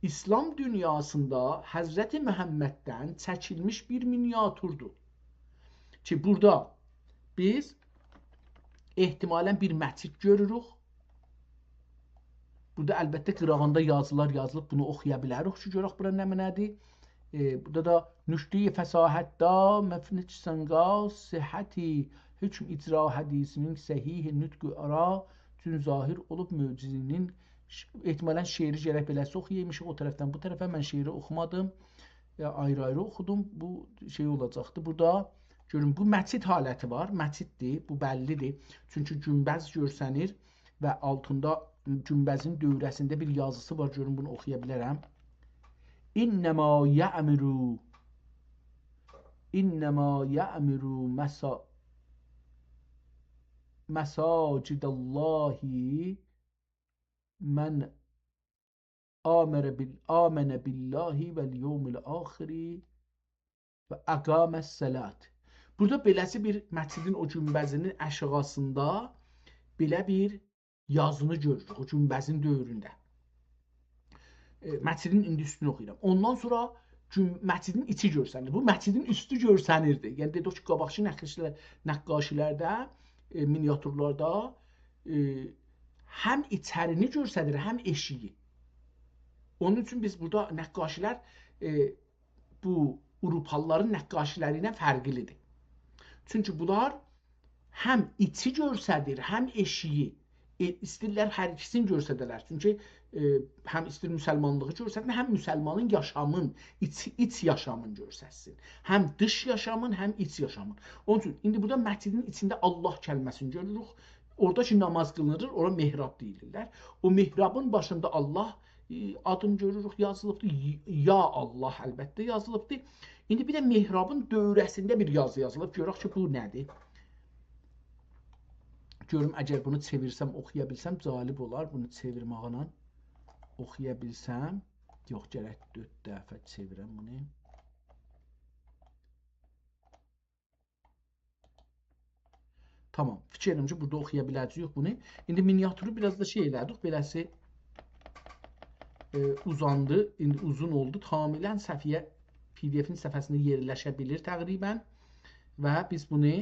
ایسلام دونیاسیندا حضرت محمددن چکیلمیش بیر مینیاتوردور. کی، بورادا بیز احتمالاً بیر مسجد گؤروروک. بورادا البته قیراغیندا یازیلار یازیلیب، بونو اوخویا بیلریک کی، گؤرک بورا نمنه‌دیر. ائ، بورادا دا نکته‌ی فصاحت دا مفنچ سنگا صحتی حکم اجرا حدیثین صحیح نطق آرا چون ظاهر اولوب معجزه‌نین ش-، احتمالاً شعری گرک بئله‌سی اوخویایمیشیق او طرفدن بو طرفه. من شعری اوخومادیم. یا، آیری-آیری اوخودوم. بو شئی اولاجاقدی. بورادا گؤرون، بو مسجد حالتی وار. مسجددیر. بو بللی‌دیر. چونکی گونبذ گؤرسنیر و آلتیندا گونبذین دؤوره‌سینده بیر یازیسی وار. گؤرون، بونو اوخویا بیلرم. «انما یعمر، انما یعمر مسا-، مساجد الله من آمر بال-، آمن بالله و الیوم الآخر و اقام الصلاة.» بورادا بئله‌سی بیر مسجدین او گونبذینین آشاغیسیندا بئله بیر یازینی گؤروروک، او گونبذین دؤورونده. ائ، مسجدین ایندی اوستونو اوخویورام. اوندان سونرا گون-، مسجدین ایچی گؤرسنیر. بو مسجدین اوستو گؤرسنیردی. یعنی، دئدیک کی، قاباقکی نقاشیلر-، نقاشیلرده، ائ، مینیاتورلاردا، ائ، هم ایچرینی گؤرسدیر، هم ائشیگی. اونون اوچون بیز بورادا نقاشیلر، ائ، بو آوروپالیلارین نقاشیلری ایله فرقلی‌دیر. چونکی بونلار هم ایچی گؤرسدیر، هم ائشیگی. ائ، ایسته‌ییرلر هر ایکیسینی گؤرسده‌لر. چونکی، ائ، هم ایسته‌ییر مسلمانلیغی گؤرستسین، هم مسلمانین یاشامین، ایچ، ایچ یاشامین گؤرستسین. هم دیش یاشامین، هم ایچ یاشامین. اونون اوچون ایندی بورادا مسجدین ایچینده الله کلمه‌سینی گؤروروک. اورادا کی نماز قیلینیر، اورا محراب دئییلرلر. او محرابین باشیندا الله، ائ، آدینی گؤروروک، یازیلیبدیر. ی-، یا الله البته یازیلیبدیر. ایندی بیر ده محرابین دؤوره‌سینده بیر یازی یازیلیب. گؤرک کی، بو نه‌دیر؟ گؤروم، اگر بونو چئویرسم، اوخویا بیلسم، جالب اولار. بونو چئویرماغینان اوخویا بیلسم. یوخ، گرک دؤرد دفعه چئویرم بونو. تامام. فیکیر ائدیرم کی، بورادا اوخویا بیله‌جه‌ییک بونو. ایندی مینیاتورو بیر آز دا شئی ائله‌دیک، بئله‌سی، ائ، اوزاندی، ایندی اوزون اولدو. تماماً صفحه‌یه، پی دی افین صفحه‌سینده یئرلشه بیلیر تقریباً. و بیز بونو،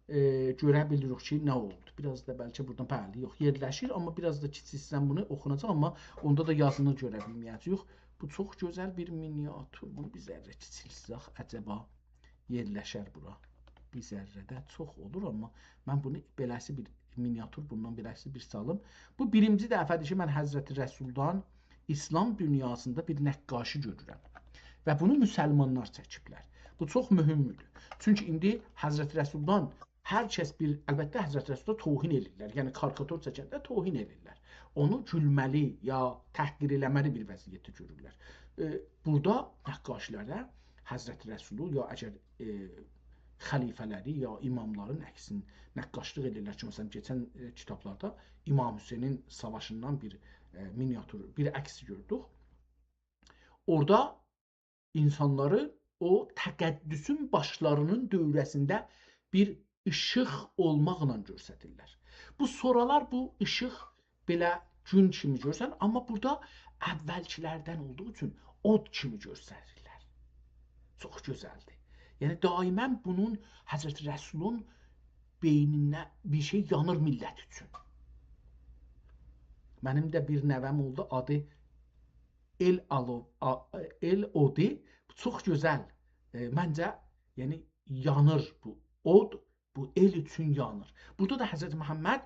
ائ، گؤره بیلیریک کی، نه اولدو. بیر آز دا بلکه بورادان، بلی، یوخ، یئرلشیر، آمما بیر آز دا کیچیلتسم بونو اوخوناجاق، آمما اوندا دا یازینی گؤره بیلمه‌یه‌جه‌ییک. بو چوخ گؤزل بیر مینیاتور. بونو بیر ذره کیچیلتسک، عجبا یئرلشر بورا. بیر ذره ده چوخ اولور، آمما من بونو بئله‌سی بیر مینیاتور، بوندان بئله‌سی بیر سالیم. بو بیرینجی دفعه‌دیر کی، من حضرت رسولدان ایسلام دونیاسیندا بیر نقاشی گؤرورم. و بونو مسلمانلار چکیبلر. بو چوخ مهمدور. چونکی ایندی حضرت رسولدان هر کس بیر، البته حضرت رسولا توهین ائله‌ییرلر. یعنی کاریکاتور چکنده توهین ائله‌ییرلر. اونو گولمه‌لی یا تحقیر ائله‌مه‌لی بیر وضعیتده گؤرورلر. ائ، بورادا نقاشی‌لرده حضرت رسولو یا اگر، ائ، خلیفه‌لری یا اماملارین عکسینی نقاشلیق ائدیرلر کی، مثلاً، کئچن، ائ، کیتابلاردا امام حسینین ساواشیندان بیر، ائ، مینیاتور، بیر عکس گؤردوک. اورادا اینسانلاری او تقدسون باشلارینین دؤوره‌سینده بیر ایشیق اولماقلا گؤرسدیرلر. بو سونرالار بو ایشیق بئله گون کیمی گؤرسنیر، آمما بورادا اولکیلردن اولدوغو اوچون اود کیمی گؤرسنیرلر. چوخ گؤزلدیر. یعنی دائماً بونون، حضرت رسولون بئینینده بیر شئی یانیر میللت اوچون. منیم ده بیر نوه‌م اولدو، آدی ائل آلو-، آ-، ائل اودو. بو چوخ گؤزل. ائ، منجه، یعنی، یانیر بو اود، بو ائل اوچون یانیر. بورادا دا حضرت محمد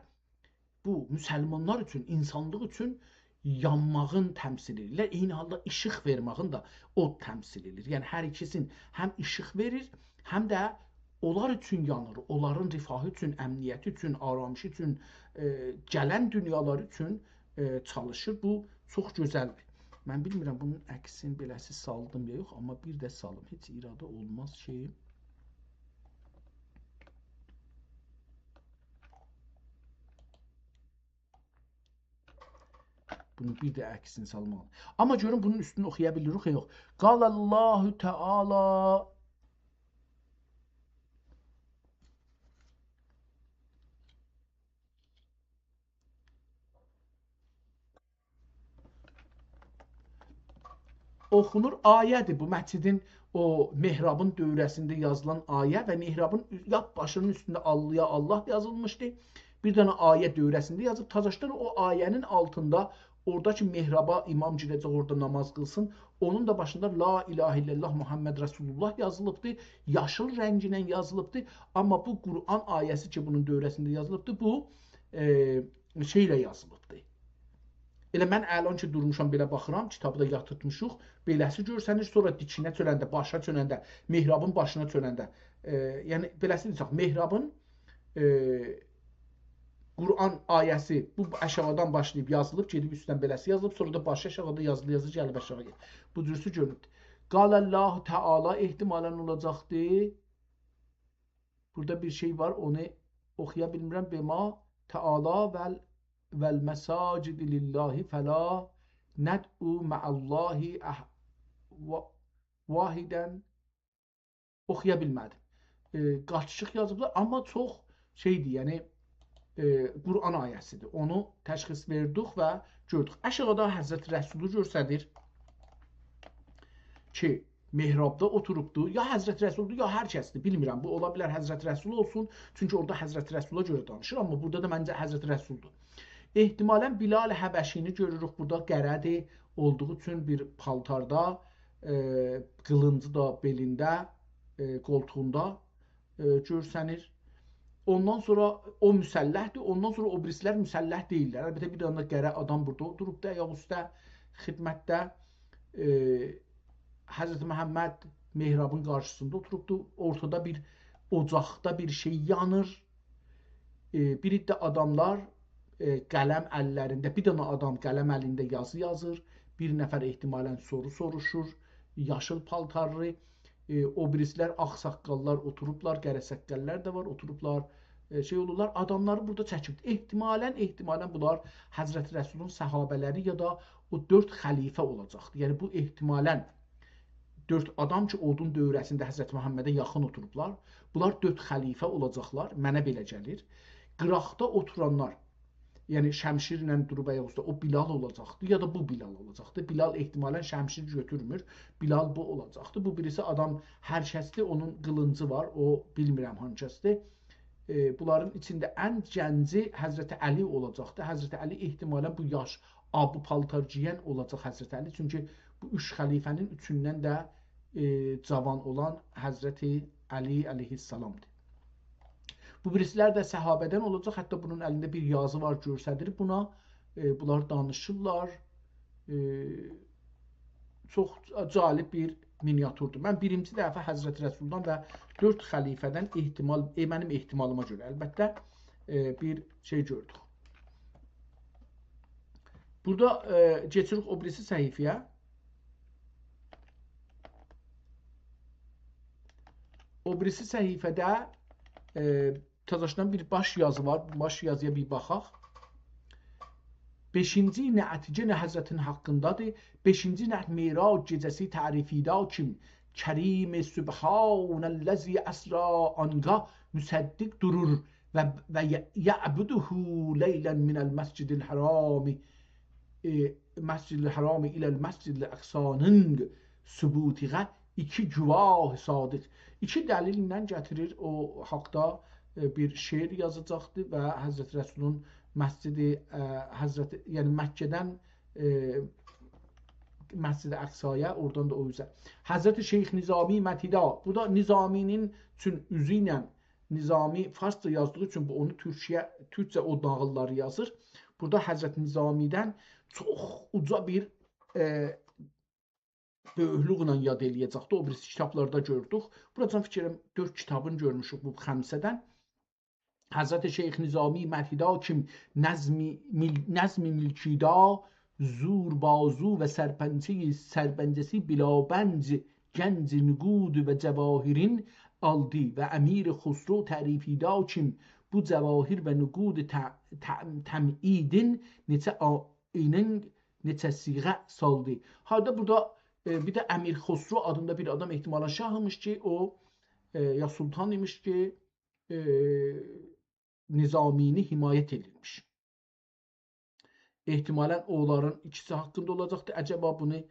بو مسلمانلار اوچون، اینسانلیق اوچون یانماغین تمثیل ائدیرلر. عینی حالدا ایشیق وئرماغین دا اود تمثیل ائدیر. یعنی هر ایکیسین هم ایشیق وئریر، هم ده اونلار اوچون یانیر، اونلارین رفاهی اوچون، امنیتی اوچون، آرامیشی اوچون، ائ، گلن دونیالاری اوچون، ائ، چالیشیر. بو چوخ گؤزلدیر. من بیلمیرم بونون عکسینی بئله‌سی سالدیم یا یوخ، آمما بیر ده سالیم. هئچ ایرادی اولماز کی. بونو بیر ده عکسینی سالمالی. آمما گؤرون بونون اوستونو اوخویا بیلیریک یا یوخ. قال الله تعالی. اوخونور، آیه‌دیر بو، مسجدین، او محرابین دؤوره‌سینده یازیلان آیه و محرابین لاپ باشینین اوستونده «الله، یا الله» یازیلمیشدی. بیر دنه آیه دؤوره‌سینده یازیب، تازاشدان او آیه‌نین آلتیندا، اورادا کی محرابا امام گیره‌جک، اورادا نماز قیلسین، اونون دا باشیندا «لا اله الا الله محمد رسول الله» یازیلیبدی، یاشیل رنگینن یازیلیبدی. آمما بو قرآن آیه‌سی کی بونون دؤوره‌سینده یازیلیبدی، بو، ائ، شئی ایله یازیلیبدی. ائله من الان کی دورموشام، بئله باخیرام، کیتابی دا یاتیرتمیشیق، بئله‌سی گؤرسنیر، سونرا دیکینه چؤننده، باشا چؤننده، محرابین باشینا چؤننده، ائ، یعنی بئله‌سی دئیک، محرابین، ائ، قرآن آیه‌سی بو آشاغیدان باشلاییب یازیلیب، گئدیب اوستدن بئله‌سی یازیلیب، سونرا دا باشی آشاغیدا یازیلی یازیلی گلیب آشاغییا. بو جورسو گؤرونوب. قال الله تعالی احتمالاً اولاجاقدی. بورادا بیر شئی وار، اونو اوخویا بیلمیرم. «بما تعالی و ال-، و المساجد لله فلا ندعو مع الله أح-، و-، واحدا». اوخویا بیلمه‌دیم. ائ، قاریشیق یازیبلار، آمما چوخ شئیدیر، یعنی، ائ، قرآن آیه‌سیدیر. اونو تشخیص وئردیک و گؤردوک. آشاغیدا حضرت رسولو گؤرسدیر کی محرابدا اوتوروبدو. یا حضرت رسولدور، یا هر کسدیر، بیلمیرم. بو اولا بیلر حضرت رسول اولسون، چونکی اورادا حضرت رسولا گؤره دانیشیر، آمما بورادا دا منجه حضرت رسولدور. احتمالاً بلال حبشی‌نی گؤروروک بورادا، قره‌دیر، اولدوغو اوچون بیر پالتاردا، ائ، قیلینجی دا بئلینده، ائ، قولتوغوندا، ائ، گؤرسنیر. اوندان سونرا او مسلحدیر، اوندان سونرا او بیریسیلر مسلح دئییللر. البته، بیر دنه قره آدام بورادا اوتوروبدو، آیاق اوسته، خدمتده. ائ، حضرت محمد محرابین قارشیسیندا اوتوروبدو. اورتادا بیر اوجاقدا بیر شئی یانیر. ائ، بیر عده آداملار، ائ، قلم اللرینده، بیر دنه آدام قلم الینده یازی یازیر، بیر نفر احتمالاً سورو سوروشور، یاشیل پالتارلی، ائ، او بیریسیلر آغ‌ساققاللار اوتوروبلار، قره‌ساققاللار دا وار، اوتوروبلار، ائ، شئی اولورلار، آداملاری بورادا چکیب. احتمالاً، احتمالاً بونلار حضرت رسولون صحابه‌لری یا دا او دؤرد خلیفه اولاجاقدی. یعنی، بو احتمالاً دؤرد آدام کی، اودون دؤوره‌سینده حضرت محمده یاخین اوتوروبلار. بونلار دؤرد خلیفه اولاجاقلار، منه بئله گلیر. قیراقدا اوتورانلار، یعنی شمشیرله دوروب آیاق اوسته، او بلال اولاجاقدی، یا دا بو بلال اولاجاقدی. بلال احتمالاً شمشیر گؤتورمور، بلال بو اولاجاقدی. بو بیریسی آدام هر کسدیر، اونون قیلینجی وار، او بیلمیرم هانسی کسدیر. ائ، بونلارین ایچینده ان گنجی حضرت علی اولاجاقدی. حضرت علی احتمالاً بو یاش، آبی پالتار گئین اولاجاق حضرت علی. چونکی بو اوچ خلیفه‌نین اوچوندن ده، ائ، جاوان اولان حضرت علی علیه‌السلامدیر. بو بیریسیلر ده صحابه‌دن اولاجاق. حتی بونون الینده بیر یازی وار، گؤرسدیر بونا. ائ، بونلار دانیشیرلار. ائ، چوخ جالب بیر مینیاتوردور. من بیرینجی دفعه حضرت رسولدان و دؤرد خلیفه‌دن احتمال، ائ، منیم احتمالیما گؤره، البته، ائ، بیر شئی گؤردوک. بورادا، ائ، کئچیریک او بیریسی صفحه‌یه. او بیریسی صفحه‌ده، ائ، تازاشدان بیر باش یازی وار. باش یازییا بیر باخاق. بئشینجی نعت یئنه حضرتین حاقیندادیر. بئشینجی نعت: معراج گئجه‌سی تعریف ایده کیم کریم سبحان الذی اسری آنگا مصدق دورور و، و ی-، یعبده لیلا من المسجد الحرام، ائ، مسجد الحرام الی المسجد الاقصی‌نین ثبوتیغه ایکی گواه صادق. ایکی دلیلله گتیریر، او حاقدا، ائ، بیر شعر یازاجاقدی و حضرت رسولون مسجدی، ائ، حضرت، یعنی مکه‌دن، ائ، مسجد اقصایا، اورادان دا او اوزه. حضرت شیخ نظامی مدحیدا، بو دا نظامی‌نین اوچون اوزو ایله، نظامی فارسجا یازدیغی اوچون بو اونو تورکجه، تورکجه او ناغیللاری یازیر. بورادا حضرت نظامی‌دن چوخ اوجا بیر، ائ، بؤیوکلوکله یاد ائله‌یه‌جکدی. او بیریسی کیتابلاردا گؤردوک. بوراجان فیکر ائلیرم دؤرد کیتابین گؤرموشوک بو خمسه‌دن. حضرت شیخ نظامی مدحیدا کیم نظم مل-، نظم ملکیدا، زور بازو و سرپنجه‌ی سرپنجه‌سی بلابنج گنج نقود و جواهرین آلدی و امیر خسرو تعریفیدا کیم بو جواهر و نقود ت-، ت-، تمهیدین نئچه آ-، اینین نئچه صیغه سالدی. هاردا بورادا، ائ، بیر ده امیر خسرو آدیندا بیر آدام احتمالا شاه ایمیش کی، او، ائ، یا سلطان ایمیش کی، ائ، نظامی‌نی حمایت ائدیرمیش. احتمالا اونلارین ایکیسی حاقیندا اولاجاقدی. عجبا بونو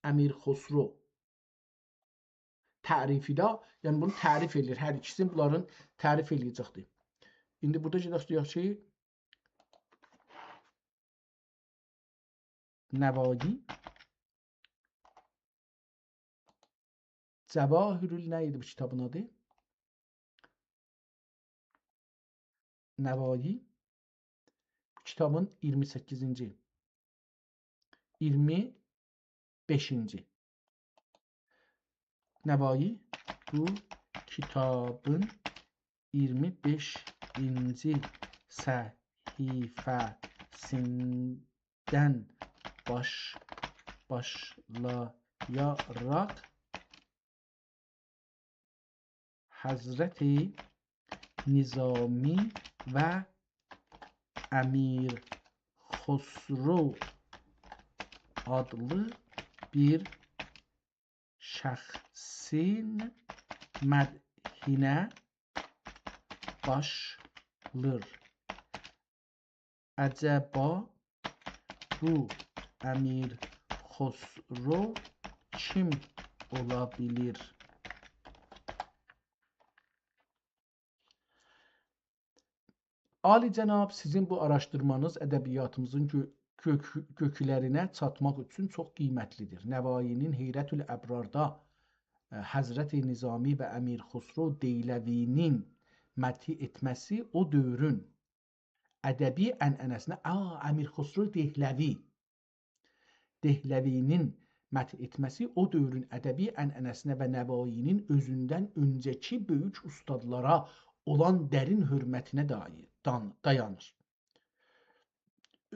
امیر خسرو تعریفیدا، یعنی بونو تعریف ائله‌ییر. هر ایکیسینی بونلارین تعریف ائله‌یه‌جکدی. ایندی بورادا گئدک دئیک کی، نوایی، جواهرال نه ایدی بو کیتابین آدی؟ نوایی. بو کیتابین ایگیرمی سککیزینجی، ایگیرمی بئشینجی. نوایی بو کیتابین ایگیرمی بئشینجی صفحه‌سیندن باش-، باشلایاراق حضرت نظامی و امیر خسرو آدلی بیر شخصین مدحینه باشلیر. عجبا بو امیر خسرو کیم اولا بیلیر؟ عالی‌جناب، سیزین بو آراشدیرمانیز ادبیاتیمیزین گؤ-، گؤک-، گؤکلرینه چاتماق اوچون چوخ قیمتلی‌دیر. نوایی‌نین حیرت‌الابراردا، ائ، حضرت نظامی و امیر خسرو دهلوی‌نین مدح ائتمه‌سی او دؤورون ادبی عنعنه‌سینه، آ، امیر خسرو دهلوی، دهلوی‌نین مدح ائتمه‌سی او دؤورون ادبی عنعنه‌سینه و نوایی‌نین اؤزوندن اؤنجه‌کی بؤیوک اوستادلارا اولان درین حؤرمتینه دای-، دان-، دایانیر.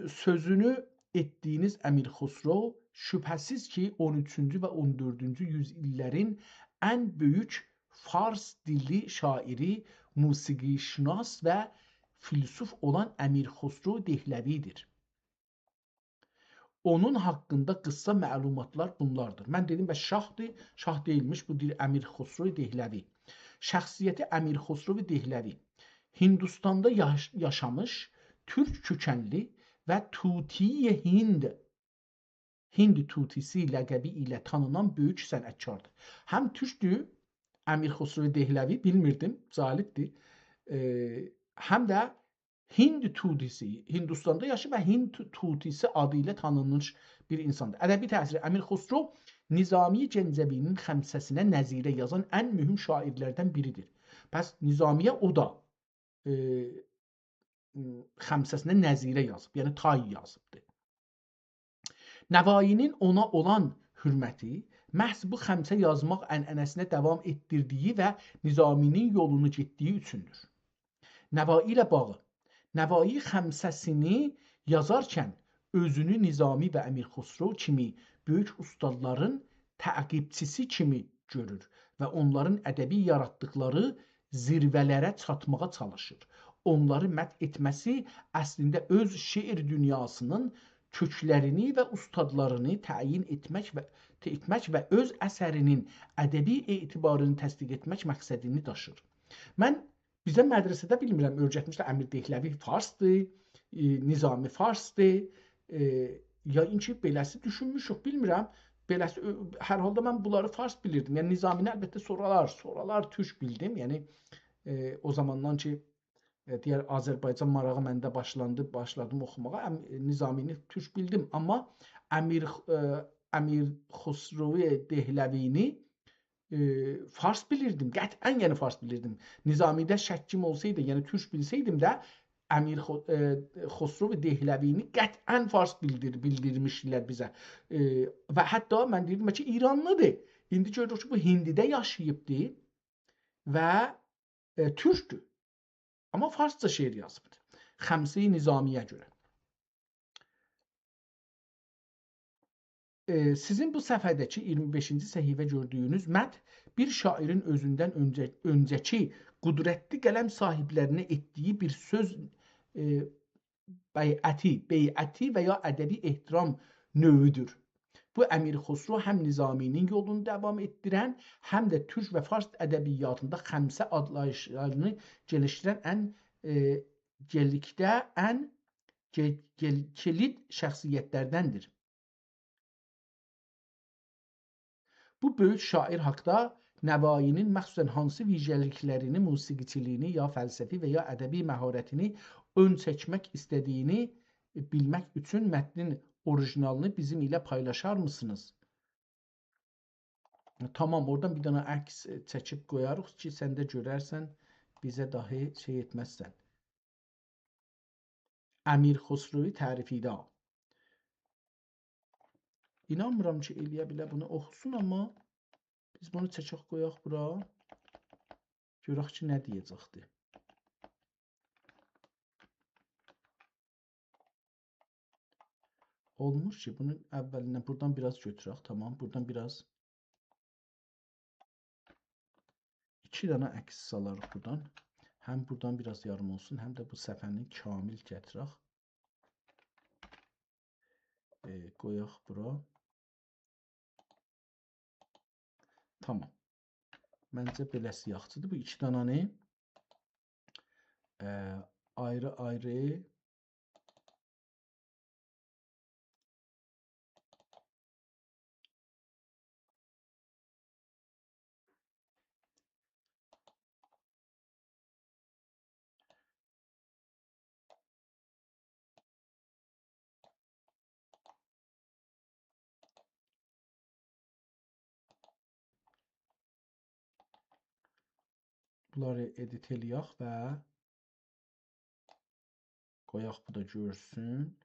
سؤزونو ائتدیگینیز امیر خسرو، شبهه‌سیز کی، اون اوچونجو و اون دؤردونجو یوز ایللرین ان بؤیوک فارس دیللی شاعری، موسیقی‌شناس و فیلسوف اولان امیر خسرو دهلوی‌دیر. اونون حاقیندا قیسا معلوماتلار بونلاردیر. من دئدیم، بس شاهدیر، شاه دئییلمیش، بو دئییر امیر خسرو دهلوی. شخصیتی امیر خسرو دهلوی. هندوستاندا یاش-، یاشامیش، تورک کؤکنلی و طوطی هند، هند طوطی‌سی لقبی ایله تانینان بؤیوک صنعتکاردیر. هم تورکدور، امیر خسرو دهلوی، بیلمیردیم، جالبدیر. ائ، هم ده هند طوطی‌سی، هندوستاندا یاشاییر و هند طو-، طوطی‌سی آدی ایله تانینمیش بیر اینساندیر. ادبی تأثیری: امیر خسرو نظامی گنجوی‌نین خمسه‌سینه نظیره یازان ان مهم شاعرلردن بیری‌دیر. پس نظامی‌یه او دا، ائ، خمسه‌سینه نظیره یازیب، یعنی تای یازیبدیر. نوایی‌نین اونا اولان حؤرمتی محض بو خمسه یازماق عنعنه‌سینه داوام ائتدیردیگی و نظامی‌نین یولونو گئتدیگی اوچوندور. نوایی ایله باغی. نوایی خمسه‌سینی یازارکن اؤزونو نظامی و امیر خسرو کیمی بؤیوک اوستادلارین تعقیبچی‌سی کیمی گؤرور و اونلارین ادبی یاراتدیقلاری زیروه‌لره چاتماغا چالیشیر. اونلاری مدح ائتمه‌سی اصلینده اؤز شعر دونیاسینین کؤکلرینی و اوستادلارینی تعیین ائتمک و، ائتمک و اؤز اثرینین ادبی اعتبارینی تصدیق ائتمک مقصدینی داشیر. من، بیزه مدرسه‌ده، بیلمیرم، اؤیرتمیشلر، امیر دهلوی فارسدیر، ائ، نظامی فارسدیر، ائ، یا اینکی بئله‌سی دوشونموشوک، بیلمیرم. بئله‌سی، اؤ-، هر حالدا من بونلاری فارس بیلیردیم. یعنی نظامی‌نی البته سونرالار، سونرالار تورک بیلدیم. یعنی، ائ، او زاماندان کی، ائ، دئیر، آذربایجان ماراغی منده باشلاندی، باشلادیم اوخوماغا. ام-، نظامی‌نی تورک بیلدیم، آمما امیر، ائ، امیر خسرو دهلوی‌نی، ائ، فارس بیلیردیم. قطعاً، یعنی، فارس بیلیردیم. نظامی‌ده شکیم اولسایدی، یعنی تورک بیلسه‌یدیم ده، امیر خو-، ائ، خسرو دهلوی‌نی قطعاً فارس بیلدیر-، بیلدیرمیشدیلر بیزه. ائ، و حتی من دئییردیم کی، ایرانلی‌دیر. ایندی گؤروروک کی، بو هندی‌ده یاشاییبدی و، ائ، تورکدور. آمما فارسجا شعر یازیبدیر. خمسه‌ی نظامی‌یه گؤره. ائ، سیزین بو صفحه‌ده‌کی اییرمی بئشینجی صفحه‌ده گؤردویونوز متن بیر شاعیرین اؤزوندن اؤنجه، اؤنجه‌کی قدرتلی قلم صاحیبلرینه ائتدیگی بیر سؤز، ائ، بیعتی، بیعتی و یا ادبی احترام نوعودور. بو، امیر خسرو هم نظامی‌نین یولونو داوام ائتدیرن، هم ده تورک و فارس ادبیاتیندا خمسه آدلاییشلارینی گلیشدیرن ان، ائ، گلیکده ان گئ-، گئل-، کلید شخصیتلردندیر. بو بؤیوک شاعیر حاقدا نوایی‌نین مخصوصاً هانسی ویژه‌لیکلرینی، موسیقیچیلیگینی، یا فلسفی و یا ادبی مهارتینی اؤن چکمک ایسته‌دیگینی بیلمک اوچون متنین اوریژینالینی بیزیم ایله پایلاشارمیسینیز؟ تامام، اورادان بیر دنه عکس، ائ، چکیب قویاریق کی، سن ده گؤررسن، بیزه داهی شئی ائتمزسن. امیر خسروی تعریفیده. اینانمیرام کی، ائلیه بیله بونو اوخوسون، آمما بیز بونو چکک قویاق بورا. گؤرک کی، نه دئیه‌جکدی. اولمور کی، بونون اولیندن بورادان بیر آز گؤتورک. تامام، بورادان بیر آز، ایکی دنه عکس سالاریق بورادان. هم بورادان بیر آز یاریم اولسون، هم ده بو صفحه‌نی کامل گتیرک. ائ، قویاق بورا. تامام. منجه بئله‌سی یاخشیدیر. بو ایکی دنه‌نی، ائ، آیری-آیری بونلاری ادیت ائلیه‌ک و قویاق بو دا گؤرسون.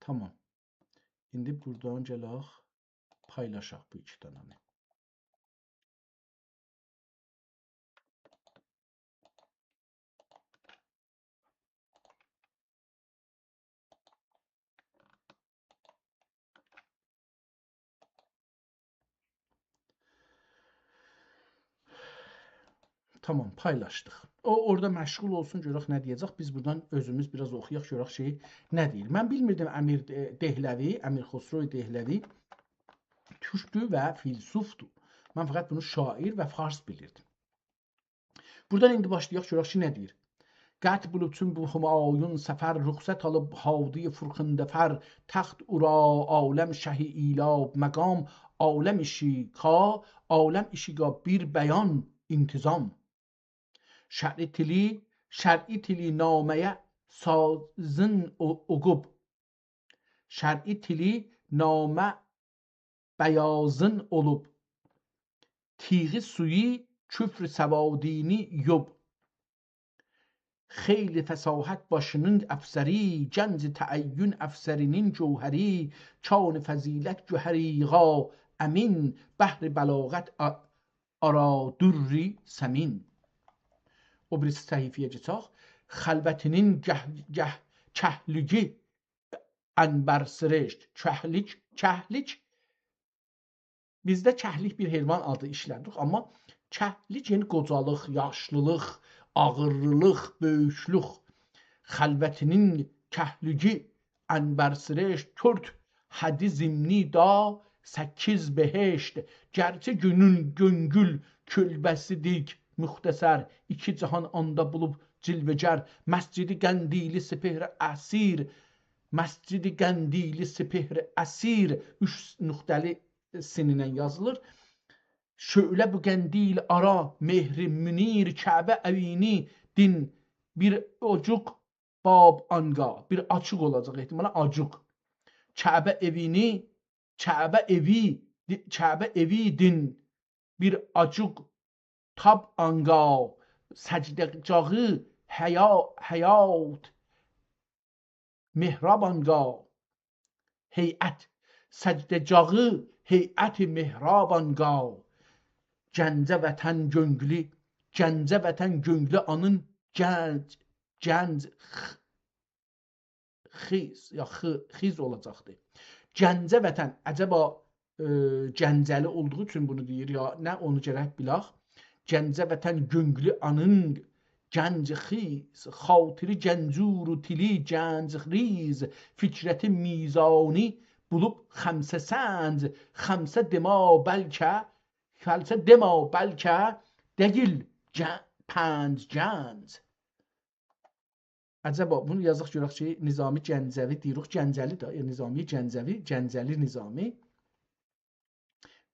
تامام. ایندی بورادان گلک، پایلاشاق بو ایکی دنه‌نی. تامام، پایلاشدیق. او اورادا مشغول اولسون، گؤرک نه دئیه‌جک. بیز بورادان اؤزوموز بیر آز اوخویاق، گؤرک کی، نه دئییر. من بیلمیردیم امیر، ائ، دهلوی، امیر خسرو دهلوی تورکدور و فیلسوفدور. من فقط بونو شاعیر و فارس بیلیردیم. بورادان ایندی باشلایاق، گؤرک کی، نه دئییر. قد بلوچون بو همایون سفر، رخصت آلیب هادی فرخنده‌فر، تخت اورا عالم شهی ایلاب مقام، عالم ایشیقا، عالم ایشیقا بیر بیان انتظام. شرعی تیلی، شرعی تیلی نامه‌یه سازین او-، اوقوب. شرعی تیلی نامه بیازین اولوب. تیغی سویو کفر سوادینی یوب. خیلی فصاحت باشینین افسری، گنج تعین افسرینین جوهری، کان فضیلت گهریغا امین، بحر بلاغت آ-، آرا در ثمین. او بیریسی صفحه‌یه کئچک. خلوتینین گه-، گه-، کهلیگی عنبرسرشت. کهلیک، کهلیک، بیزده کهلیک بیر حیوان آدی ایشله‌دیریک، آمما کهلیک، یعنی قوجالیق، یاشلیلیق، آغیرلیلیق، بؤیوکلوک. خلوتینین کهلیگی عنبرسرشت، تورد حدی ضمنی دا سککیز بهشت. گرچه گؤنول، گؤنگول کلبه‌سی‌دیر مختصر، ایکی جهان آندا بولوب جلوه‌گر. مسجدی قندیلی سپهر اسیر، مسجدی قندیلی سپهر اسیر، اوچ نقطه‌لی سین ایله یازیلیر. شعله بو قندیل آرا مهر منیر، کعبه اوینی دین بیر اوجوق باب آنگا، بیر آچیق اولاجاق احتمالا، آجیق. کعبه ائوینی، کعبه ائوی، دی-، کعبه ائویدین بیر آجیق تاب آنگا، سجده‌جاغی حیا-، حیات محراب آنگا، هیئت، سجده‌جاغی هیئت محراب آنگا، گنجه وطن گؤنگلو، گنجه وطن گؤنگلو آنین گنج، گنج خ-، خیز، یا خ-، خیز اولاجاقدی. گنجه وطن، عجبا، ائ، گنجه‌لی اولدوغو اوچون بونو دئییر، یا نه، اونو گرک بیلک. گنجه وطن گؤنگلو آنین گنج خیز، خاطری گنجور و تیلی گنج ریز، فکرتی میزانی بولوب خمسه سنج، خمسه دئما بلکه، خمسه دئما بلکه دئییل گ-، پنج گنج. عجبا، بونو یازاق گؤرک کی، نظامی گنجوی دئییریک، گنجه‌لی ده، یعنی نظامی گنجوی، گنجه‌لی نظامی.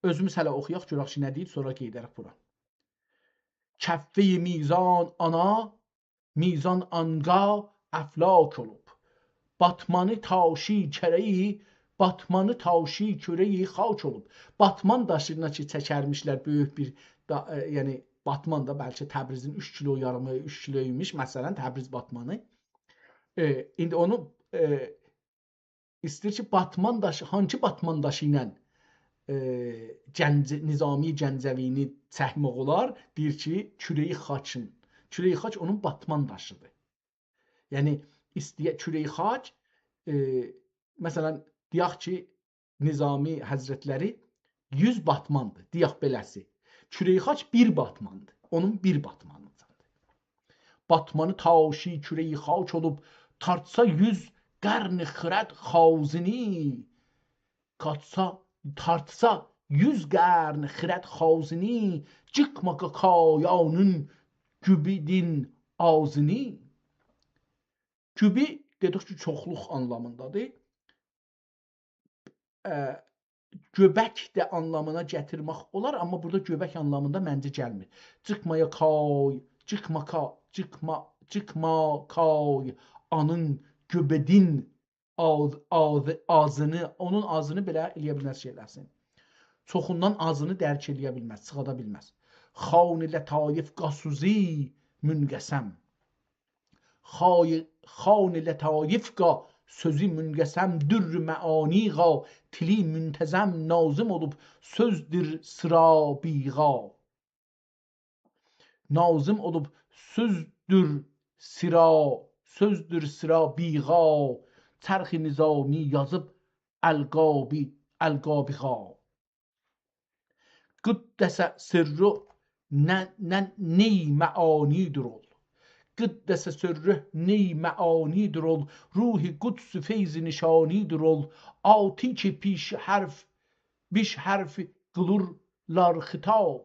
اؤزوموز هله اوخویاق، گؤرک کی، نه دئییر، سونرا گئده‌ریک بورا. کفهٔ میزان آنا، میزان آنگا افلاک اولوب. باتمانی تاشی کره‌یی، باتمانی تاشی کره‌یی خاک اولوب. باتمان داشینا کی چکرمیشلر بؤیوک بیر دا-، ائ، یعنی باتمان دا بلکه تبریزین اوچ کیلو یاریمی، اوچ کیلو ایمیش، مثلا، تبریز باتمانی. ائ، ایندی اونو، ائ، ایسته‌ییر کی، باتمان داشی، هانسی باتمان داشی ایله، ائ، گنج-، نظامی گنجوی‌نی چکمک اولار؟ دئییر کی، کره‌یی خاکین. کره‌یی خاک اونون باتمان داشیدیر. یعنی، ایسته‌یه-، کره‌یی خاک، ائ، مثلا، دئیک کی، نظامی حضرتلری یوز باتماندیر، دئیک بئله‌سی. کره‌یی خاک بیر باتماندیر. اونون بیر باتمانی واردیر. باتمانی تاشی کره‌یی خاک اولوب، تارتسا یوز قرن خرد خازنی، قاتسا، تارتسا یوز قرن خرد خازنی، جیکما کا-، کایانین گوبیدین آزینی. گوبی دئدیک کی، چوخلوق آنلامیندادیر. ا، گؤبک ده آنلامینا گتیرمک اولار، آمما بورادا گؤبک آنلامیندا منجه گلمیر. جیکمایا کای، جیکما کا-، جیکما، جیکما کای، آنین گوبیدین آز-، آز-، آزینی، اونون آزینی بئله ائلیه بیلمز شئی ائله‌سین. چوخوندان آزینی درک ائلیه بیلمز، چیخادا بیلمز. خوان لطایف قاسوزی منقسم. خای-، خوان لطایف قا سؤزو منقسم، در معانی قا تیلی منتظم، ناظم اولوب سؤزدور سیرا بیغا. ناظم اولوب سؤزدور سیرا، سؤزدور سیرا بیغا، چرخ نظامی یازیب القابی، القابی غا. قدس سره نه، نه، نی معانی‌دیر اول. قدس سره نی معانی‌دیر اول. روح قدس فیض نشانی‌دیر اول. آتی کی پیش حرف، بیش حرف قیلورلار خطاب.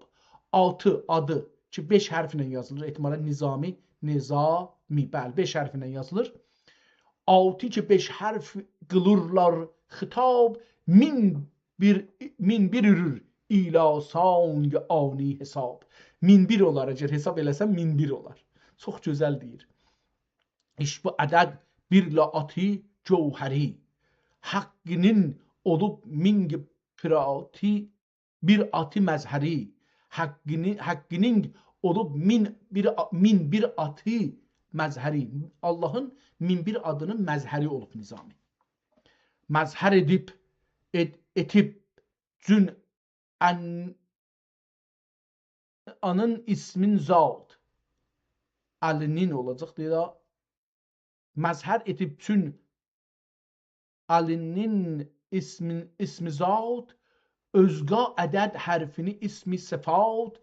آتی، آدی کی بئش حرفله یازیلیر. احتمالا نظامی، نظامی، بلی، بئش حرفله یازیلیر. آتی کی بئش حرف قیلورلار خطاب، مین بیر، مین بیر اورور ایلاسانگ آنی حساب. مین بیر اولار، اگر حساب ائله‌سن، مین بیر اولار. چوخ گؤزل دئییر. ایش بو عدد بیر لا آتی جوهری، حقینین اولوب مین پراتی بیر آتی مظهری، حقینی، حقینین اولوب مین بیر آ-، مین بیر آتی مظهری. آللاهین مین بیر آدینین مظهری اولوب نظامی. مظهر ائدیب، ائد-، ائتیب جون ان-، آنین اسمین ذات. علی‌نین اولاجاق، دئییر ها. مظهر ائدیب چون علی‌نین اسمین، اسمی ذات، اؤزگا عدد حرفینی اسمی صفات،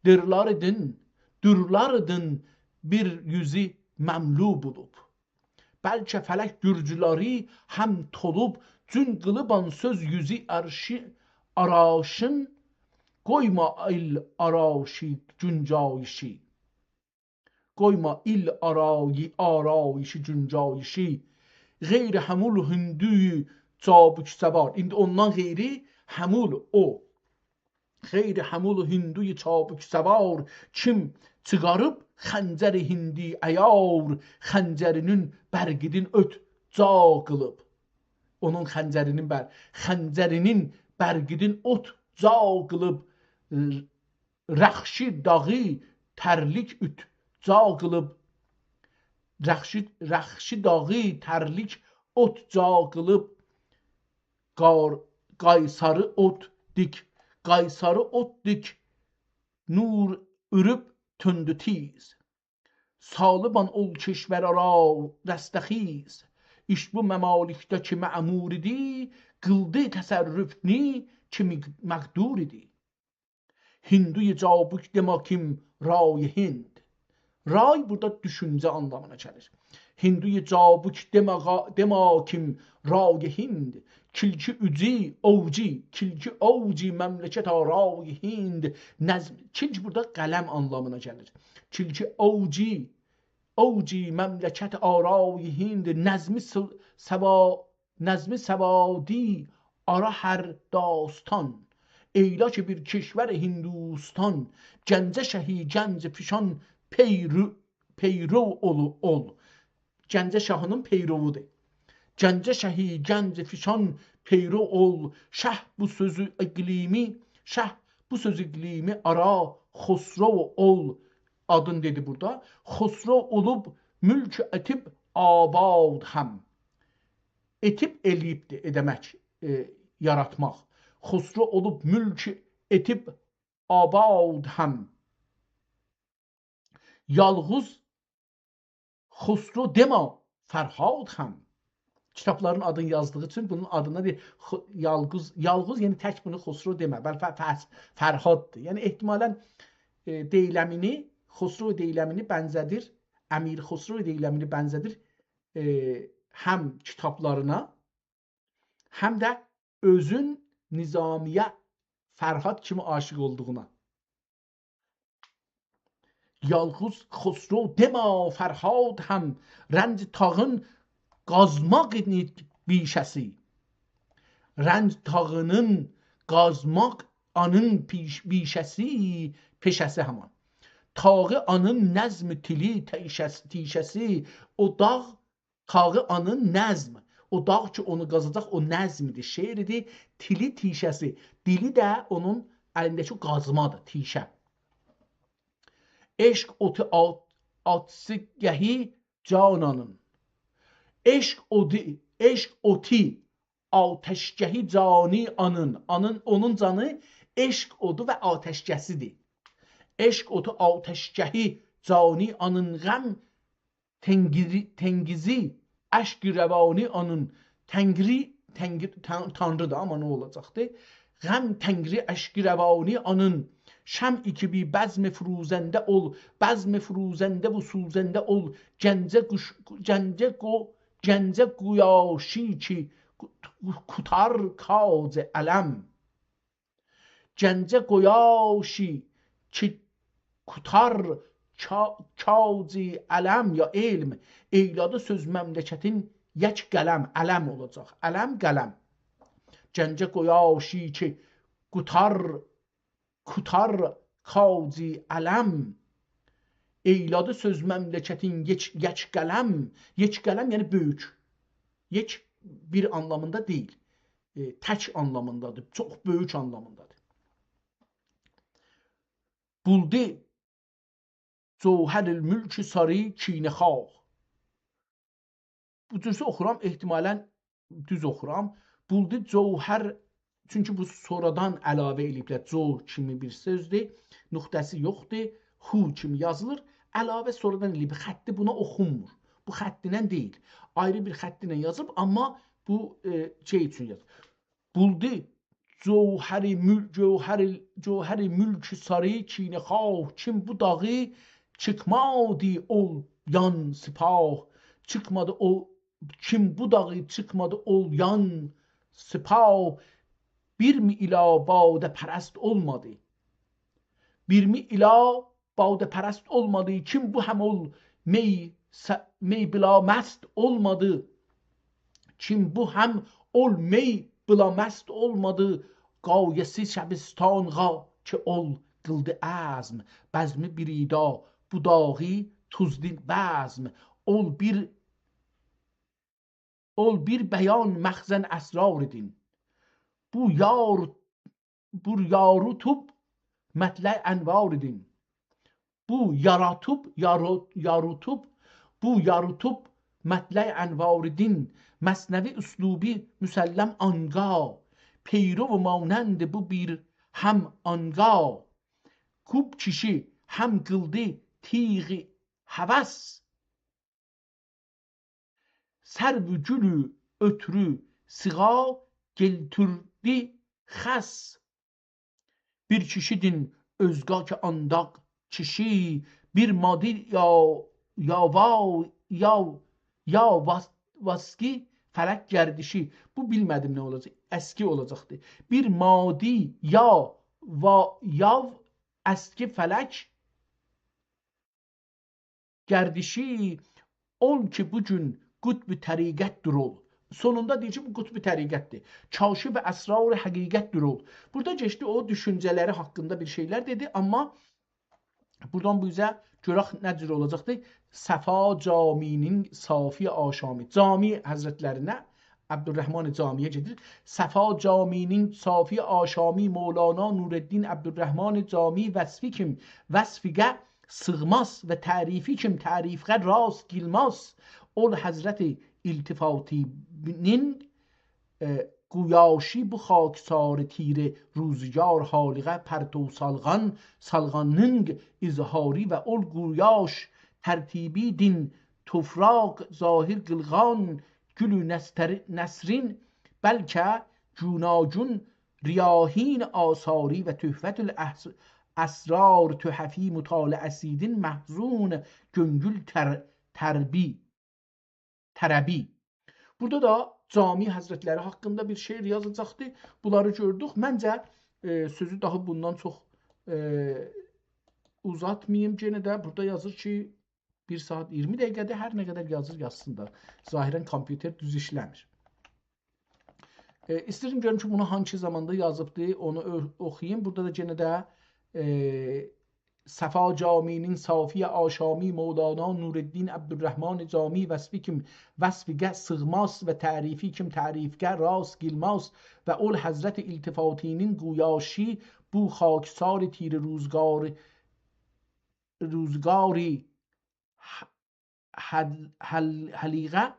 درلاریدین، درلاریدین بیر یوزو مملو بولوب. بلکه فلک گورجولری هم تولوب، جون قیلیب آن سؤز یوزو عرشی، آراشین، قویما ایل آراشی گونجایشی. قویما ایل آرایی-، آرایشی، گونجایشی. غیر حمول هندوی چابوک سوار. ایندی اوندان غیری حمول او. خیر حمل هندوی چابک‌سوار، کیم چیخاریب خنجر هندی عیار، خنجرینین برقیدین اود جا قیلیب. اونون خنجرینین بر-، خنجرینین برقیدین اود جا قیلیب، رخشی داغی ترلیک اود جا قیلیب. رخشی، رخشی داغی ترلیک اود جا قیلیب. قار-، قایساری اود دیک، قایساری اود دیک، نور اورب تندو تیز. سالیبان اول کشور آرا رستخیز، ایش بو ممالکده کی معمور ایدی، قیلدی تصرف نی کی مق-، مقدور ایدی. هندوی جابوک دئما کیم رای هند. رای بورادا دوشونجه آنلامینا گلیر. هندوی جابوک دئما غا-، دئما کیم رای هند. کلکی اوجی، اوجی، کلکی اوجی مملکت آرای هند. نظم، کلک بورادا قلم آنلامینا گلیر. کلکی اوجی، اوجی مملکت آرای هند. نظمی س-، سوا-، نظمی سوادی آرا هر داستان. ائیله کی بیر کشور هندوستان، گنجه شهی گنج فشان پیرو، پیرو اول، اول. گنجه شاهینین پیروودور. گنجه شهی گنج فشان پیرو اول، شه بو سؤزو اقلیمی، شه بو سؤز اقلیمی آرا خسرو اول. آدین دئدی بورادا. خسرو اولوب ملک اتیب آباد هم. اتیب ائله‌ییبدیر، ائده‌مک، ائ، یاراتماق. خسرو اولوب ملک اتیب آباد هم. یالغوز خسرو دئما فرهاد هم. کیتابلارین آدینی یازدیغی اوچون بونون آدینا دئییر خو-، یالغوز، یالغوز، یعنی تک بونو خسرو دئمه. بل-، ف-، ف-، فرهاددیر. یعنی احتمالاً، ائ، دیلمینی، خسرو دیلمینی بنزه‌دیر، امیر خسرو دیلمینی بنزه‌دیر، ائ، هم کیتابلارینا، هم ده اؤزون نظامی‌یه فرهاد کیمی عاشق اولدوغونا. یالغوز خسرو دئما فرهاد هم، رنج تاغین قازماق ایدی پیشه‌سی. رنج تاغینین قازماق آنین پیش-، پیشه‌سی، پئشه‌سی همان. تاغی آنین نظم تیلی تیشه‌س-، تیشه‌سی، او داغ تاغی آنین نظم، او داغ کی اونو قازاجاق، او نظمدیر، شعردیر. تیلی تیشه‌سی، دیلی ده اونون الینده‌کی او قازمادیر، تیشه. عشق اوتو آت-، آتشگهی جانانین. عشق اودو، عشق اوتو آتشگهی جانی آنین. آنین، اونون جانی عشق اودو و آتشگه‌سیدیر. عشق اوتو آتشگهی جانی آنین، غم تنگیزی، تنگیزی اشک روانی آنین. تنگری، تنگی-، تن-، تانری دا، آمما نه اولاجاقدی؟ غم تنگری اشک روانی آنین. شمعی کی بی بزم فروزنده اول، بزم فروزنده و سوزنده اول. گنجه قوش-، گنجه قو-، گنجه قویاشی کی قو-، قوتار کاج علم. گنجه قویاشی کی قوتار کا-، کاج علم یا علم، ائیله‌دی سؤز مملکتین یک قلم، علم اولاجاق، علم، قلم. گنجه قویاشی کی قوتار، قوتار کاج علم، ائیله‌دی سؤز مملکتین یک، یک قلم، یک قلم، یعنی بؤیوک. یک بیر آنلامیندا دئییل. ائ، تک آنلامیندادیر، چوخ بؤیوک آنلامیندادیر. بولدو جوهر الملک ساری کینه‌خواه. بو جورسه اوخورام، احتمالاً دوز اوخورام. بولدو جوهر، چونکی بو سونرادان علاوه ائله‌ییبلر. جو کیمی بیر سؤزدور، نقطه‌سی یوخدور، هو کیمی یازیلیر. علاوه سونرادان ائله‌ییب، خطی بونا اوخونمور. بو خطینن دئییل. آیری بیر خطینن یازیب، آمما بو، ائ، شئی اوچون یازیب. بولدو جوهر مل-، جوهر، جوهر ملک ساری کینه‌خواه، کیم بو داغی چیخمادی اول یان سپاه. چیخمادی او، کیم بو داغی چیخمادی اول یان سپاه. بیر می اله باده‌پرست اولمادی. بیر می اله باده‌پرست اولمادی، کیم بو هم اول می س-، می بلا مست اولمادی. کیم بو هم اول می بلا مست اولمادی، غایه‌سی شبستان غا-، کی اول قیلدی عزم، بزمی بیر ایدا بو داغی توزدی بزم. اول بیر، اول بیر بیان مخزن اسرار ایدین. بو یار، بو یاروتوب مطلع انوار ایدین. بو یاراتوب، یارو-، یاروتوب، بو یاروتوب مطلع انوار ایدین. مثنوی اسلوبی مسلم آنگا، پیرو و مانند بو بیر هم آنگا. خوب کیشی هم قیلدی تیغ هوس، سرو گولو اؤترو سیغا گلتوردی خس. بیر کیشیدین اؤزگا کی آنداق کیشی، بیر مادی یا، یا وا، یا، یا واس-، واسکی فلک گردیشی. بو بیلمه‌دیم نه اولاجاق. اسکی اولاجاقدی. بیر مادی یا، وا، یا اسکی فلک گردیشی، اول کی بو گون قطب طریقت‌دیر اول. سونوندا دئییر کی، بو قطب طریقت‌دیر. کاشف اسرار حقیقت‌دیر اول. بورادا کئچدی، او دوشونجه‌لری حاقیندا بیر شئیلر دئدی، آمما بورادان بو اوزه گؤرک نه جور اولاجاقدی. صفا جامی‌نین صافی آشامی. جامی حضرت‌لرینه، عبدالرحمن جامی‌یه گئدیر. صفا جامی‌نین صافی آشامی مولانا نورالدین عبدالرحمن جامی وصفی کیم وصفیقه سیغماز و تعریفی کیم تعریفقه راست گلمز. اول حضرت التفاتی‌نین، ائ، گویاشی بو خاکسار تیره روزگار حالیقه پرتو سالغان، سالغانینگ اظهاری و اول گویاش ترتیبی دین توفراق ظاهر قیلغان گولو نستر-، نسرین بلکه گوناگون ریاحین آثاری و تحفة الاحس-، اسرار تحفی مطالعه‌سی‌دین محزون گؤنگول تر-، تربی، طربی. بورادا دا جامی حضرت‌لری حاقیندا بیر شعر یازاجاقدی. بونلاری گؤردوک. منجه، ائ، سؤزو داها بوندان چوخ، ائ، اوزاتماییم. یئنه ده بورادا یازیر کی، بیر ساعت اییرمی دقیقه‌دیر، هر نه قدر یازیر یازسین دا. ظاهراً کامپیوتر دوز ایشله‌میر. ائ، ایسته‌ییرم گؤروم کی، بونو هانسی زاماندا یازیبدی، اونو اؤ-، اوخویوم. بورادا دا یئنه ده، ائ، صفا جامی‌نین صافی آشامی مولانا نورالدین عبدالرحمن جامی وصفی کیم وصفیقه سیغماز و تعریفی کیم تعریفقه راست گلمز و اول حضرت التفاتی‌نین گویاشی بو خاکسار تیره روزگاری، روزگاری ح-، حل-، حل-، حلیقه،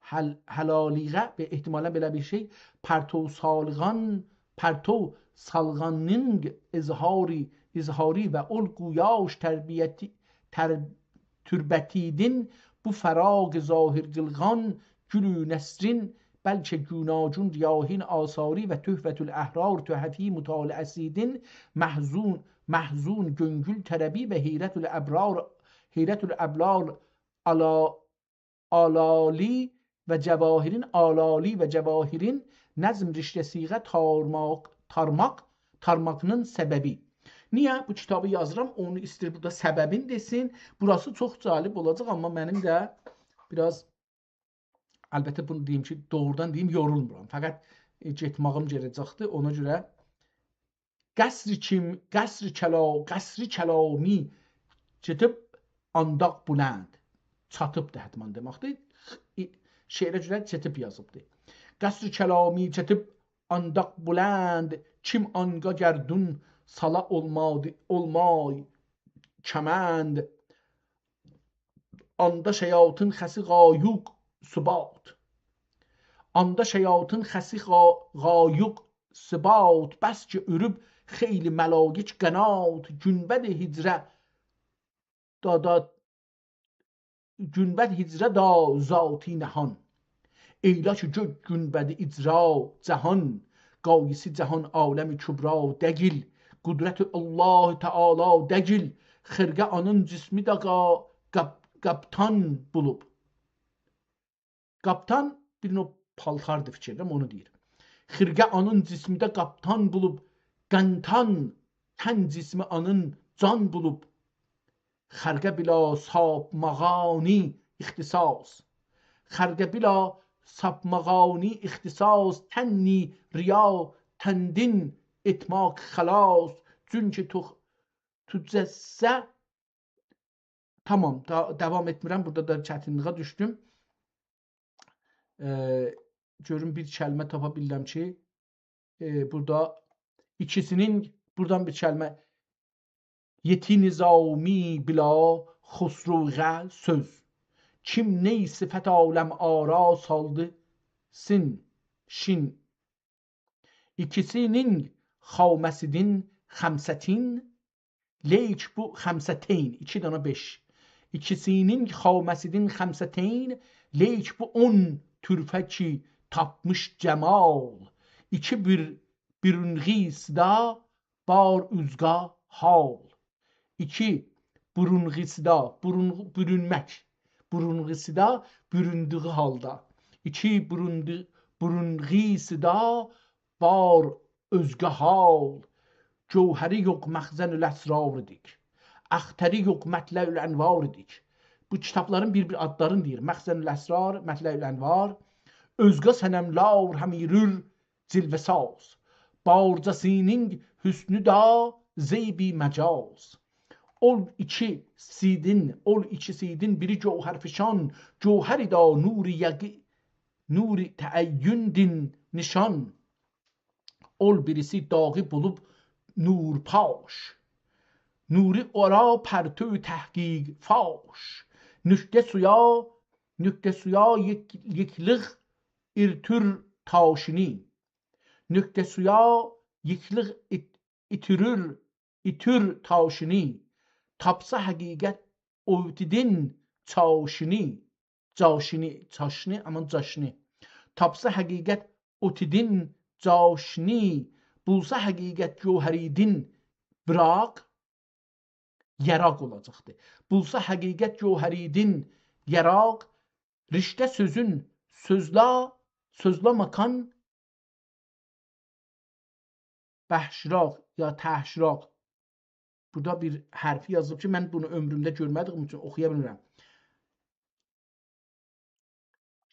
حل-، حلالیقه و احتمالاً بئله بیر شئی، پرتو سالغان، پرتو سالغانینگ اظهاری، اظهاری و اول گویاش تربیتی، تر-، تربتی‌دین بو فراق ظاهر قیلغان گولو نسرین بلکه گوناگون ریاحین آثاری و تحفة الاحرار تحفی مطالعه‌سی‌دین محزون، محزون گؤنگول طربی و حیرت الابرار، حیرت الابرار آلا-، آلالی و جواهرین، آلالی و جواهرین نظم رشته صیغه تارماق، تارماق، تارماق‌نین سببی. نییه بو کیتابی یازیرام؟ اونو ایسته‌ییر بورادا سببین دئسین. بوراسی چوخ جالب اولاجاق، آمما منیم ده بیر آز البته، بونو دئییم کی، دوغرودان دئییم، یورولمورام. فقط، ائ، گئتمه‌ییم گره‌جکدیر. اونا گؤره قصر کیم، قصر کلا-، قصر کلامی چتیب آنداق بلند. چاتیبدیر حتماً دئمکدیر. ای-، شعره گؤره چتیب یازیبدیر. قصر کلامی چتیب آنداق بلند، کیم آنگا گردون سالا اولمادی، اولمای کمند. آندا شیاطین خسی قایوق ثبات. آندا شیاطین خسی قا-، قایوق ثبات. بس کی اؤروب خیلی ملایک قنات، گونبد حجره دا، دا، گونبد حجره دا ذاتی نهان. ائیله کی گؤر گونبدی اجرا جهان، قایسی جهان عالم کبری دگیل، قدرت الله تعالی دگیل، خرقه آنین جسمی ده قا-، قاپ-، قاپتان بولوب. قاپتان بیر نوع پالتاردیر، فیکر ائدیرم، اونو دئییر. خرقه آنین جسمی ده قاپتان بولوب، قنتان تن جسمی آنین جان بولوب. خرقه بلا ساپماغانی اختصاص. خرقه بلا ساپماغانی اختصاص، تنی ریا تندین ائتمک خلاص. چونکی تو، تو جسه، تامام، دا-، داوام ائتمیرم، بورادا دا چتینلیگه دوشدوم. ائ، گؤروم بیر کلمه تاپا بیلرم کی، ائ، بورادا ایکیسینین، بورادان بیر کلمه، یئتی نظامی بلا خسروغه سؤز. کیم نی صفت عالم آرا سالدی سین، شین. ایکیسینین خامسیدین خمستین، لیک بو خمستین، ایکی دانا بئش. ایکیسینین خامسیدین خمستین، لیک بو اون طرفه کی تاپمیش جمال. ایکی بیر، برونقیسدا بار اوزگا حال. ایکی، برونقیسدا، برون-، بورونمک. برونقیسدا، بوروندویو حالدا. ایکی، بوروندو-، برونقیسدا بار اوزگه حال. جوهری یوخ مخزن الاسرار ایدیک. اختری یوخ مطلع الانوار ایدیک. بو کیتابلارین بیر-بیر آدلارینی دئییر. مخزن الاسرار، مطلع الانوار. اوزگه صنملر هم ایرور جلوه‌ساز. بارجاسینین حسنو دا زیبی مجاز. اول ایکیسیدین، اول ایکیسیدین بیری جوهرفشان، جوهری دا نور یقی-، نور تعیندین نشان. اول بیریسی داغی بولوب نور پاش. نوری اورا پرتو تحقیق فاش. نقطه سویا، نقطه سویا یک-، یکلیق ایرتور تاشینی. نقطه سویا یکلیق ایت-، ایتیریر، ایتیر تاشینی. تاپسا حقیقت اوتیدین چاشینی. جاشینی، چاشنی، آمان جاشنی. تاپسا حقیقت اوتیدین جاشنی، بولسا حقیقت گوهریدین براق، یراق اولاجاقدی. بولسا حقیقت گوهریدین یراق، رشته سؤزون سؤزلا، سؤزلا مکان بحشراق یا تحشراق. بورادا بیر حرفی یازیب کی، من بونو عؤمرومده گؤرمه‌دیگیم اوچون اوخویا بیلمیرم.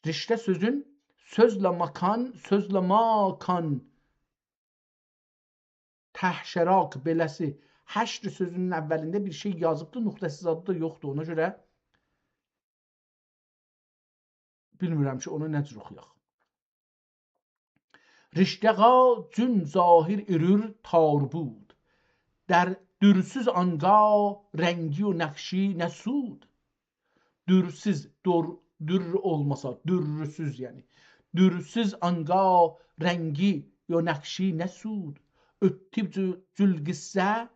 رشته سؤزون سؤزلا مکان، سؤزلا مکان، تحشراق، بئله‌سی. حشر سؤزونون اولینده بیر شئی یازیبدی، نقطه‌سی زادی دا یوخدور. اونا گؤره بیلمیرم کی، اونو نه جور اوخویاق. رشته‌غا جون ظاهر ایرور تار بود. در درسوز آنگاه رنگی و نقشی نه سود. درسوز، دور، در اولماسا، درسوز یعنی. درسوز آنگاه رنگی و نقشی نه سود. اؤتدو جو-، جول قصه،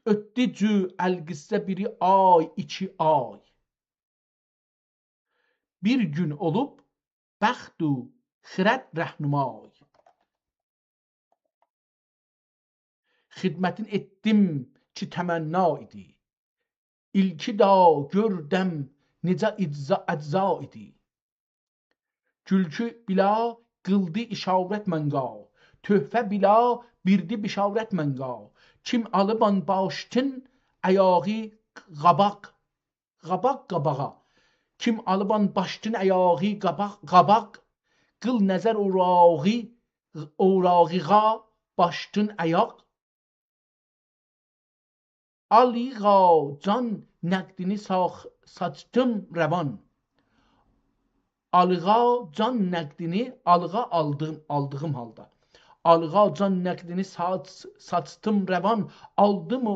اؤتدو جو القصه بیری آی، ایکی آی. بیر گون اولوب بخت و خرد رهنمای. خدمتین ائتدیم کی تمنا ایدی. ایلکی دا گؤردم نئجه اجزا، اجزا ایدی. گولکو بیلا قیلدی اشارت منقا، تحفه بیلا بیردی بشارت منقا. کیم آلیبان باشتین ایاغی قاباق، قاباق قاباغا. کیم آلیبان باشتین ایاغی قاباق، قاباق، قیل نظر اوراغی، اوراغیغا باشتین ایاق. آلیغا جان نقدینی ساخ-، ساچدیم روان. آلیغا جان نقدینی، آلیغا آلدیم، آلدیغیم حالدا. آلیغا جان نقدینی ساچ-، ساچدیم روان. آلدیم او،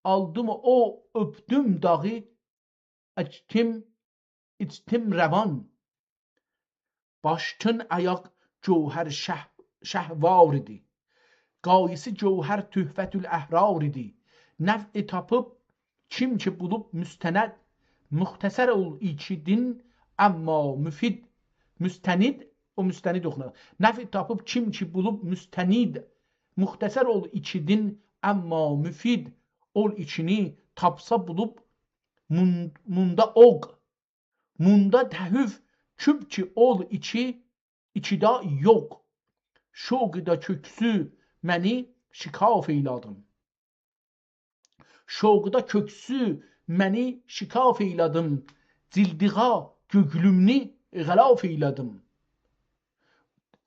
آلدیم او، اؤپدوم داغی، ایچدیم، ایچدیم روان. باشدان آیاق گوهر شه-، شهوار ایدی. غایه‌سی گوهر تحفةالاحرار ایدی. نفع تاپیب کیم کی بولوب مستند، مختصر اول ایکی دین، اما مفید، مستند، او مستند اوخونار. نفع تاپیب کیم کی بولوب مستند، مختصر اول ایکی دین، اما مفید اول ایکینی، تاپسا بولوب مون-، موندا اوق. موندا تحوف کوب کی اول ایکی، ایکیدا یوخ. شوقدا کؤکسو منی شکاف ائیله‌دیم. شوقدا کؤکسو منی شکاف ائیله‌دیم. جلدیغا گؤگلومنی غلاف ائیله‌دیم.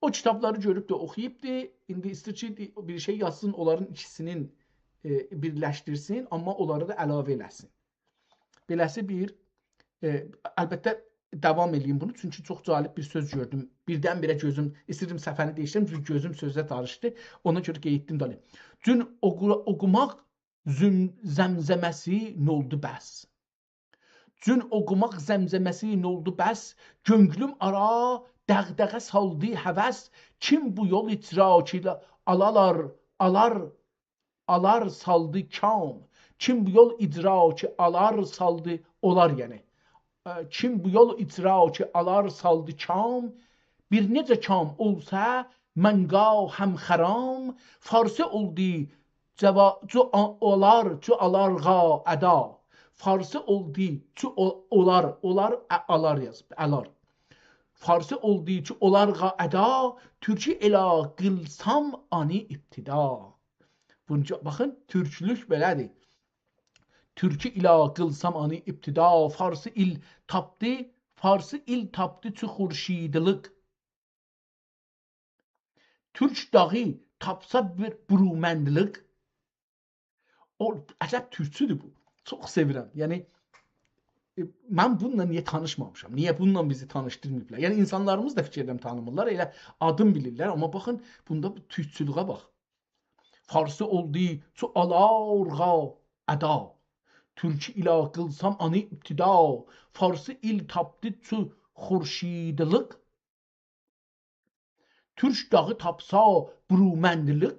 او کیتابلاری گؤروب ده اوخویوبدو. ایندی ایسته‌ییر کی، بیر شئی یازسین، اونلارین ایکیسینین، ائ، بیرلشدیرسین، آمما اونلاری دا علاوه ائله‌سین. بئله‌سی بیر، ائ، البته، داوام ائله‌ییم بونو، چونکی چوخ جالب بیر سؤز گؤردوم. بیردن-بیره گؤزوم، ایسته‌ییردیم صفحه‌نی دییشدیرم، چونکی گؤزوم سؤزه چالیشدی. اونا گؤره گئتدیم دالی. دون اوقو-، اوقوماق زوم-، زمزمه‌سی نولدو بس. دون اوقوماق زمزمه‌سی نولدو بس، گؤنگلوم آرا دغدغه سالدی هوس، کیم بو یول اجرا کی آلالار، آلار، آلار سالدی کام، کیم بو یول اجرا کی آلار سالدی اولار، یعنی، ائ، کیم بو یول اجرا کی آلار سالدی کام، بیر نئجه کام اولسا منقا هم خرام، فارسی اولدو جوا-، جو آ-، اولار، جو آلارغا ادا. فارسی اولدو جو او-، اولار، اولار، ا-، آلار یازیب، آلار. فارسی اولدو جو آلارغا ادا، تورکی ائله قیلسام آنی ابتدا. بونجا باخین، تورکلوک بئله‌دیر. تورکی ایله قیلسام آنی ابتدا، فارسی ایل تاپدی، فارسی ایل تاپدی جو خورشیدلیق. تورک داغی تاپسا بیر برومندلیق. او عجب تورکچودور بو. چوخ سئویرم. یعنی، ائ، من بونونلا نییه تانیشمامیشام؟ نییه بونونلا بیزی تانیشدیرماییبلار؟ یعنی، اینسانلاریمیز دا فیکر ائدیرم تانیمیرلار. ائله آدین بیلیرلر، آمما باخین، بوندا بو تورکچولویه باخ. فارسی اولدو جو آلارغا ادا. تورکی ایله قیلسام آنی ابتدا. فارسی ایل تاپدی جو خورشیدلیق. تورک داغی تاپسا برومندلیق.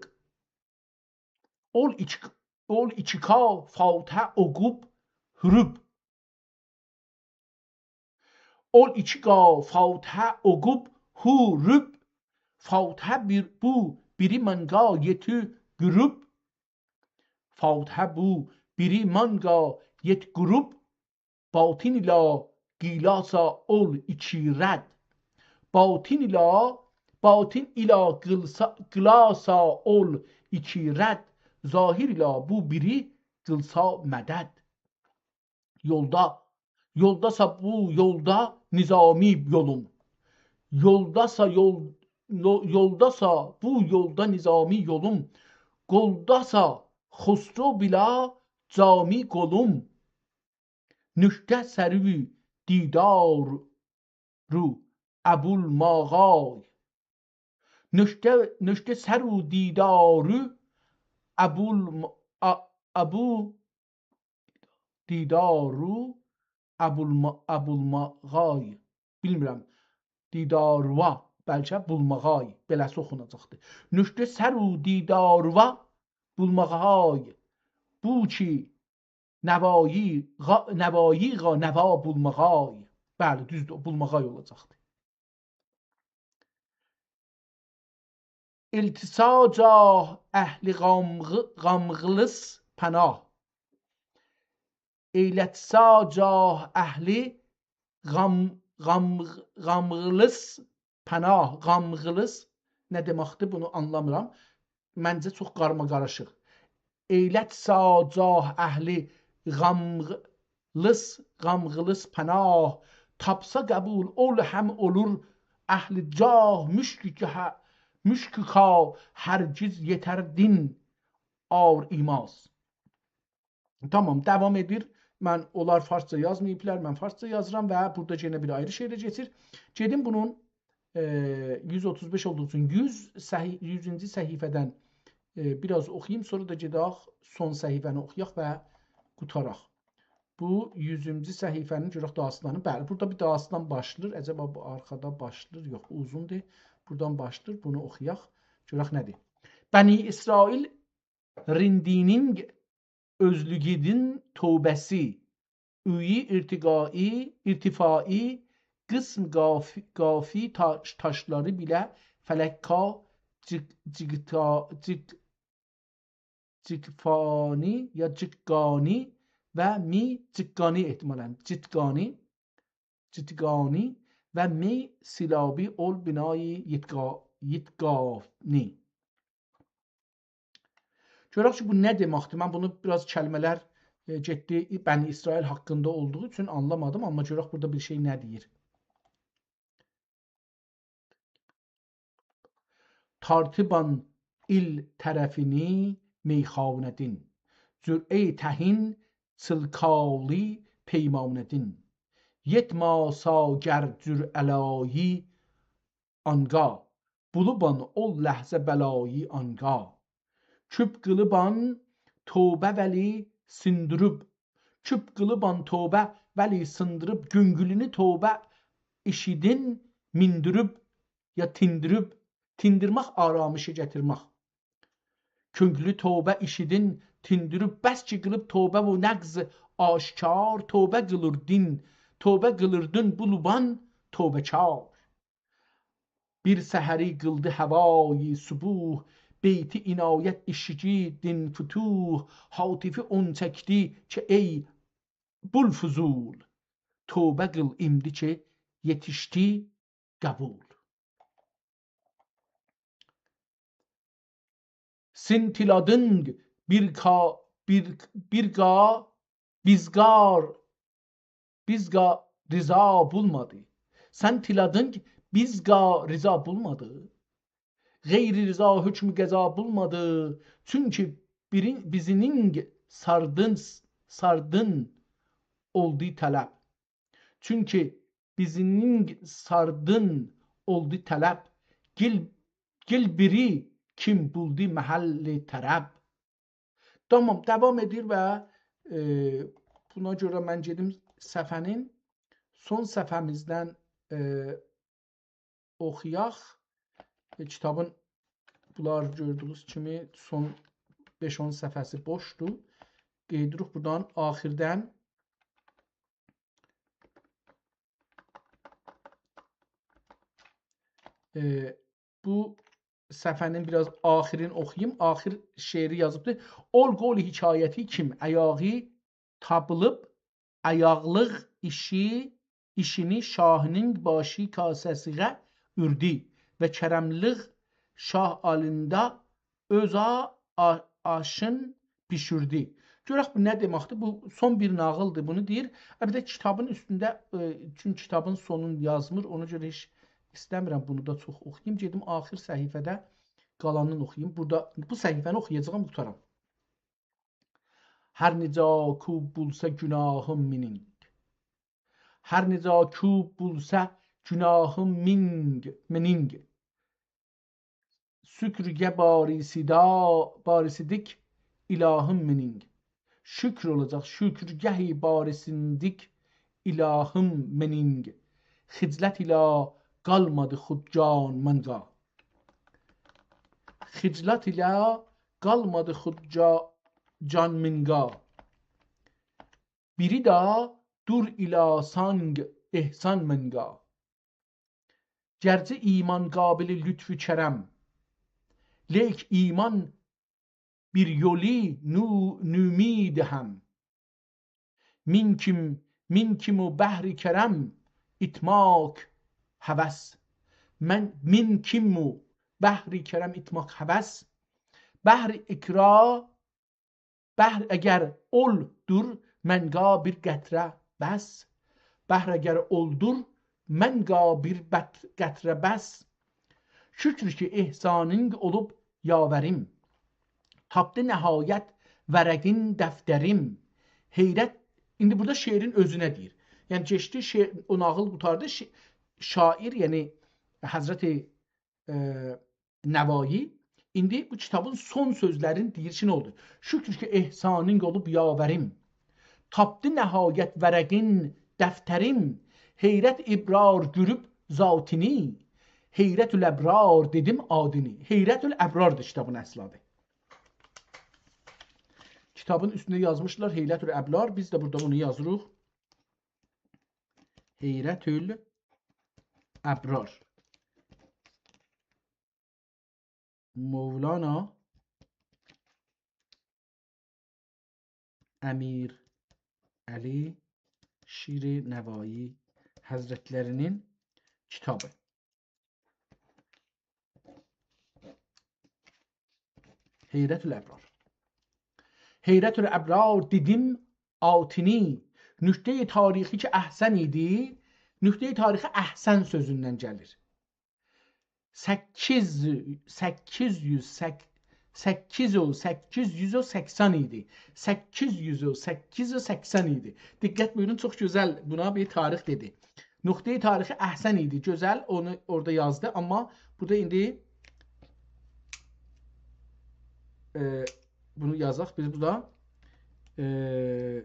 اول ایکی، اول ایکی کا فاتحه اوقوب هوروب. اول ایکی کا فاتحه اوقوب هوروب. فاتحه بیر بو، بیری منقا یئتی قوروب. فاتحه بو، بیری منقا یئت قوروب. باطن ایله قیلاسا اول ایکی رد. باطن ایله، باطن ایله قیلسا-، قیلاسا اول ایکی رد. ظاهر ایله بو بیری قیلسا مدد. یولدا، یولداسا بو یولدا نظامی یولوم. یولداسا یول، یو-، یولداسا بو یولدا نظامی یولوم. قولداسا خسرو بیلا جامی قولوم. نوکته سرو دیدارو ابوالمغای. نوکته، نوکته سرو دیدارو ابوالم-، ا-، ابو دیدارو ابوالم-، ابوالمغای. بیلمیرم. دیداروا، بلکه بولماغای، بئله‌سی اوخوناجاقدیر. نوکته سرو دیداروا بولماغای. بو کی نوایی غا-، نوایی غا نوا بولماغای. بلی، دوزدور، او بولماغای اولاجاقدیر. التسا جاه اهلی غامغ-، غامغلیس پناه. ایلتسا جاه اهلی غام-، غام-، غامغلیس پناه، غامغلیس نه دئمکدیر، بونو آنلامیرام. منجه چوخ قارماقاریشیق. ایلتسا جاه اهلی غامغلیس، غامغلیس پناه، تاپسا قبول اول هم اولور اهل جاه، مشک که ه-، مشک کا هرگز یئتر دین آر ایماز. تامام، داوام ائدیر. من، اونلار فارسجا یازماییبلار، من فارسجا یازیرام و بورادا یئنه بیر آیری شعره کئچیر. گئدیم بونون، ائ، یوز اوتوز بئش اولدوغو اوچون یوز صحی-، یوزونجو صفحه‌دن، ائ، بیر آز اوخویوم، سونرا دا گئدک سون صفحه‌نی اوخویاق و قوتاراق. بو یوزونجو صفحه‌نی گؤرک داستانی. بلی، بورادا بیر داستان باشلاییر. عجبا بو آرخادا باشلاییر؟ یوخ، بو اوزوندور. بورادان باشلاییر، بونو اوخویاق. گؤرک نه‌دیر؟ بنی اسرائیل رندینین اؤزلوگیدین توبه‌سی، اویی ارتقایی، ارتفاعی، قسم قافی، قافی تاش، تاشلاری بیله فلکا، جیق، جیقتا، جیق، جیقفانی یا جیققانی و می جیققانی احتمالاً، جیتقانی، جیتقانی و می سیلابی اول بنای ییتقا، ییتقانی. گؤرک کی، بو نه دئمکدیر؟ من بونو بیر آز کلمه‌لر، ائ، گئتدی، بنی اسرائیل حاقیندا اولدوغو اوچون آنلامادیم، آمما گؤرک بورادا بیر شئی نه دئییر. قارتیبان ایل طرفینی میخانه‌دین، جرعه‌ی تهین سیلکالی پیمانه‌دین. یئتماسا گر جرعه‌لایی آنقا، بولوبان اول لحظه بلایی آنقا. کوب قیلیبان توبه ولی سیندیریب، کوب قیلیبان توبه ولی سیندیریب، گؤنگولونو توبه ایشیدین میندیریب، یا تیندیریب، تیندیرمک، آرامشی گتیرمک. کؤنگلو توبه ایشیدین تیندیریب، بس کی قیلیب توبه و نقض آشکار، توبه قیلیردین، توبه قیلیردین بولوبان توبه‌کار. بیر سحری قیلدی هوای صبوح، بیت عنایت ایشیگی دین فتوح، هاتفی اون چکدی کی ای بولفضول، توبه قیل ایندی کی یئتیشدی قبول. سن تیلادینگ بیر کا، بیر، بیر قا، بیزقار، بیزقا رضا بولمادی. سن تیلادینگ بیزقا رضا بولمادی. غیر رضا حکم قضا بولمادی. چونکی بیرین، بیزینینگ ساردین، ساردین اولدو طلب. چونکی بیزینینگ ساردین اولدو طلب، گل، گل بیری کیم بولدو محل طرب. تامام، داوام ائدیر و، ائ، بونا گؤره من گئدیم صفحه‌نین، سون صفحه‌میزدن، ائ، اوخویاق. ائ، کیتابین، بونلار گؤردویونوز کیمی سون بئش-اون صفحه‌سی بوشدور. قئییدیریک بورادان آخیردن. ائ، بو صفحه‌نین بیر آز آخیرین اوخویوم. آخیر شعری یازیبدی. اول قول حکایتی کیم، ایاغی تاپیلیب، ایاغلیق ایشی، ایشینی شاهینین باشی کاسه‌سیغه اوردو و کرملیق شاه آلیندا اؤز آ، آ، آشین بیشیردی. گؤرک بو نه دئمکدیر؟ بو سون بیر ناغیلدیر، بونو دئییر. البته، کیتابین اوستونده، ائ، چونکی کیتابین سونونو یازمیر، اونا گؤره هئچ ایسته‌میرم بونو دا چوخ اوخویوم. گئدیم آخیر صفحه‌ده قالانینی اوخویوم. بورادا بو صفحه‌نی اوخویاجاغام، قوتارام. هر نئجه کو بولسا گوناهیم مینینگ. هر نئجه کو بولسا گوناهیم مینگ، مینینگ. شکرگه باریسیدا، باریسیدیک الهیم مینینگ. شکر اولاجاق، شکرگهی باریسیندیک الهیم مینینگ. خجلت ایله قالمادی خود جان منقا. خجلت ایله قالمادی خود جا، جان منقا. بیری ده دور ایله سانگ احسان منقا. گرچی ایمان قابل لطف و کرم، لیک ایمان بیر یولی نو، نومید هم. مین کیم، مین کیم و بحر کرم ایتماک هوس. من مین کیم و بحر کرم ایتماک هوس. بحر اقرا بحر اگر اولدور، منقا بیر قطره بس. بحر اگر اولدور، منقا بیر بط، قطره بس. شکر کی احسانین اولوب یاوریم، تاپدی نهایت ورقین دفتریم. حیرت، ایندی بورادا شعرین اؤزونه دئییر. یعنی کئچدی، شعر، او ناغیل قوتاردی. ش، شاعر، یعنی حضرت، ائ، نوایی ایندی بو کیتابین سون سؤزلرینی دئییر کی، نه اولدو؟ شکر کی احسانین اولوب یاوریم، تاپدی نهایت ورقین دفتریم. حیرت ابرار گؤروب ذاتینی، حیرت الابرار دئدیم آدینی. حیرت الابراردیر کیتابین اصل آدی. کیتابین اوستونده یازمیشلار حیرت الابرار، بیز ده بورادا بونو یازیریق. حیرت الابرار. مولانا امیرعلی شیر نوایی حضرتلری‌نین کیتابی. حیرت الابرار. حیرت الابرار دئدیم آتینی، نکته‌ی تاریخی کی احسن ایدی، نکته‌ی تاریخی احسن سؤزوندن گلیر. سککیز، سککیز یوز، سک-، سککیز او، سککیز یوز او سکسن ایدی. سککیز یوز او سککیز او سکسن ایدی. دقت بویورون، چوخ گؤزل بونا بیر تاریخ دئدی. نقطه‌ی تاریخی احسن ایدی، گؤزل، اونو اورادا یازدی، آمما بورادا ایندی، ائ، بونو یازاق بیز بورادا. ائ،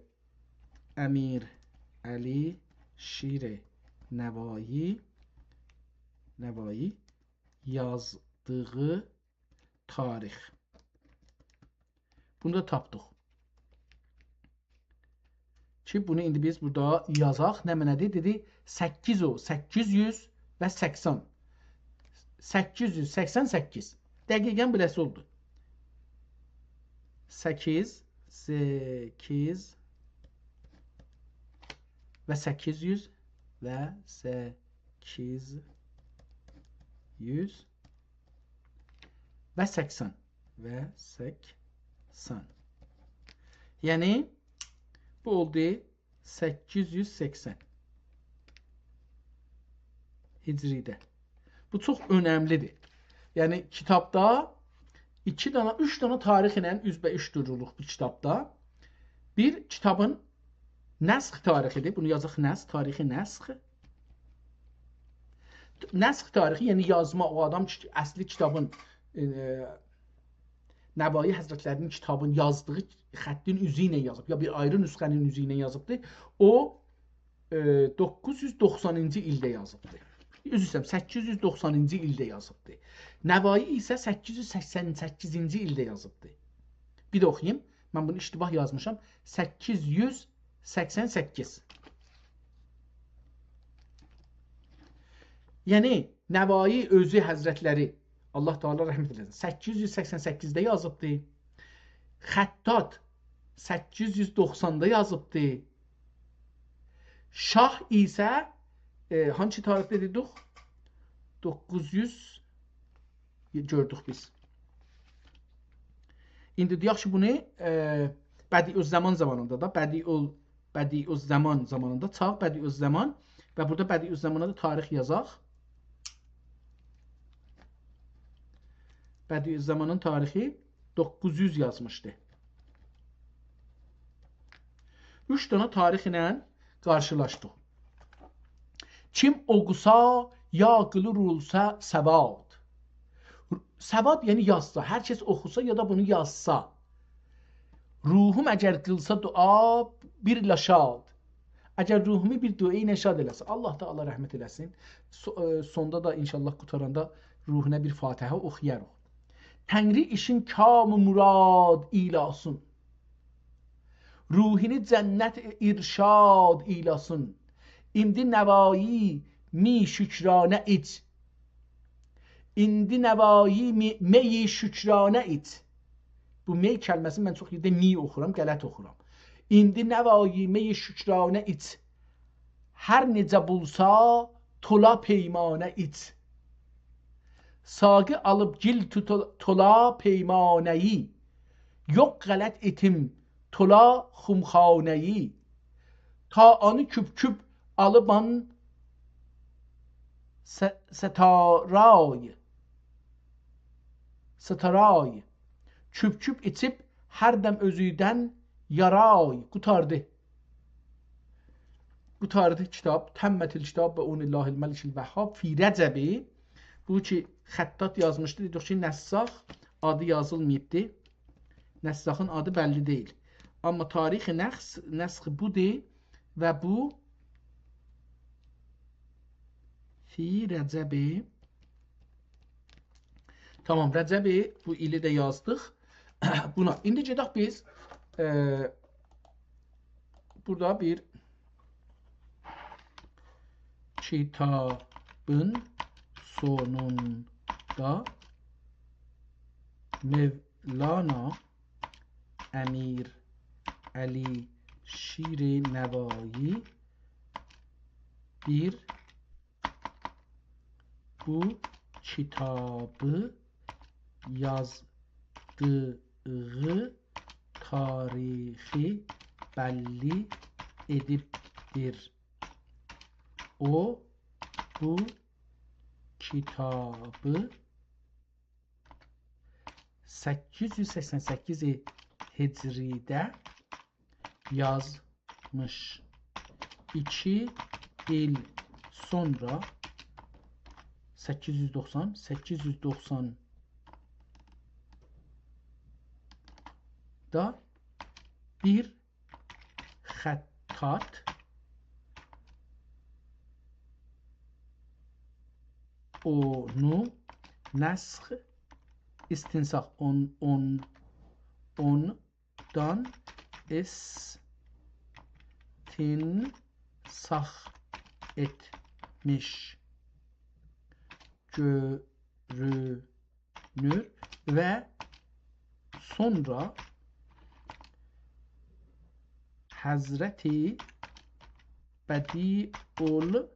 امیرعلی شیر نوایی، نوایی یازدیغی تاریخ. بونو دا تاپدیق. کی، بونو ایندی بیز بورادا یازاق. نمنه‌دیر؟ دئدی، سککیز او، سککیز یوز و سکسن. سککیز یوز سکسن سککیز. دقیقاً بئله‌سی اولدو. سککیز، سککیز و سککیز یوز و سککیز یوز و سکسن. و سکسن. یعنی، بو اولدو سککیز یوز سکسن هجری‌ده. بو چوخ اؤنملی‌دیر. یعنی، کیتابدا ایکی دانا، اوچ دانا تاریخ ایله اوزبه‌اوز دورولوق بو کیتابدا. بیر، کیتابین نسخ تاریخی‌دیر. بونو یازاق، نسخ، تاریخ نسخ. نسخ تاریخی، یعنی یازما، او آدام کی، اصلی کیتابین، ائ، نوایی حضرت‌لری‌نین کیتابین یازدیغی خطین اوزو ایله یازیب، یا بیر آیری نسخه‌نین اوزو ایله یازیبدیر. او، ائ، دوققوز یوز دوخسانینجی ایلده یازیبدیر. عذر ایسته‌ییرم، سککیز یوز دوخسانینجی ایلده یازیبدیر. نوایی ایسه سککیز یوز سکسن سککیزینجی ایلده یازیبدیر. بیر ده اوخویوم. من بونو اشتباه یازمیشام. سککیز یوز سکسن سککیز. یعنی، نوایی اؤزو حضرت‌لری، الله تعالی رحمت ائله‌سین، سککیز یوز سکسن سککیزده یازیبدی. خطاط سککیز یوز دوخساندا یازیبدی. شاه ایسه، ائ، هانسی تاریخده دئدیک؟ دوققوز یوز گؤردوک بیز. ایندی دئیک کی، بونو، ائ، بدیع‌الزمان زامانیندا دا، بدیع، بدیع‌الزمان زامانیندا، چاغ بدیع‌الزمان و بورادا بدیع‌الزامانا دا تاریخ یازاق. بدیع‌الزامانین تاریخی دوققوز یوز یازمیشدی. اوچ دانا تاریخ ایله قارشیلاشدیق. کیم اوقوسا، یا قیلیر اولسا سواد. سواد، یعنی یازسا، هر کس اوخوسا یا دا بونو یازسا. روحوم اگر قیلسا دعا، بیر لا شاد. اگر روحومو بیر دعا ایله شاد ائله‌سه، الله تعالی رحمت ائله‌سین. سو-، ائ، سوندا دا ان‌شاءالله قوتاراندا روحونا بیر فاتحه اوخویاریق. تنگری ایشین کام و مراد ایلاسین. روحونو جنت ارشاد ایلاسین. ایندی نوایی می شکرانه ایچ. ایندی نوایی می، می شکرانه ایچ. بو می کلمه‌سینی من چوخ یئرده می اوخورام، غلط اوخورام. ایندی نوایی می شکرانه ایچ. هر نئجه بولسا تولا پیمانه ایچ. ساقی آلیب گیل توتو-، تولا پیمانه‌یی. یوخ غلط ائتیم تولا خمخانه‌یی. تا آنی کوب کوب آلیب آن س-، ستارای. ستارای. کوب کوب ایچیب هر دم اؤزودن یارای. قوتاردی. قوتاردی کیتاب. تمت الکتاب بعون الله الملک الوهاب فی رجب. بو کی، خطاط یازمیشدی، دئدیک کی، نساخ آدی یازیلماییبدی. نساخین آدی بللی دئییل. آمما تاریخ نخس-، نسخ بودور و بو فی رجب. تامام، رجب بو ایلی ده یازدیق. بونا. ایندی گئدک بیز، ائ، بورادا بیر کیتابین سونوندا مولانا امیرعلی شیر نوایی بیر بو کیتابی یازدیغی تاریخی بللی ائدیبدیر. او، بو کیتابی سککیز یوز سکسن سککیز هجری‌ده یازمیش. ایکی ایل سونرا، سککیز یوز دوخسان، سککیز یوز دوخساندا بیر خطاط اونو نسخ، استنساخ، اون، اون، اوندان استنساخ ائتمیش گؤرونور و سونرا حضرت بدیع‌الزمان،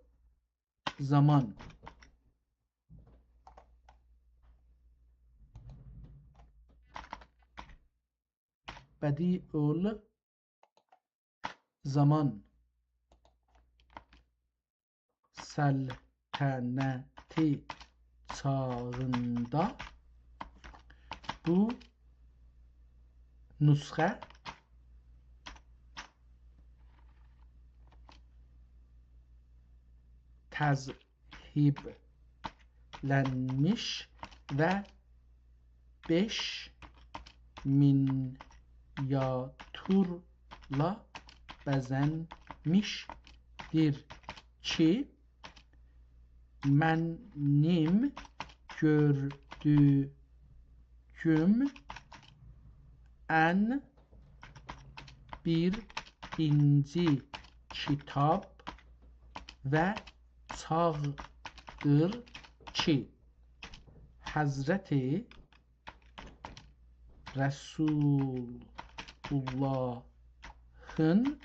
بدیع‌الزمان سلطنتی چاغیندا بو نسخه تذهیب‌لنمیش و بئش مینیاتورلا بزنمیشدیر کی، منیم گؤردویوم ان بیرینجی کیتاب و چاغدیر کی، حضرت رسول‌اللهین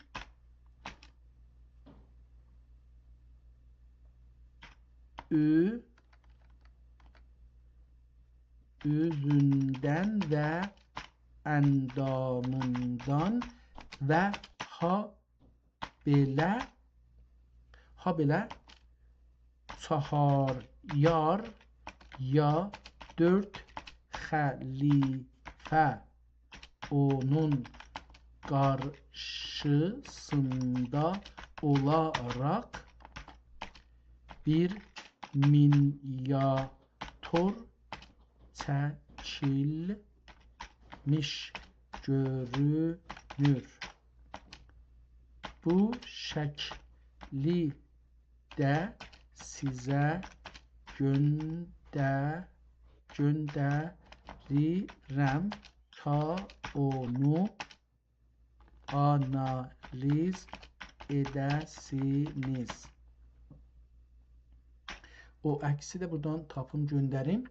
اؤ-، اؤزوندن و اندامیندان و ها بئله، ها بئله چهار یا دؤرد خلیفه اونون قارشیسیندا اولاراق بیر مینیاتور چکیلمیش گؤرونور. بو شکلی ده سیزه گؤنده-، گؤندریرم، تا اونو آنالیز ائده‌سینیز. او عکسی ده بورادان تاپیم، گؤندریم.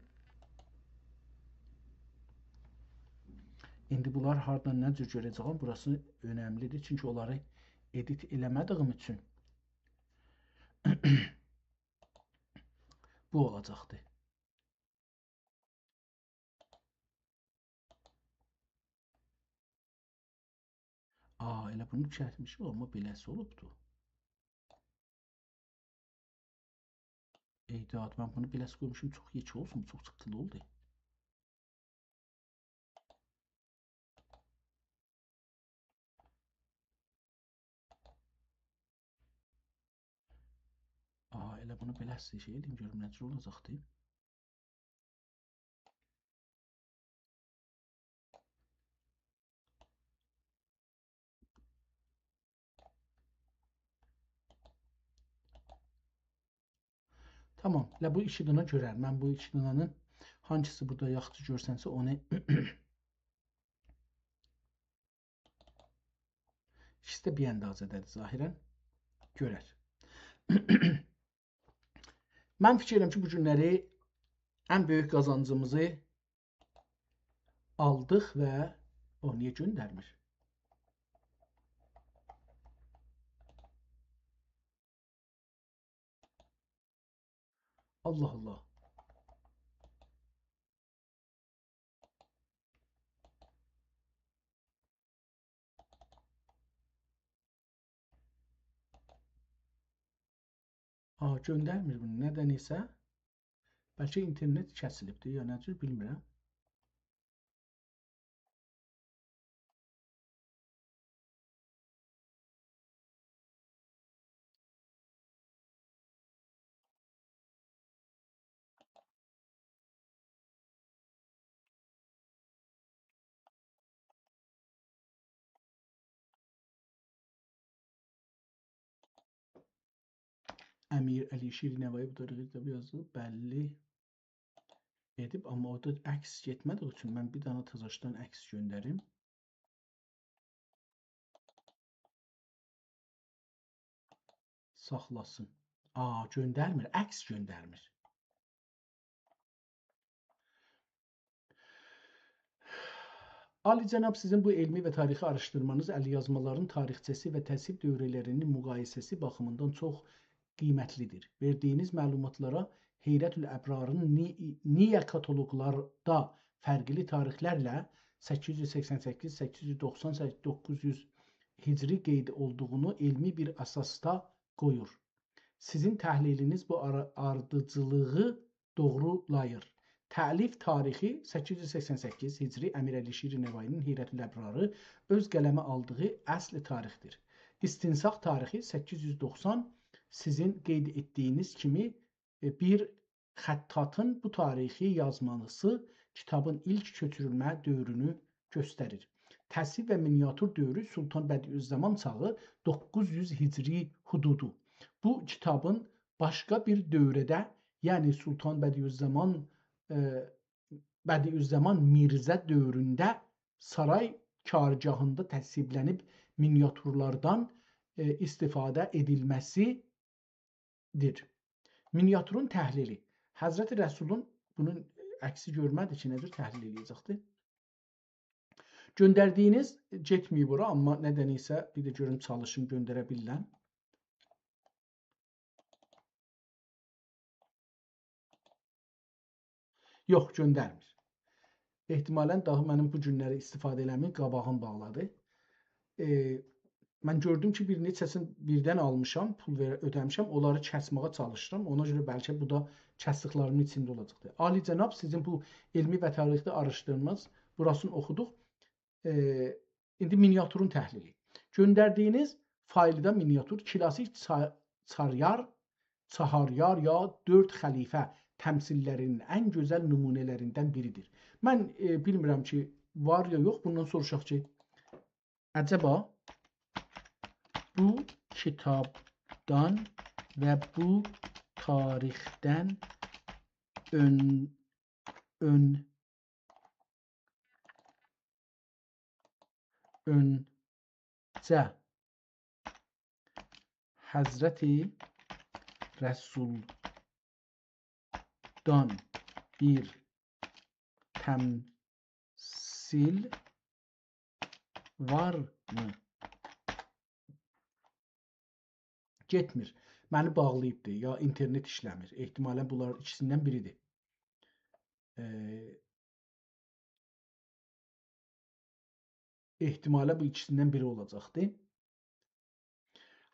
ایندی بونلار هاردان نه جور گؤره‌جه‌یم؟ بوراسی اؤنملی‌دیر، چونکی اونلاری ادیت ائله‌مه‌دیییم اوچون بو اولاجاقدی. آ، ائله بونو دوزلتمیشیک، آمما بئله‌سی اولوبدو. ای داد، من بونو بئله‌سی قویموشوم، چوخ یئکه اولسون، چوخ چیخیملی اولدو. آ، ائله بونو بئله‌سی شئی ائله‌ییم، گؤروم نه جور اولاجاقدی. تامام، ائله بو ایکی دنه گؤرر. من بو ایکی دنه‌نین هانگیسی بورادا یاخشی گؤرسنسه، اونو ایکیسی ده بیر اندازه‌ده‌دیر ظاهراً. گؤرر. من فیکیر ائدیرم کی، بو گونلری ان بؤیوک قازانجیمیزی آلدیق و او نییه گؤندرمیر؟ الله الله. آ، گؤندرمیر بونو. ندن ایسه بلکه اینترنت کسیلیبدیر، یا نه جور، بیلمیرم. امیرعلی شیرنوایی بو تاریخی کیتابی یازیب، بللی ائدیب، آمما اورادا عکس گئتمه‌دیگی اوچون من بیر دنه تزه‌دن عکس گؤندریم. ساخلاسین. آ، گؤندرمیر، عکس گؤندرمیر. عالی‌جناب، سیزین بو علمی و تاریخی آراشدیرمانیز الیازمالارین تاریخچه‌سی و تصحیب دوره‌لرینین مقایسه‌سی باخیمیندان چوخ قیمتلی‌دیر. وئردیگینیز معلوماتلارا حیرت‌الابرارین نی-، نییه کاتالوقلاردا فرقلی تاریخلرله سککیز یوز سکسن سککیز، سککیز یوز دوخسان، دوققوز یوز هجری قید اولدوغونو علمی بیر اساسدا قویور. سیزین تحلیلینیز بو آرا-، آردیجیلیغی دوغرولاییر. تألیف تاریخی سککیز یوز سکسن سککیز هجری، امیرعلی شیرنوایی‌نین حیرت‌الابراری اؤز قلمه آلدیغی اصل تاریخدیر. استنساخ تاریخی سککیز یوز دوخسان، سیزین قید ائتدیگینیز کیمی، ائ، بیر خطاطین بو تاریخی یازماسی کیتابین ایلک کؤچورولمه دؤورونو گؤستریر. تصحیب و مینیاتور دؤورو سلطان بدیع‌الزمان چاغی، دوققوز یوز هجری حدودو. بو کیتابین باشقا بیر دؤوره‌ده، یعنی سلطان بدیع‌الزمان، ائ، بدیع‌الزمان میرزه دؤورونده سارای کارگاهیندا تصحیبلنیب مینیاتورلاردان، ائ، استفاده ائدیلمه‌سی‌دیر. مینیاتورون تحلیلی. حضرت رسولون، بونون عکسی گؤرمه‌دی کی، نه جور تحلیل ائله‌یه‌جکدی. گؤندردیگینیز، گئتمه‌ییب اورا، آمما ندن ایسه بیر ده گؤروم چالیشیم گؤندره بیلیرم. یوخ، گؤندرمیر. احتمالاً داها منیم بو گونلری استفاده ائله‌مه‌ییم، قاباغیم باغلادی. ائ، من گؤردوم کی، بیر نئچه‌سینی بیردن آلمیشام، پول وئره-، اؤده‌میشم، اونلاری کسمه‌یه چالیشیرام. اونا گؤره بلکه بو دا کسدیکلریمین ایچینده اولاجاقدیر. عالی‌جناب، سیزین بو علمی و تاریخی آراشدیرمانیز، بوراسینی اوخودوق. ائ، ایندی مینیاتورون تحلیلی. گؤندردیگینیز فایلدا مینیاتور کلاسیک چا-، چاریار، چهاریار یا دؤرد خلیفه تمثیللری‌نین ان گؤزل نمونه‌لریندن بیری‌دیر. من، ائ، بیلمیرم کی، وار یا یوخ، بوندان سوروشاق کی، عجبا بو کیتابدان و بو تاریخدن اؤن-، اؤن-، اؤنجه حضرت رسولدان بیر تمثیل وارمی؟ گئتمیر. منی باغلاییبدی، یا اینترنت ایشله‌میر. احتمالاً بونلار ایکیسیندن بیری‌دیر. ائ، احتمالاً بو ایکیسیندن بیری اولاجاقدی.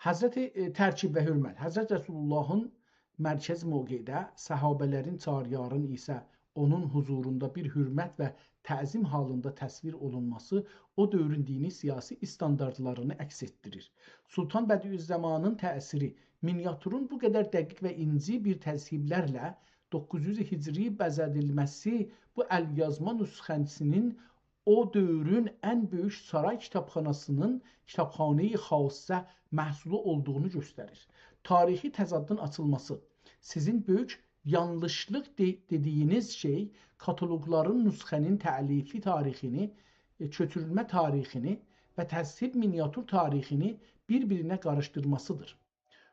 حضرت، ائ، ترکیب و حؤرمت. حضرت رسول‌اللهین مرکز موقعده، صحابه‌لرین، چهاریارین ایسه اونون حضوروندا بیر حؤرمت و تعظیم حالیندا تصویر اولونماسی او دؤورون دینی سیاسی استانداردلارینی عکس ائتدیریر. سلطان بدیع‌الزمانین تأثیری. مینیاتورون بو قدر دقیق و اینجی بیر تصحیبلرله دوققوز یوز هجری بزه‌دیلمه‌سی بو ال‌یازما نسخه‌سینین او دؤورون ان بؤیوک سارای کیتابخاناسینین، کیتابخانه‌ی خاصه محصولو اولدوغونو گؤستریر. تاریخی تضادین آچیلماسی. سیزین بؤیوک یانلیشلیق دئ-، دئدیگینیز شئی کاتالوقلارین نسخه‌نین تألیفی تاریخینی، ائ، کؤچورولمه تاریخینی و تصحیب مینیاتور تاریخینی بیر-بیرینه قاریشدیرماسی‌دیر.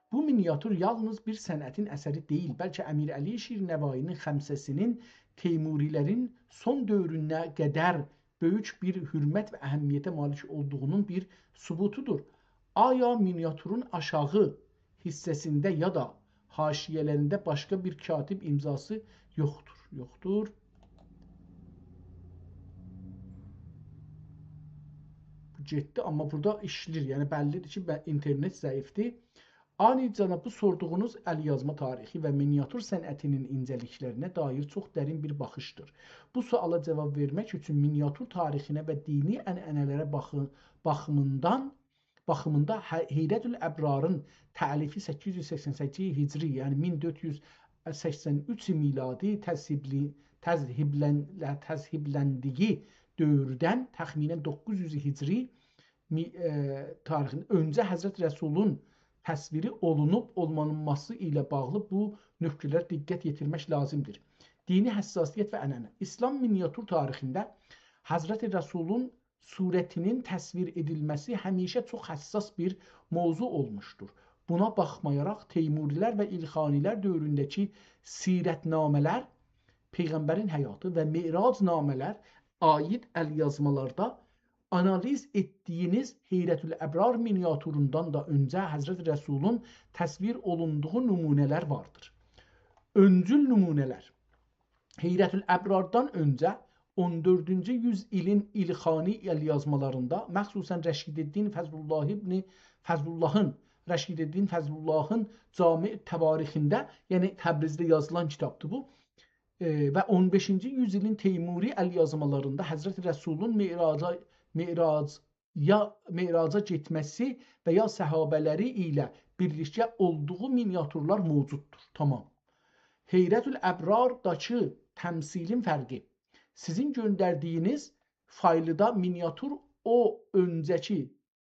بو مینیاتور یالنیز بیر صنعتین اثری دئییل، بلکه امیرعلی شیرنوایی‌نین خمسه‌سینین تیموری‌لرین سون دؤورونه قدر بؤیوک بیر حؤرمت و اهمیته مالیک اولدوغونون بیر ثبوتودور. آیا مینیاتورون آشاغی حیصه‌سینده یا دا حاشیه‌لرینده باشقا بیر کاتب امضاسی یوخدور؟ یوخدور. بو گئتدی، آمما بورادا ایشله‌ییر. یعنی بللی‌دیر کی، به-، اینترنت ضعیفدیر. عالی‌جناب، بو سوردوغونوز ال‌یازما تاریخی و مینیاتور صنعتینین اینجه‌لیکلرینه دایر چوخ درین بیر باخیشدیر. بو سؤالا جاواب وئرمک اوچون مینیاتور تاریخینه و دینی عنعنه‌لره باخی-، باخیمیندان، باخیمیندا حی-، حیرت‌الابرارین تألیفی سککیز یوز سکسن سککیز هجری، یعنی مین دؤرد یوز سکسن اوچ میلادی تذهیبلی-، تذهیبلن-، تذهیبلندیگی دؤوردن تخمیناً دوققوز یوز هجری می-، ائ، تاریخین اؤنجه حضرت رسولون تصویری اولونوب اولمانینماسی ایله باغلی بو نکته‌لره دقت یئتیرمک لازیمدیر. دینی حساسیت و عنعنه. ایسلام مینیاتور تاریخینده حضرت رسولون صورتینین تصویر ائدیلمه‌سی همیشه چوخ حساس بیر موضوع اولموشدور. بونا باخمایاراق، تیموری‌لر و ایلخانی‌لر دؤورونده‌کی سیرت‌نامه‌لر، پیغمبرین حیاتی و معراج‌نامه‌لر عاید ال‌یازمالاردا آنالیز ائتدیگینیز حیرت‌الابرار مینیاتوروندان دا اؤنجه حضرت رسولون تصویر اولوندوغو نمونه‌لر واردیر. اؤنجول نمونه‌لر. حیرت‌الابراردان اؤنجه اون دؤردونجو یوز ایلین ایلخانی ال‌یازمالاریندا، مخصوصاً رشیدالدین فضل‌الله ابن فضل‌اللهین، رشیدالدین فضل‌اللهین جامع تواریخینده، یعنی تبریزده یازیلان کیتابدیر بو، ائ، و اون بئشینجی یوز ایلین تیموری ال‌یازمالاریندا حضرت رسولون معراجا، معراج، یا معراجا گئتمه‌سی و یا صحابه‌لری ایله بیرلیکده اولدوغو مینیاتورلار موجوددور. تامام. حیرت‌الابرارداکی تمثیلین فرقی. سیزین گؤندردیگینیز فایلدا مینیاتور او اؤنجه‌کی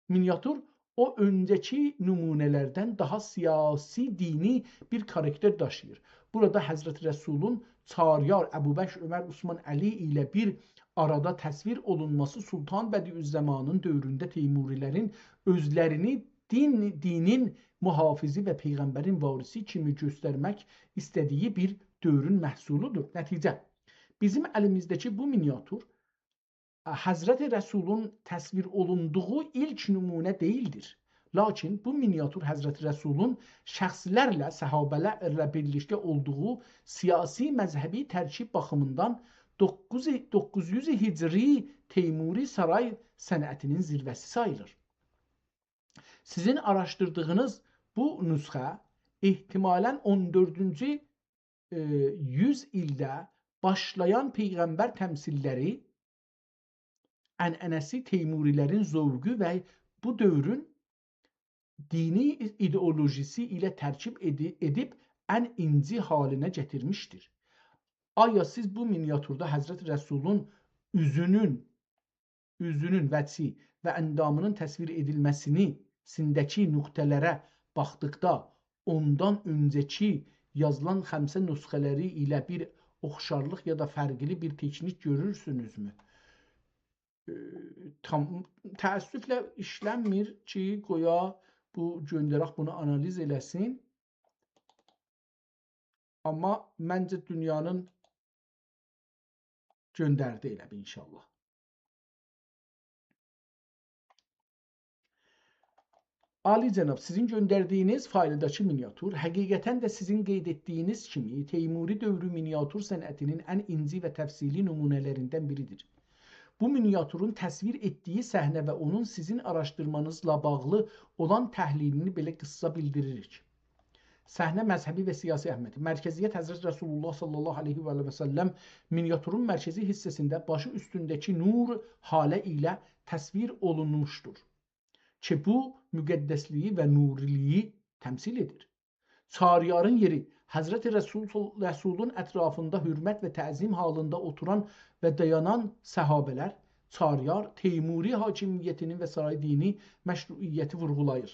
مینیاتور او اؤنجه‌کی نمونه‌لردن داها سیاسی، دینی بیر کاراکتر داشیییر. بورادا حضرت رسولون چهار یار، ابوبکر، عمر، عثمان، علی ایله بیر آرادا تصویر اولونماسی سلطان بدیع‌الزمانین دؤورونده تیموری‌لرین اؤزلرینی دین، دینین محافظی و پیغمبرین وارثی کیمی گؤسترمک ایسته‌دیگی بیر دؤورون محصولودور. نتیجه: بیزیم الیمیزده‌کی بو مینیاتور حضرت رسولون تصویر اولوندوغو ایلک نمونه دئییلدیر. لاکین بو مینیاتور حضرت رسولون شخصلرله، صحابه‌لرله بیرلیکده اولدوغو سیاسی، مذهبی ترکیب باخیمیندان دوققوز، دوققوز یوز هجری تیموری سارای صنعتینین زیروه‌سی ساییلیر. سیزین آراشدیردیغینیز بو نسخه احتمالاً اون دؤردونجو، ائ، یوز ایلده باشلایان پیغمبر تمثیللری، عنعنه‌سی، تیموری‌لرین ذوقو و بو دؤورون دینی ایدئولوژیسی ایله ترکیب ائدی-، ائدیب ان اینجی حالینه گتیرمیشدیر. آیا سیز بو مینیاتوردا حضرت رسولون اوزونون، اوزونون، وجهی و اندامینین تصویر ائدیلمه‌سینی، سینده‌کی نقطه‌لره باخدیقدا اوندان اؤنجه‌کی یازیلان خمسه نسخه‌لری ایله بیر اوخشارلیق یا دا فرقلی بیر تکنیک گؤرورسونوزمو؟ ائ، تام-، تأسفله ایشلنمیر کی، قویا بو گؤندرک بونو آنالیز ائله‌سین. آمما منجه دونیانین گؤندردی ائله بیل، انشاءالله. عالی‌جناب، سیزین گؤندردیگینیز فایلداکی مینیاتور، حقیقتاً ده سیزین قید ائتدیگینیز کیمی، تیموری دؤورو مینیاتور صنعتینین ان اینجی و تفصیلی نمونه‌لریندن بیریدیر. بو مینیاتورون تصویر ائتدیگی صحنه و اونون سیزین آراشدیرمانیزلا باغلی اولان تحلیلینی بئله قیسا بیلدیریریک. صحنه، مذهبی و سیاسی اهمیتی. مرکزیت حضرت رسول‌الله صلی الله علیه و آله و سلم مینیاتورون مرکزی حیصه‌سینده باشی اوستونده‌کی نور هاله ایله تصویر اولونموشدور کی، بو مقدسلیگی و نوری‌لیگی تمثیل ائدیر. چهار یارین یئری. حضرت رسول، رسولون اطرافیندا حؤرمت و تعظیم حالیندا اوتوران و دایانان صحابه‌لر، چهار یار، تیموری حاکمیتینی و سارای دینی مشروعیتی وورغولاییر.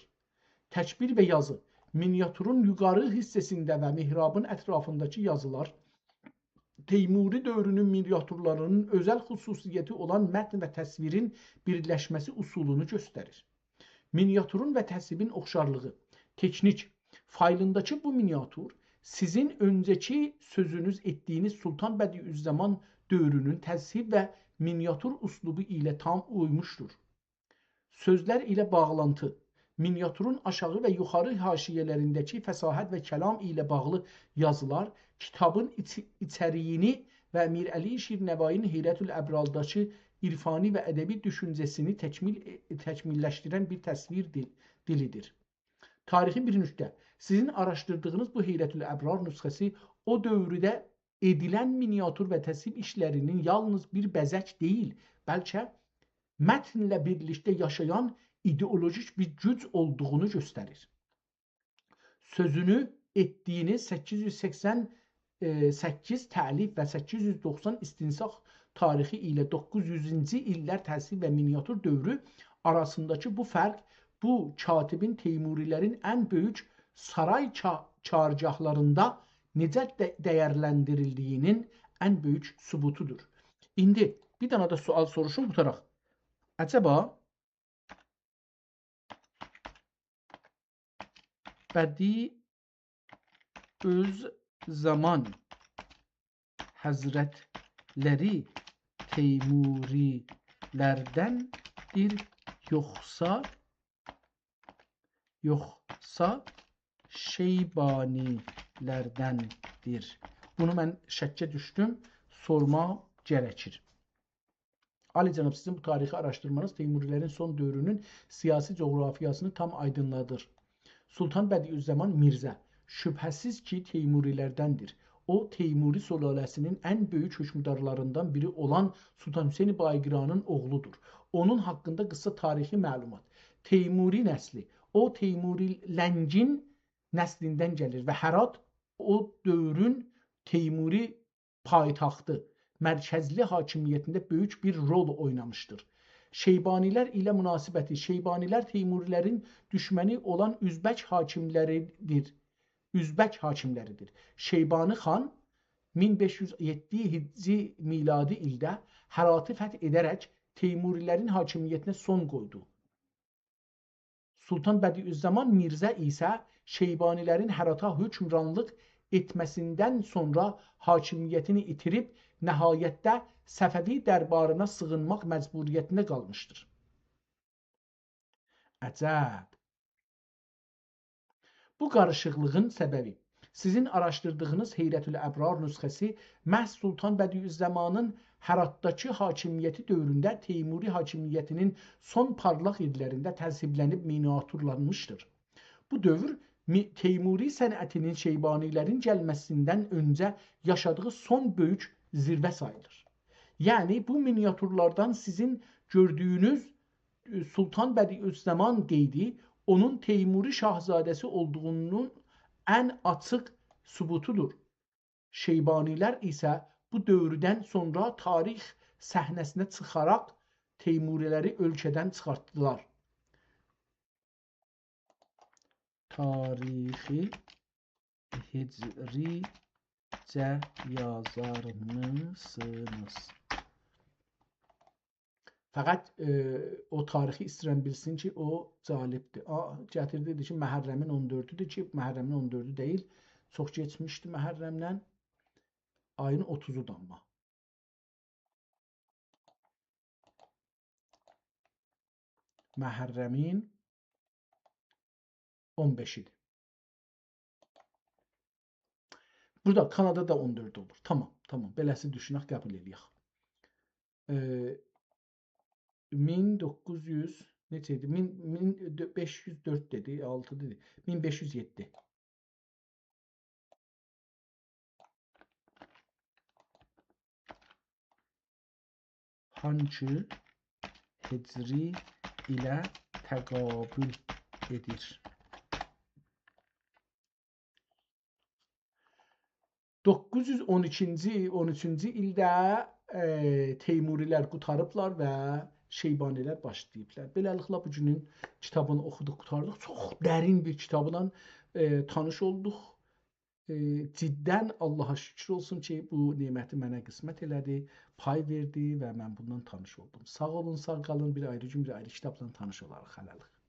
تکبیر و یازی. مینیاتورون یوخاری حیصه‌سینده و محرابین اطرافینداکی یازیلار تیموری دؤورونون مینیاتورلارینین اؤزل خصوصیتی اولان متن و تصویرین بیرلشمه‌سی اصولونو گؤستریر. مینیاتورون و تصویرین اوخشارلیغی. تکنیک. فایلینداکی بو مینیاتور سیزین اؤنجه‌کی سؤزونوز ائتدیگینیز سلطان بدیع‌الزمان دؤورونون تصویر و مینیاتور اسلوبو ایله تام اویموشدور. سؤزلر ایله باغلانتی. مینیاتورون آشاغی و یوخاری حاشیه‌لرینده‌کی فصاحت و کلام ایله باغلی یازیلار کیتابین ایچ-، ایچریگینی و میرعلی شیرنوایی‌نین حیرت‌الابرارداکی عرفانی و ادبی دوشونجه‌سینی تکمیل، تکمیللشدیرن بیر تصویر دیل-، دیلیدیر. تاریخی بیر نکته. سیزین آراشدیردیغینیز بو حیرت‌الابرار نسخه‌سی او دؤورده ائدیلن مینیاتور و تصویر ایشلری‌نین یالنیز بیر بزک دئییل، بلکه متنله بیرلیکده یاشایان ایدئولوژیک بیر گوج اولدوغونو گؤستریر. سؤزونو ائتدیگینیز سککیز یوز سکسن سککیز تألیف و سککیز یوز دوخسان استنساخ تاریخی ایله دوققوز یوزونجو ایللر تصویر و مینیاتور دؤورو آراسینداکی بو فرق، بو کاتبین تیموری‌لرین ان بؤیوک سارای کا-، کارگاهلاریندا نئجه ده-، دیرلندیریلدیگینین ان بؤیوک ثبوتودور. ایندی بیر دنه ده سؤال سوروشوم، قوتاراق. عجبا بدیعالزمان حضرتلری تیموری‌لردندیر، یوخسا، یوخسا شیبانی‌لردندیر؟ بونو من شکّه دوشدوم، سورما گره‌کیر. عالی‌جناب، سیزین بو تاریخی آراشدیرمانیز تیموری‌لرین سون دؤورونون سیاسی جغرافیاسینی تام آیدینلادیر. سلطان بدیعالزمان میرزه شبهه‌سیز کی، تیموری‌لردندیر. او، تیموری سلاله‌سینین ان بؤیوک حکمدارلاریندان بیری اولان سلطان حسین بایقرانین اوغلودور. اونون حاقیندا قیسا تاریخی معلومات. تیموری نسلی. او، تیموری لنگین نسلیندن گلیر و هرات او دؤورون تیموری پایتختی، مرکزلی حاکمیتینده بؤیوک بیر رول اوینامیشدیر. شیبانی‌لر ایله مناسبتی. شیبانی‌لر تیموری‌لرین دوشمنی اولان ازبک حاکملریدیر. ازبک حاکملریدیر. شیبانی خان مین بئش یوز یئددی هجری میلادی ایلده هراتی فتح ائده‌رک تیموری‌لرین حاکمیتینه سون قویدو. سلطان بدیعالزمان میرزه ایسه شیبانی‌لرین هراتا حکمرانلیق ائتمه‌سیندن سونرا حاکمیتینی ایتیریب، نهایتده صفوی دربارینا سیغینماق مجبوریتینده قالمیشدیر. عجب. بو قاریشیقلیغین سببی. سیزین آراشدیردیغینیز حیرت‌الابرار نسخه‌سی محض سلطان بدیعالزمانین هراتداکی حاکمیتی دؤورونده تیموری حاکمیتینین سون پارلاق ایللرینده تذهیبلنیب مینیاتورلانمیشدیر. بو دؤور می-، تیموری صنعتینین شیبانی‌لرین گلمه‌سیندن اؤنجه یاشادیغی سون بؤیوک ذیروه ساییلیر. یعنی، بو مینیاتورلاردان سیزین گؤردویونوز، ائ، سلطان بدیعالزمان قیدی اونون تیموری شاهزاده‌سی اولدوغونون ان آچیق ثبوتودور. شیبانی‌لر ایسه بو دؤوردن سونرا تاریخ صحنه‌سینه چیخاراق تیموری‌لری اؤلکه‌دن چیخارتدیلار. تاریخی هجری‌جه یازارمیسینیز؟ فقط، ائ، او تاریخی ایسته‌ییرم بیلسین کی، او جالبدیر. آ، گتیردی، دئدی کی، محرمین اون دؤردودور کی، محرمین اون دؤردو دئییل. چوخ کئچمیشدی محرمدن. آیین اوتوزودور آمما. محرمین اون بئشیدیر. بورادا کانادادا اون دؤرد اولور. تامام، تامام. بئله‌سی دوشونک، قبول ائله‌یک. ائ، مین دوققوز یوز، نئچه ایدی؟ مین، مین بئش یوز دؤرد دئدی، آلتی دئدی. مین بئش یوز یئددی. هانگی هجری ایله تقابل ائدیر؟ دوققوز یوز اون ایکینجی، اون اوچونجو ایلده، ائ، تیموری‌لر قوتاریبلار و شیبانی‌لر باشلاییبلار. بئله‌لیکله، بو گونون کیتابینی اوخودوق، قوتاردیق. چوخ درین بیر کیتابلا، ائ، تانیش اولدوق. ائ، جداً آللاها شکر اولسون کی، بو نعمتی منه قسمت ائله‌دی، پای وئردی و من بوندان تانیش اولدوم. ساغ اولون، ساغ قالین. بیر آیری گون، بیر آیری کیتابلا تانیش اولاریق. هله‌لیک.